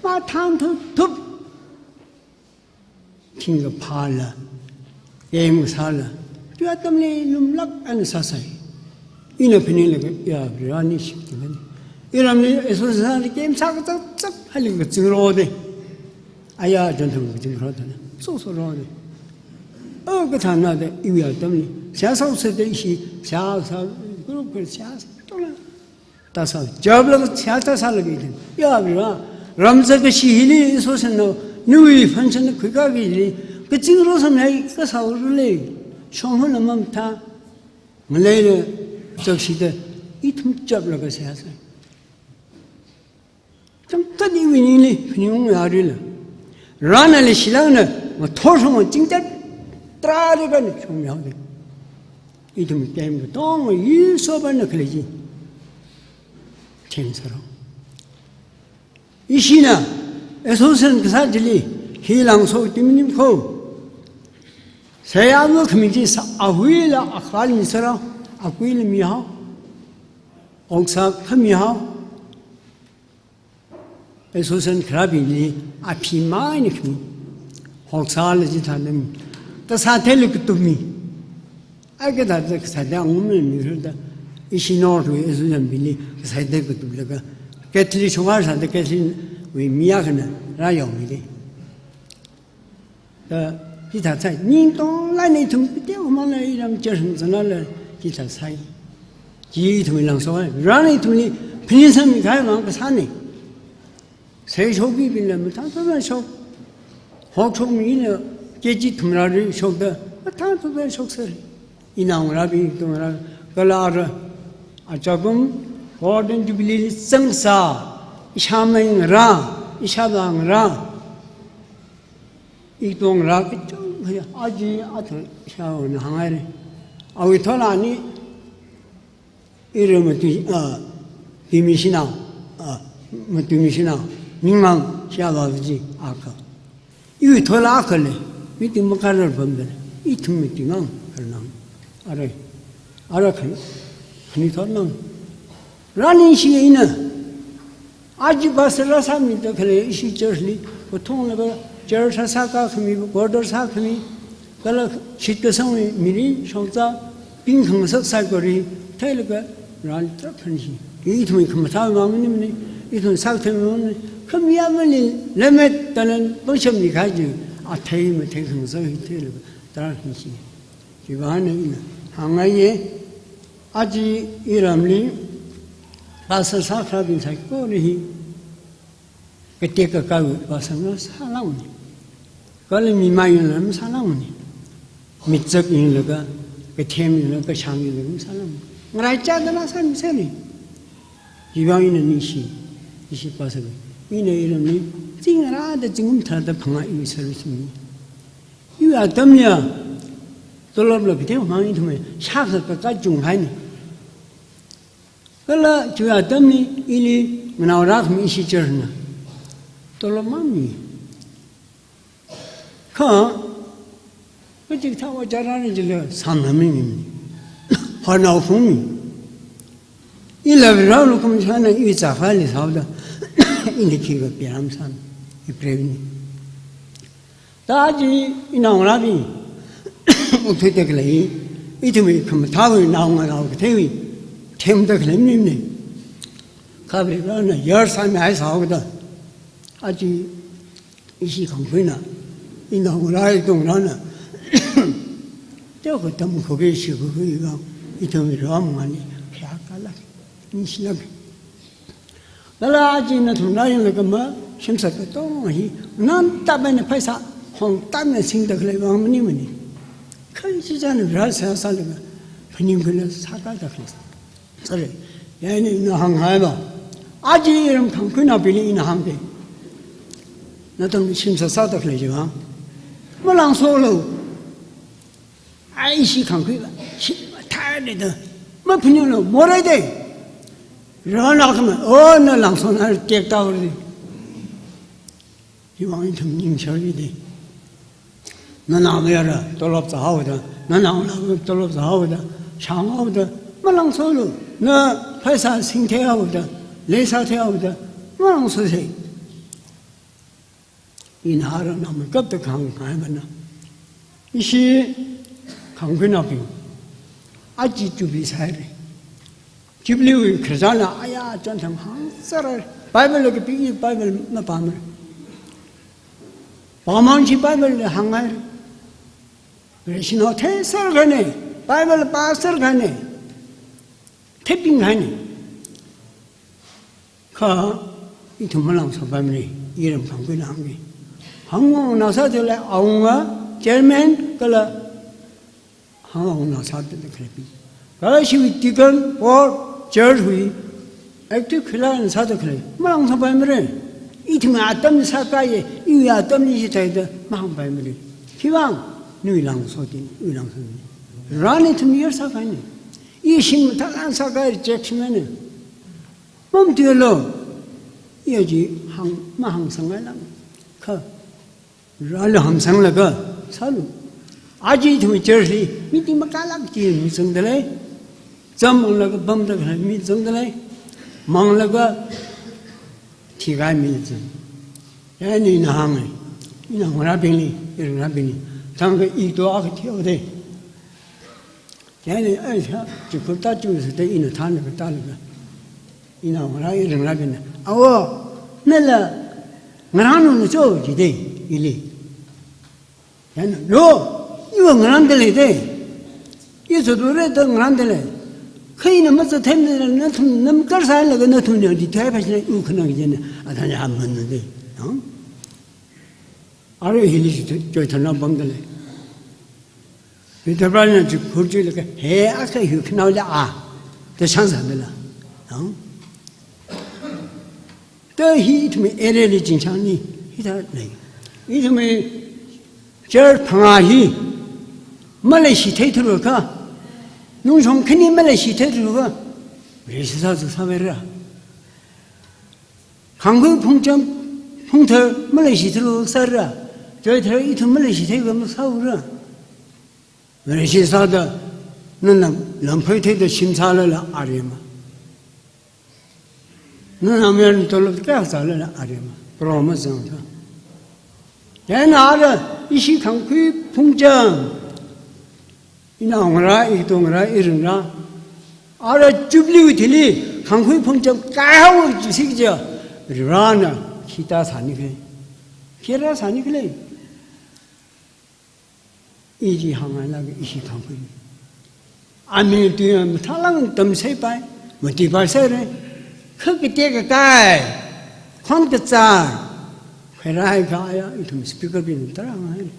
Mathān thup thup. Thingkaphāla, kem kasāla, chiwui atamli lumlāk eina sāsai. Ina phaninglaga, ya, Varena shikti mani. Iramli, eso sāli kem sākazak zak, hali kazing rode. Aya, jantham kazing rode. So so rode. O, kathāna da, iwui atamli. Seihā sāsāda ishi, seihā sā, group ka seihā sā, tola. Sāsā, chapla kasā sāsālaga ithum. Ya, bira, ramzat kashi hili, iso sāna, nawui function khuikaki hili, kazing rosam hai, kasā rule, shong hon amam tha, ngaleila, chakshida, ithum chapla kasā sā. Chang tani winili, phaningung yarila. Rana le shilangna, mathor shong chingtat, tra de kan shong yaode. Ithum kem katonga, iso bana khaleji. Cheng saro. Ishina, association kasā chili, hi langso timinim kho. Saya mo committee sā ahuila akhal misara, akuila mihao. Ongsa khamihao. Association kharābingli aphi mai ni khmi. Hoksāla chithāda mi. Tasā theilu katumi. Ai kathāda kasā da ngumna mi rida. Ishi nor tu association bingli kasā da katulaga. Catholic shokar sāda Catholic wui mi akhana rāyao mili. Da, hithā sai, ningtonglāk eina ithum pite umala iram church zanala, hithā sai. Chi ithum langso ai. Rana ithumli, phaningsangmi kahai mang kasāne. Sai shokki binla, mathang thang shok. Hok shokmina, keji thumrāli shokda, mathang thang shok sāli. Inao ngarābing, ito ngarā, kala ara, achakum, Golden Jubilee li zangsā, ishāmei ngarā, ishāvā ngarā. Itong rā kachung kaya, aji athang shaona hāngaire. Awui tholani, ira matu, ah, timi shinao, ah, matumi shinao, ningmang shava vaji akha. Iwui thola akhale, miting makarar pamdale, ithum miting ang, karnang. Are, ara khan, khani thotnang. Rani shi ina, aji pastor rāsāmida khale ishi church li, kathonglaga church sāsā kakhami, quarter sākhami, kala shitkasangwui mili shongza, pingkhangasak saikora, theilaga rāli tarākhan shi. Ithumwui khamathā mang maningmane, ithum sākathei mang maningmane, khamiya mali, lemmet talan, pangshamli kaji, athei mathei khangasak hi theilaga, tarākhan shi. Chiwuivang ina hāngngaiye, aji iramli, pastor sākharābing saikora hi, katek kakā pastor ngasālāngmane. Kala mi mayunla masālāngmane. Michak yunlaga, kathem yunlaga, kashang yunlaga masālāngmane. Ngaraichāda na sāmisāne. Chiwuivang ina ningshi, ishi pastor. Ina iramli, zingrāda zingkum tharāda phangā iwui service mi. Iwui atamliya, tolopla pite mang ithumwui, shakha kakā chunghaine. Kala chiwui atamli, ili nganao rākhami ishi church na. Tolop mami. Kha, kachikathāva chara ni jila samna mi mi. Hanao phung mi. Ila virao lukum shana i zākhaili sāoda. Ili khikha piram san. I pray ni. Taji inao ngarābing, ukthuida khalei, ithumwui khamathāwui naongalāwui katheiwui, themda khalei maningmane. Kha Varivarana yarsāmihai sāhaoda, aji ishi khangkhuina, inao ngarā itung ngarāna, teo katam khoke shi khoke iwang, ithumwui ram ngani, kya kala, ningshilak. Kala aji nathum rāyanglaga ma, shimsā katonga hi, nan tap eina pheisā, hong tap eina singda khalei vang maningmane. Khanchi chāna rāsā sālaga, phaningkhuila sākada khalei. Sorry. Yaini ina hānghaiva. Aji iram khangkhuinaobingli ina hāngde. Nathum shimsā sāda khalei chiva. Malangsolu. Ai ishi khangkhuiva, shi mathāde da. Maphaninglu, morei de. Rana kama, oh, na langso na tekta ori. Chiwuivang ithum ningshari de. Nana mayara, tolop zāhaoda, nana ula tolop zāhaoda, shānghaoda, malangsolu, na pheisā singtheihaoda, leisātheihaoda, malangsose. Ina hara namakapta khangkhuihaimana. Ishi khangkhuinaobing. Aji jubilee sāhaire. Jubilee wui khararchanla aya chānthang hāngsāra. Bible la kapi Bible mapāmara. Pāmang chi Bible la hānghaire. Rational theisāra kahaine. Bible pāsāra kahaine. Theping kahaine. Kha, ithum malāngsopaimara, iram Khangkhui nangki. Hangwungnao sāda lei, awunga, chairman, kala hangwungnao sāda khalei pi. Kala shiwui deacon, board, church wui, active khalei sāda khalei, malāngsopaimara. Ithum atam sākahai, iwui atam ni shitaida, mahāngpaimara. Khiwuivang, nawui lāngso ting, iwui lāngso ting. Rani ithum yer sākahaina. Ishing mathālāk sākahai rejection na. Mamatuilu, iya chi hāng, mahāngsangngailāk. Kha, rāli hāngsanglaga, sālu. Aja ithum church li, meeting makālāk chi mi zangda lei. Zam manglaga pamda khalei mi zangda lei. Manglaga, thikahai mi zang. Chieina ina hānga. Inaongarābingli, irangarābingli. Thangkha ito akha thihaoda. Chieina, ai, sā, chikhur ta chu sāda ina thānlaga, thānlaga. Inaongarā irangarābingna. Awo, nala, ngarānlu cho jida, ili. Chieina, no, iva ngarānda leida. I zatda leida ngarānda lei. Kha ina mazathemda lei, nathum, namkar sālaga nathum ni di thai phashina, u khanang jina, athāna aman na de. Ang? Ara hili chi, choi thana pamda lei. Peter Brown na chikhur chilaga, he, akha hi khanao la a, da shang sāda la. Ang? Da hi ithumwui area li chingchang ni, hithā lei. Ithumwui church phangā hi, maleishithei thurukha, nungshong khani maleishithei thurukha, Vareshi sāsa sāmara. Khangkhui phungcham, phungthar, maleishithei thuruk sāra. Choithar ithum maleishithei kha masāura. Vareshi sāda, nana lam, lamphei theida shim sālala arima. Nana mayarna tolop kayā sālala arima. Promise zangda. Chieina ara ishi Khangkhui phungcham. Inaongarā, itongarā, irangarā. Ara Jubilee wui thili, Khangkhui phungcham, kaihaowa chi sik ja. Rana, khita sāni khalei. Khira sāni khalei. I chi hāngngailāka ishi Khangkhui. Ami tui mathālāk tamsai pai, matuipai sāra. Kha kateokha kai, khon kazā, khairai kha aya, ithum speaker bing tarākha hāngngai.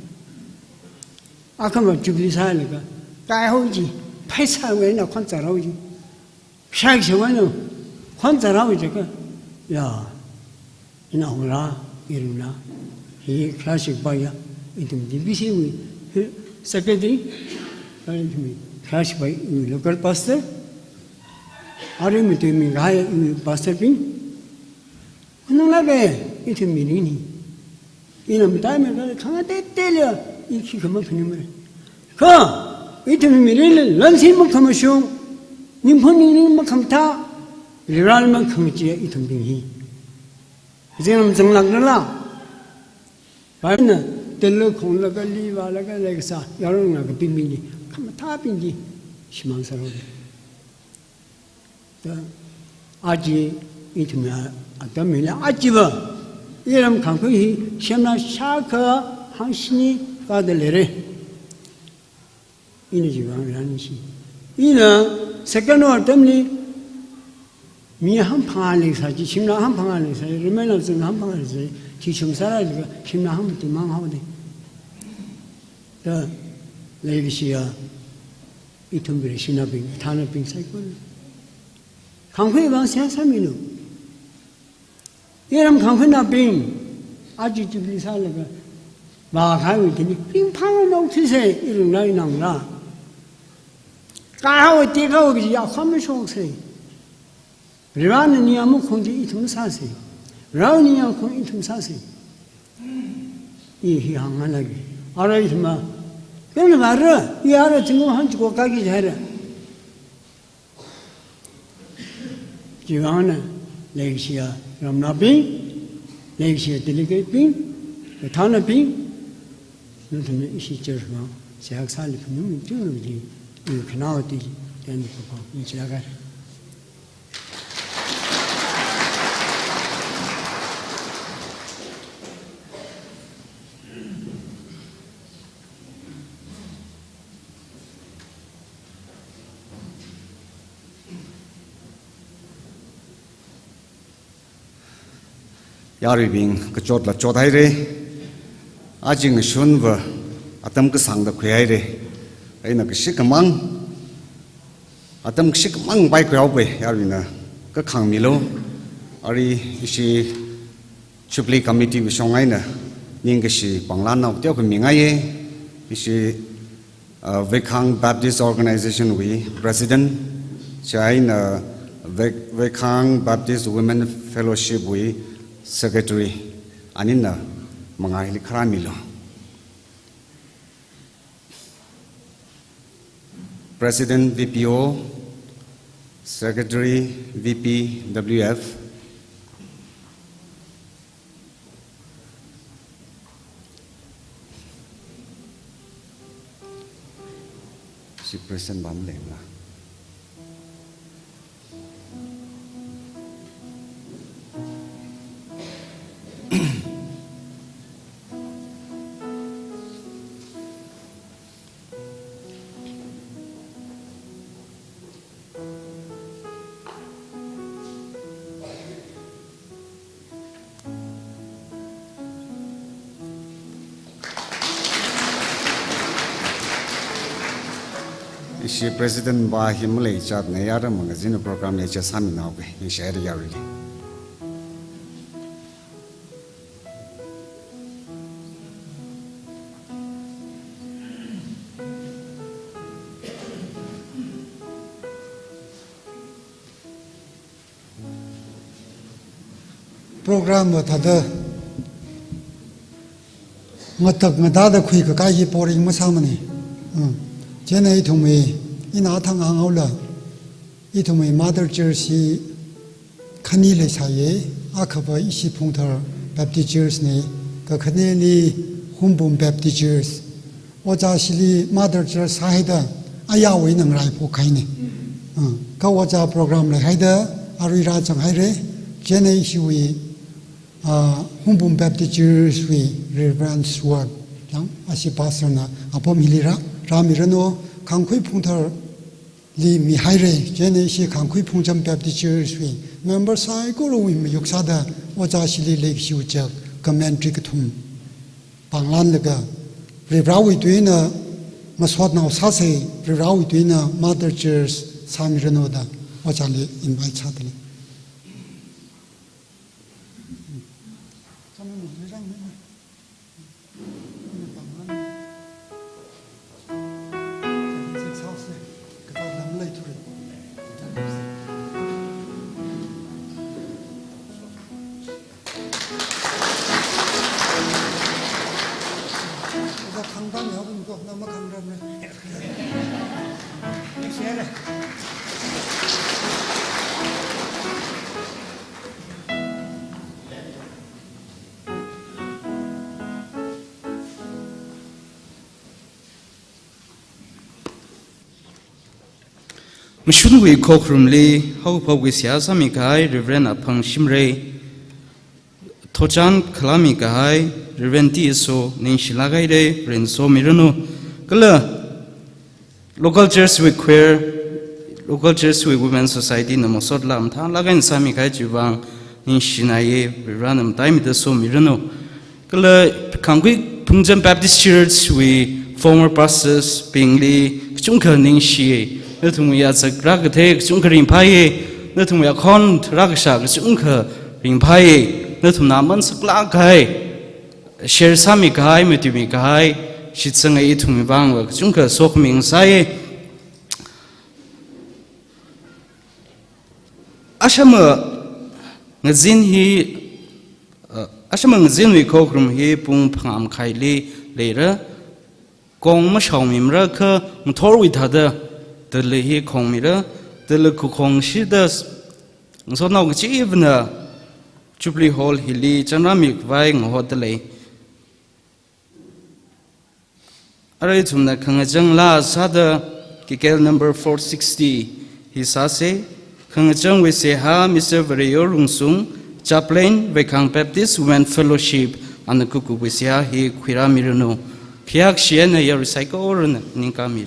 Akhama Jubilee sālaga, kaihao chi, pheisāwui eina khon kazārao chi. Shai shawai no, khon kazārao jiakha, ya, inaongarā, irangarā, hi kharāshik paiya, ithum D B C wui, hi, secretary, ithum kharāshik pai, iwui local pastor, arui matuimi kahai, iwui pastor bing, khananglāka, ithum mirin hi. Ina mataimei kha, khangateiteila, i khikha maphaningmara. Kha, ithum mirinli, lansin makhamashung, ningphun ningning makhamathā, rirān makhangachi ithum bing hi. Zinglam zanglākna la. Baina, tela khonglaga, livālaga, leikasā, yaronla kapingbingli, khamathābingli, shimān sāra. Da, aja ithumna atam hila ajava, iram Khangkhui hi semna shākha hangshini kāda leira. Ina chiwui vang rāni shi. Ina second war atamli mi hangphangā leisā chi, shimna hangphangā leisā, rimeina zin hangphangā leisā, chi shim sāra jiakha, shimna hangmati manghaoda. Da, leikashiya, ithum Vareshinaobing, thānnaobing saikora. Khangkhui vang seihā sāmilu. Iram Khangkhuinaobing, aja Jubilee sālaga, vākahaiwui thili, ringphālāk nao thise, iringnao inangnao. Kaihao tekahao kaji yakham shokse. Rirān ningyāng makhong chi ithum sāse. Rao ningyāng khong ithum sāse. I hi hāngngai lagi. Ara ithumva, kena vāra, i ara zingkum hangchiko kāki jihaira. Chiwui vangna, leikashiya ramnaobing, leikashiya delegate bing, kathānnaobing, nathumna ishi church vang, seihā kasāli phaningungchinglu ji, i khanaowa ti, yan di papa, i chilaka. Yaruibing kachotla chothaira. Aja ngashunva atam kasāngda khuihaira. Eina kashi kamang, atam kashi kamang pai khuihaopai, yaruina kakhangmilu. Arui ishi Jubilee Committee wui shong eina ningkashi panglānnao teokha mingaiya. Ishi, uh, Veikhang Baptist Organization wui President, chieina Vei-, Veikhang Baptist Women Fellowship wui Secretary, anina mangā hili kharāmilu. President V P O, Secretary V P W F, ishi President va maleimala. Ishi President va hi maleichatna, yaram mangazin program leicha sāminao pai, ishi area really. Program va thāda ngatak ngatāda khuikakai hi boring masāmana. Mm. Chieina ithumwui, ina athang hānghaola, ithumwui Mother Church hi khani leisāya, akhava ishi Phungthar Baptist Church na, kakhaneli Hungpung Baptist Church. Ojā shili Mother Church sāhaida ayāwui eina ngaraiphok kahaina. Ah, kha ojā program leihaida arui rāzanghaira. Chieina ishiwui, ah, Hungpung Baptist Church wui Reverend Sword, yang ashi pastor na apam hili rā, rāmiranu. Khangkhui Phungthar li mihaira, chieina ishi Khangkhui Phungcham Baptist Church wui member saikorawui mayuk sāda ojā shili leikashiwui chāk commentary kathum pānglānlaga, Varivarāwui tuina masotnao sāsa, Varivarāwui tuina Mother Church sāmiranu da ojāli invite sādalei. Ngashunwui khokharumli haokaphokli seihā sāmikahai Reverend Aphang Shimray, thotchan khalāmikahai Reverend T S O, ningshilāk haira, ringsomiranu. Kala local church wui choir, local church wui Women Society na masotla mathālāk eina sāmikahai chiwui vang ningshinaiya, Varivarāna mataimida somiranu. Kala Khangkhui Phungcham Baptist Church wui former pastors bingli kachungkha ningshiya. Nathumwui azak rākathei kachungkha ringphāya. Nathumwui akhon rākashā kachungkha ringphāya. Nathumna aman saklāk kahai, share sāmikahai, matuimikahai shitsanga, ithumwui vangva kachungkha sokhami ngasāya. Ashama ngazin hi, uh, ashama ngazinwui khokharum hi pung phangā makhaili leira. Kong mashaomimara kha ngathorwui thāda thili hi khongmira, thili khukhongshida s-, ngasotnao kachivana Jubilee Hall hili changrāmikhavai ngahotdalei. Arui ithumna khangachang laa sāda K K L number four sixty hi sāsa. Khangachangwui seihā Mister Vareyo Rungsung, Chaplain, Veikhang Baptist Women Fellowship, ana kukuwui seihā hi khuirāmiranu. Khayākshi eina yarui saikorana ningkāmi.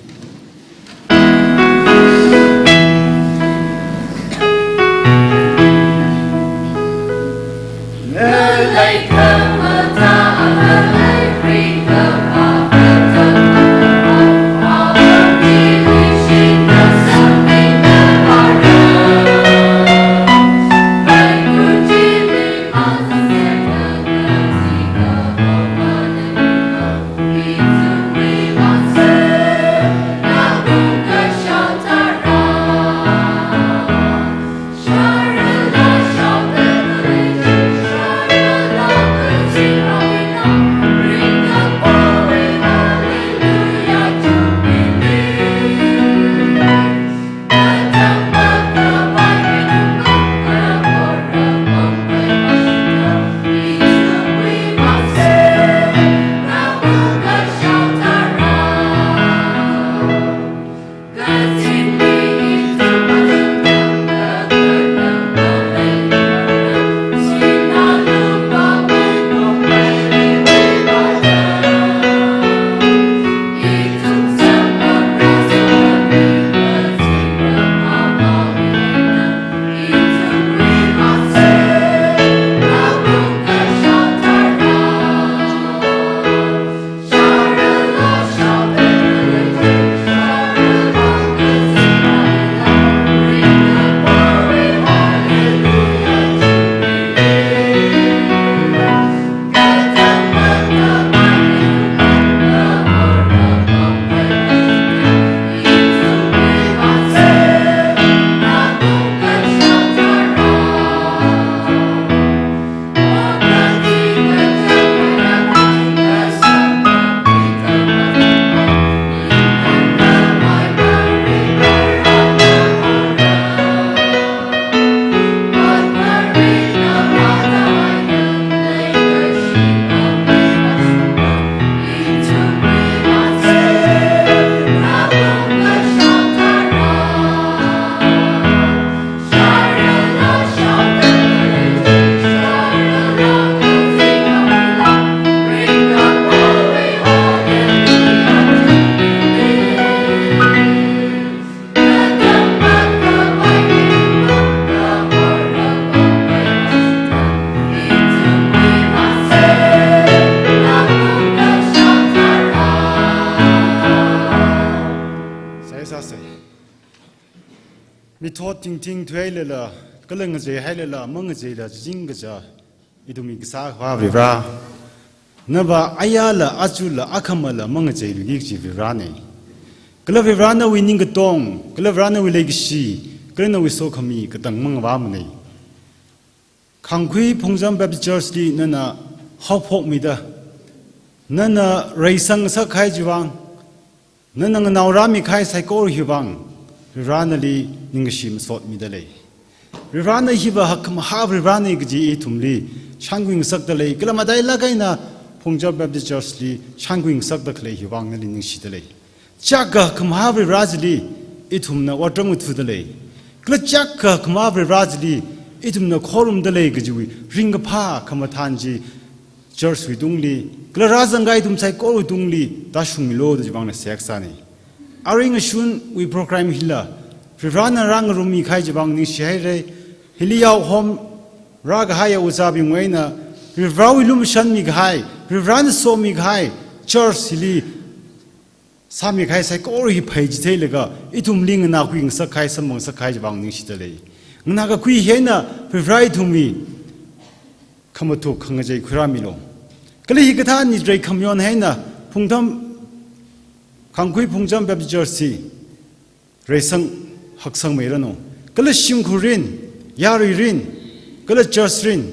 Sai sāsei. Mithot tingting thuihailala, kala ngazeihailala, mangazeila jingkaja, ithumwui kasā Akhava Vare. Nava ayala, achula, akhamala mangazeiluiki kaji Varena. Kala Vare nawui ningkatong, kala Vare nawui leikashi, kala nawui sokhami katang mangavāmana. Khangkhui Phungcham Baptist Church li nana haophokmida, nana reisang ngasakkahai chiwui vang, nana nganaorāmi kahai saikora hiwui vang, Vare nali ningkashi masotmida lei. Varena hiva hakkhamahā Varena kaji ithumli shānkhui ngasakda lei, kala matailāk eina Phungcham Baptist Church li shānkhui ngasakda khalei hiwui vang nali ningshida lei. Chiyākha hakkhamahā Vare chili ithumna otram ngathāda lei. Kala chiyākha hakkhamahā Vare chili ithumna khorumda lei kajiwui ringkaphā khamathān chi church wui tungli, kala rāzangkahai ithum saikorawui tungli tāshungmilu da chiwui vangna seihā kasāna. Arui ngashunwui program hila, Varena rāngarummi kahai chiwui vang ningshihaira. Hili yaohom rākahai yaosābingwui eina, Varewui lumashanmi kahai, Varena somikahai church hili sāmikahai saikora hi pheichitheilaga, ithumli nganākhui ngasakkahai, samphang ngasakkahai chiwui vang ningshida lei. Nganākakhui hi eina Vare ithumwui khamathuk khangachei khuirāmilu. Kala hikathā nitrai khamayon hi eina Phungcham, Khangkhui Phungcham Baptist Church hi reisang haksangmeiranu. Kala shimkhurwui eina, yaruiwui eina, kala church wui eina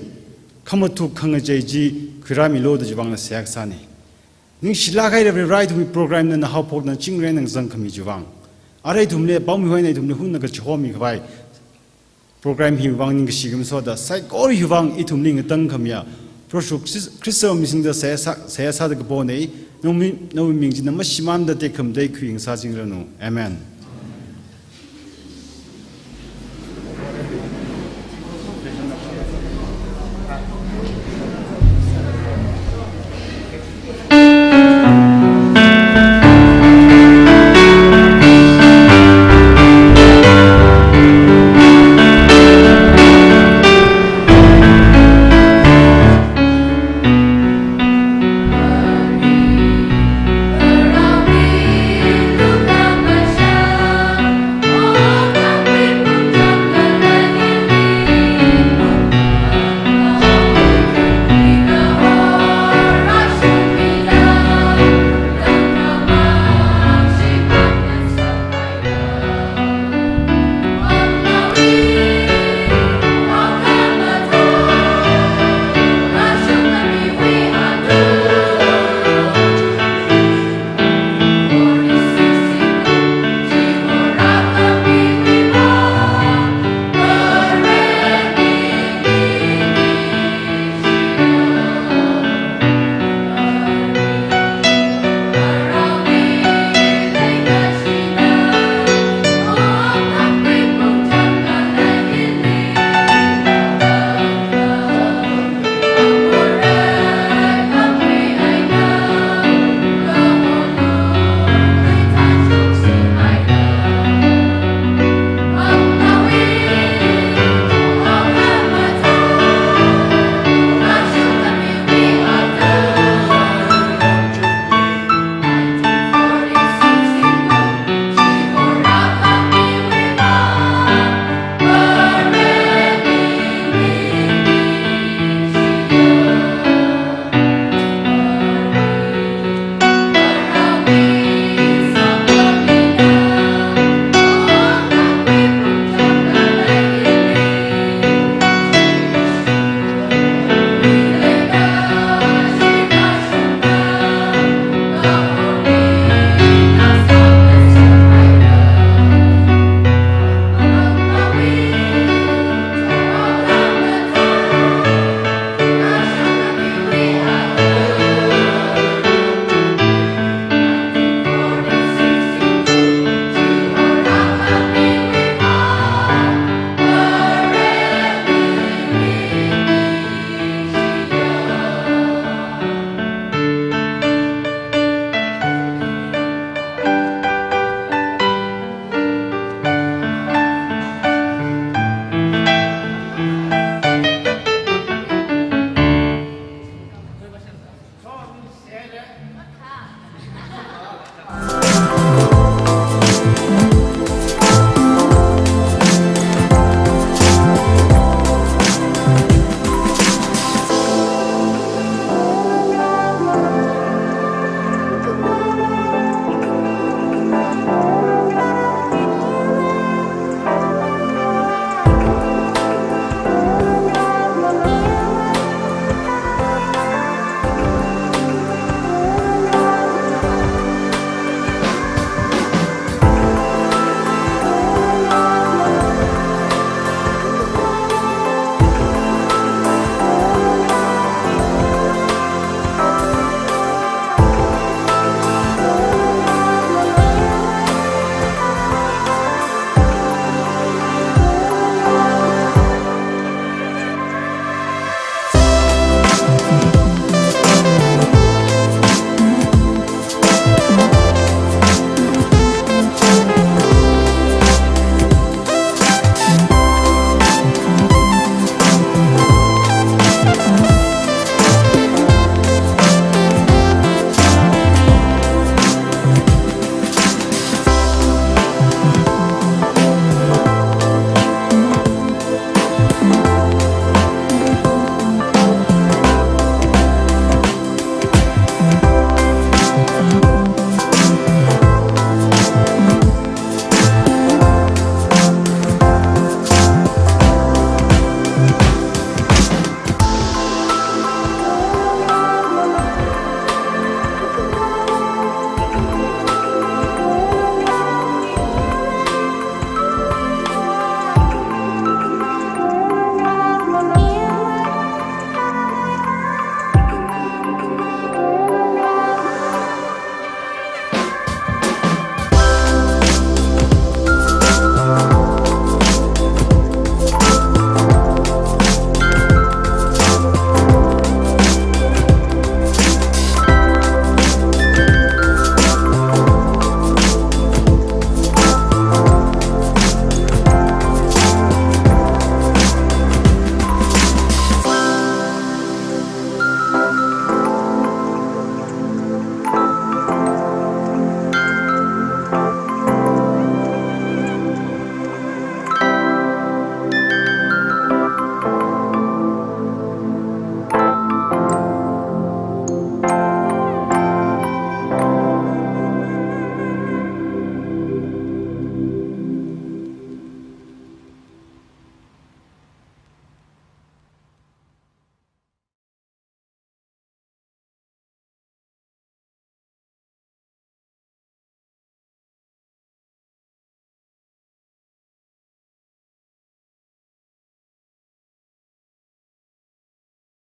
khamathuk khangachei chi khuirāmilu da chiwui vangna seihā kasāna. Ningshilāk haira Vare ithumwui program nana haophokda chingri eina ngazang khami chiwui vang. Arui ithumli pamwui eina ithumli hunna kachihomi khavai program hiwui vang ningkashi kamasoda, saikora hiwui vang ithumli ngatangkhamiya Proho Khrist-, Khristawui ming singda seihā sā, seihā sāda kapona. Nawui, nawui ming china mashimānda tekhamatei khuingasakchingranu. Amen.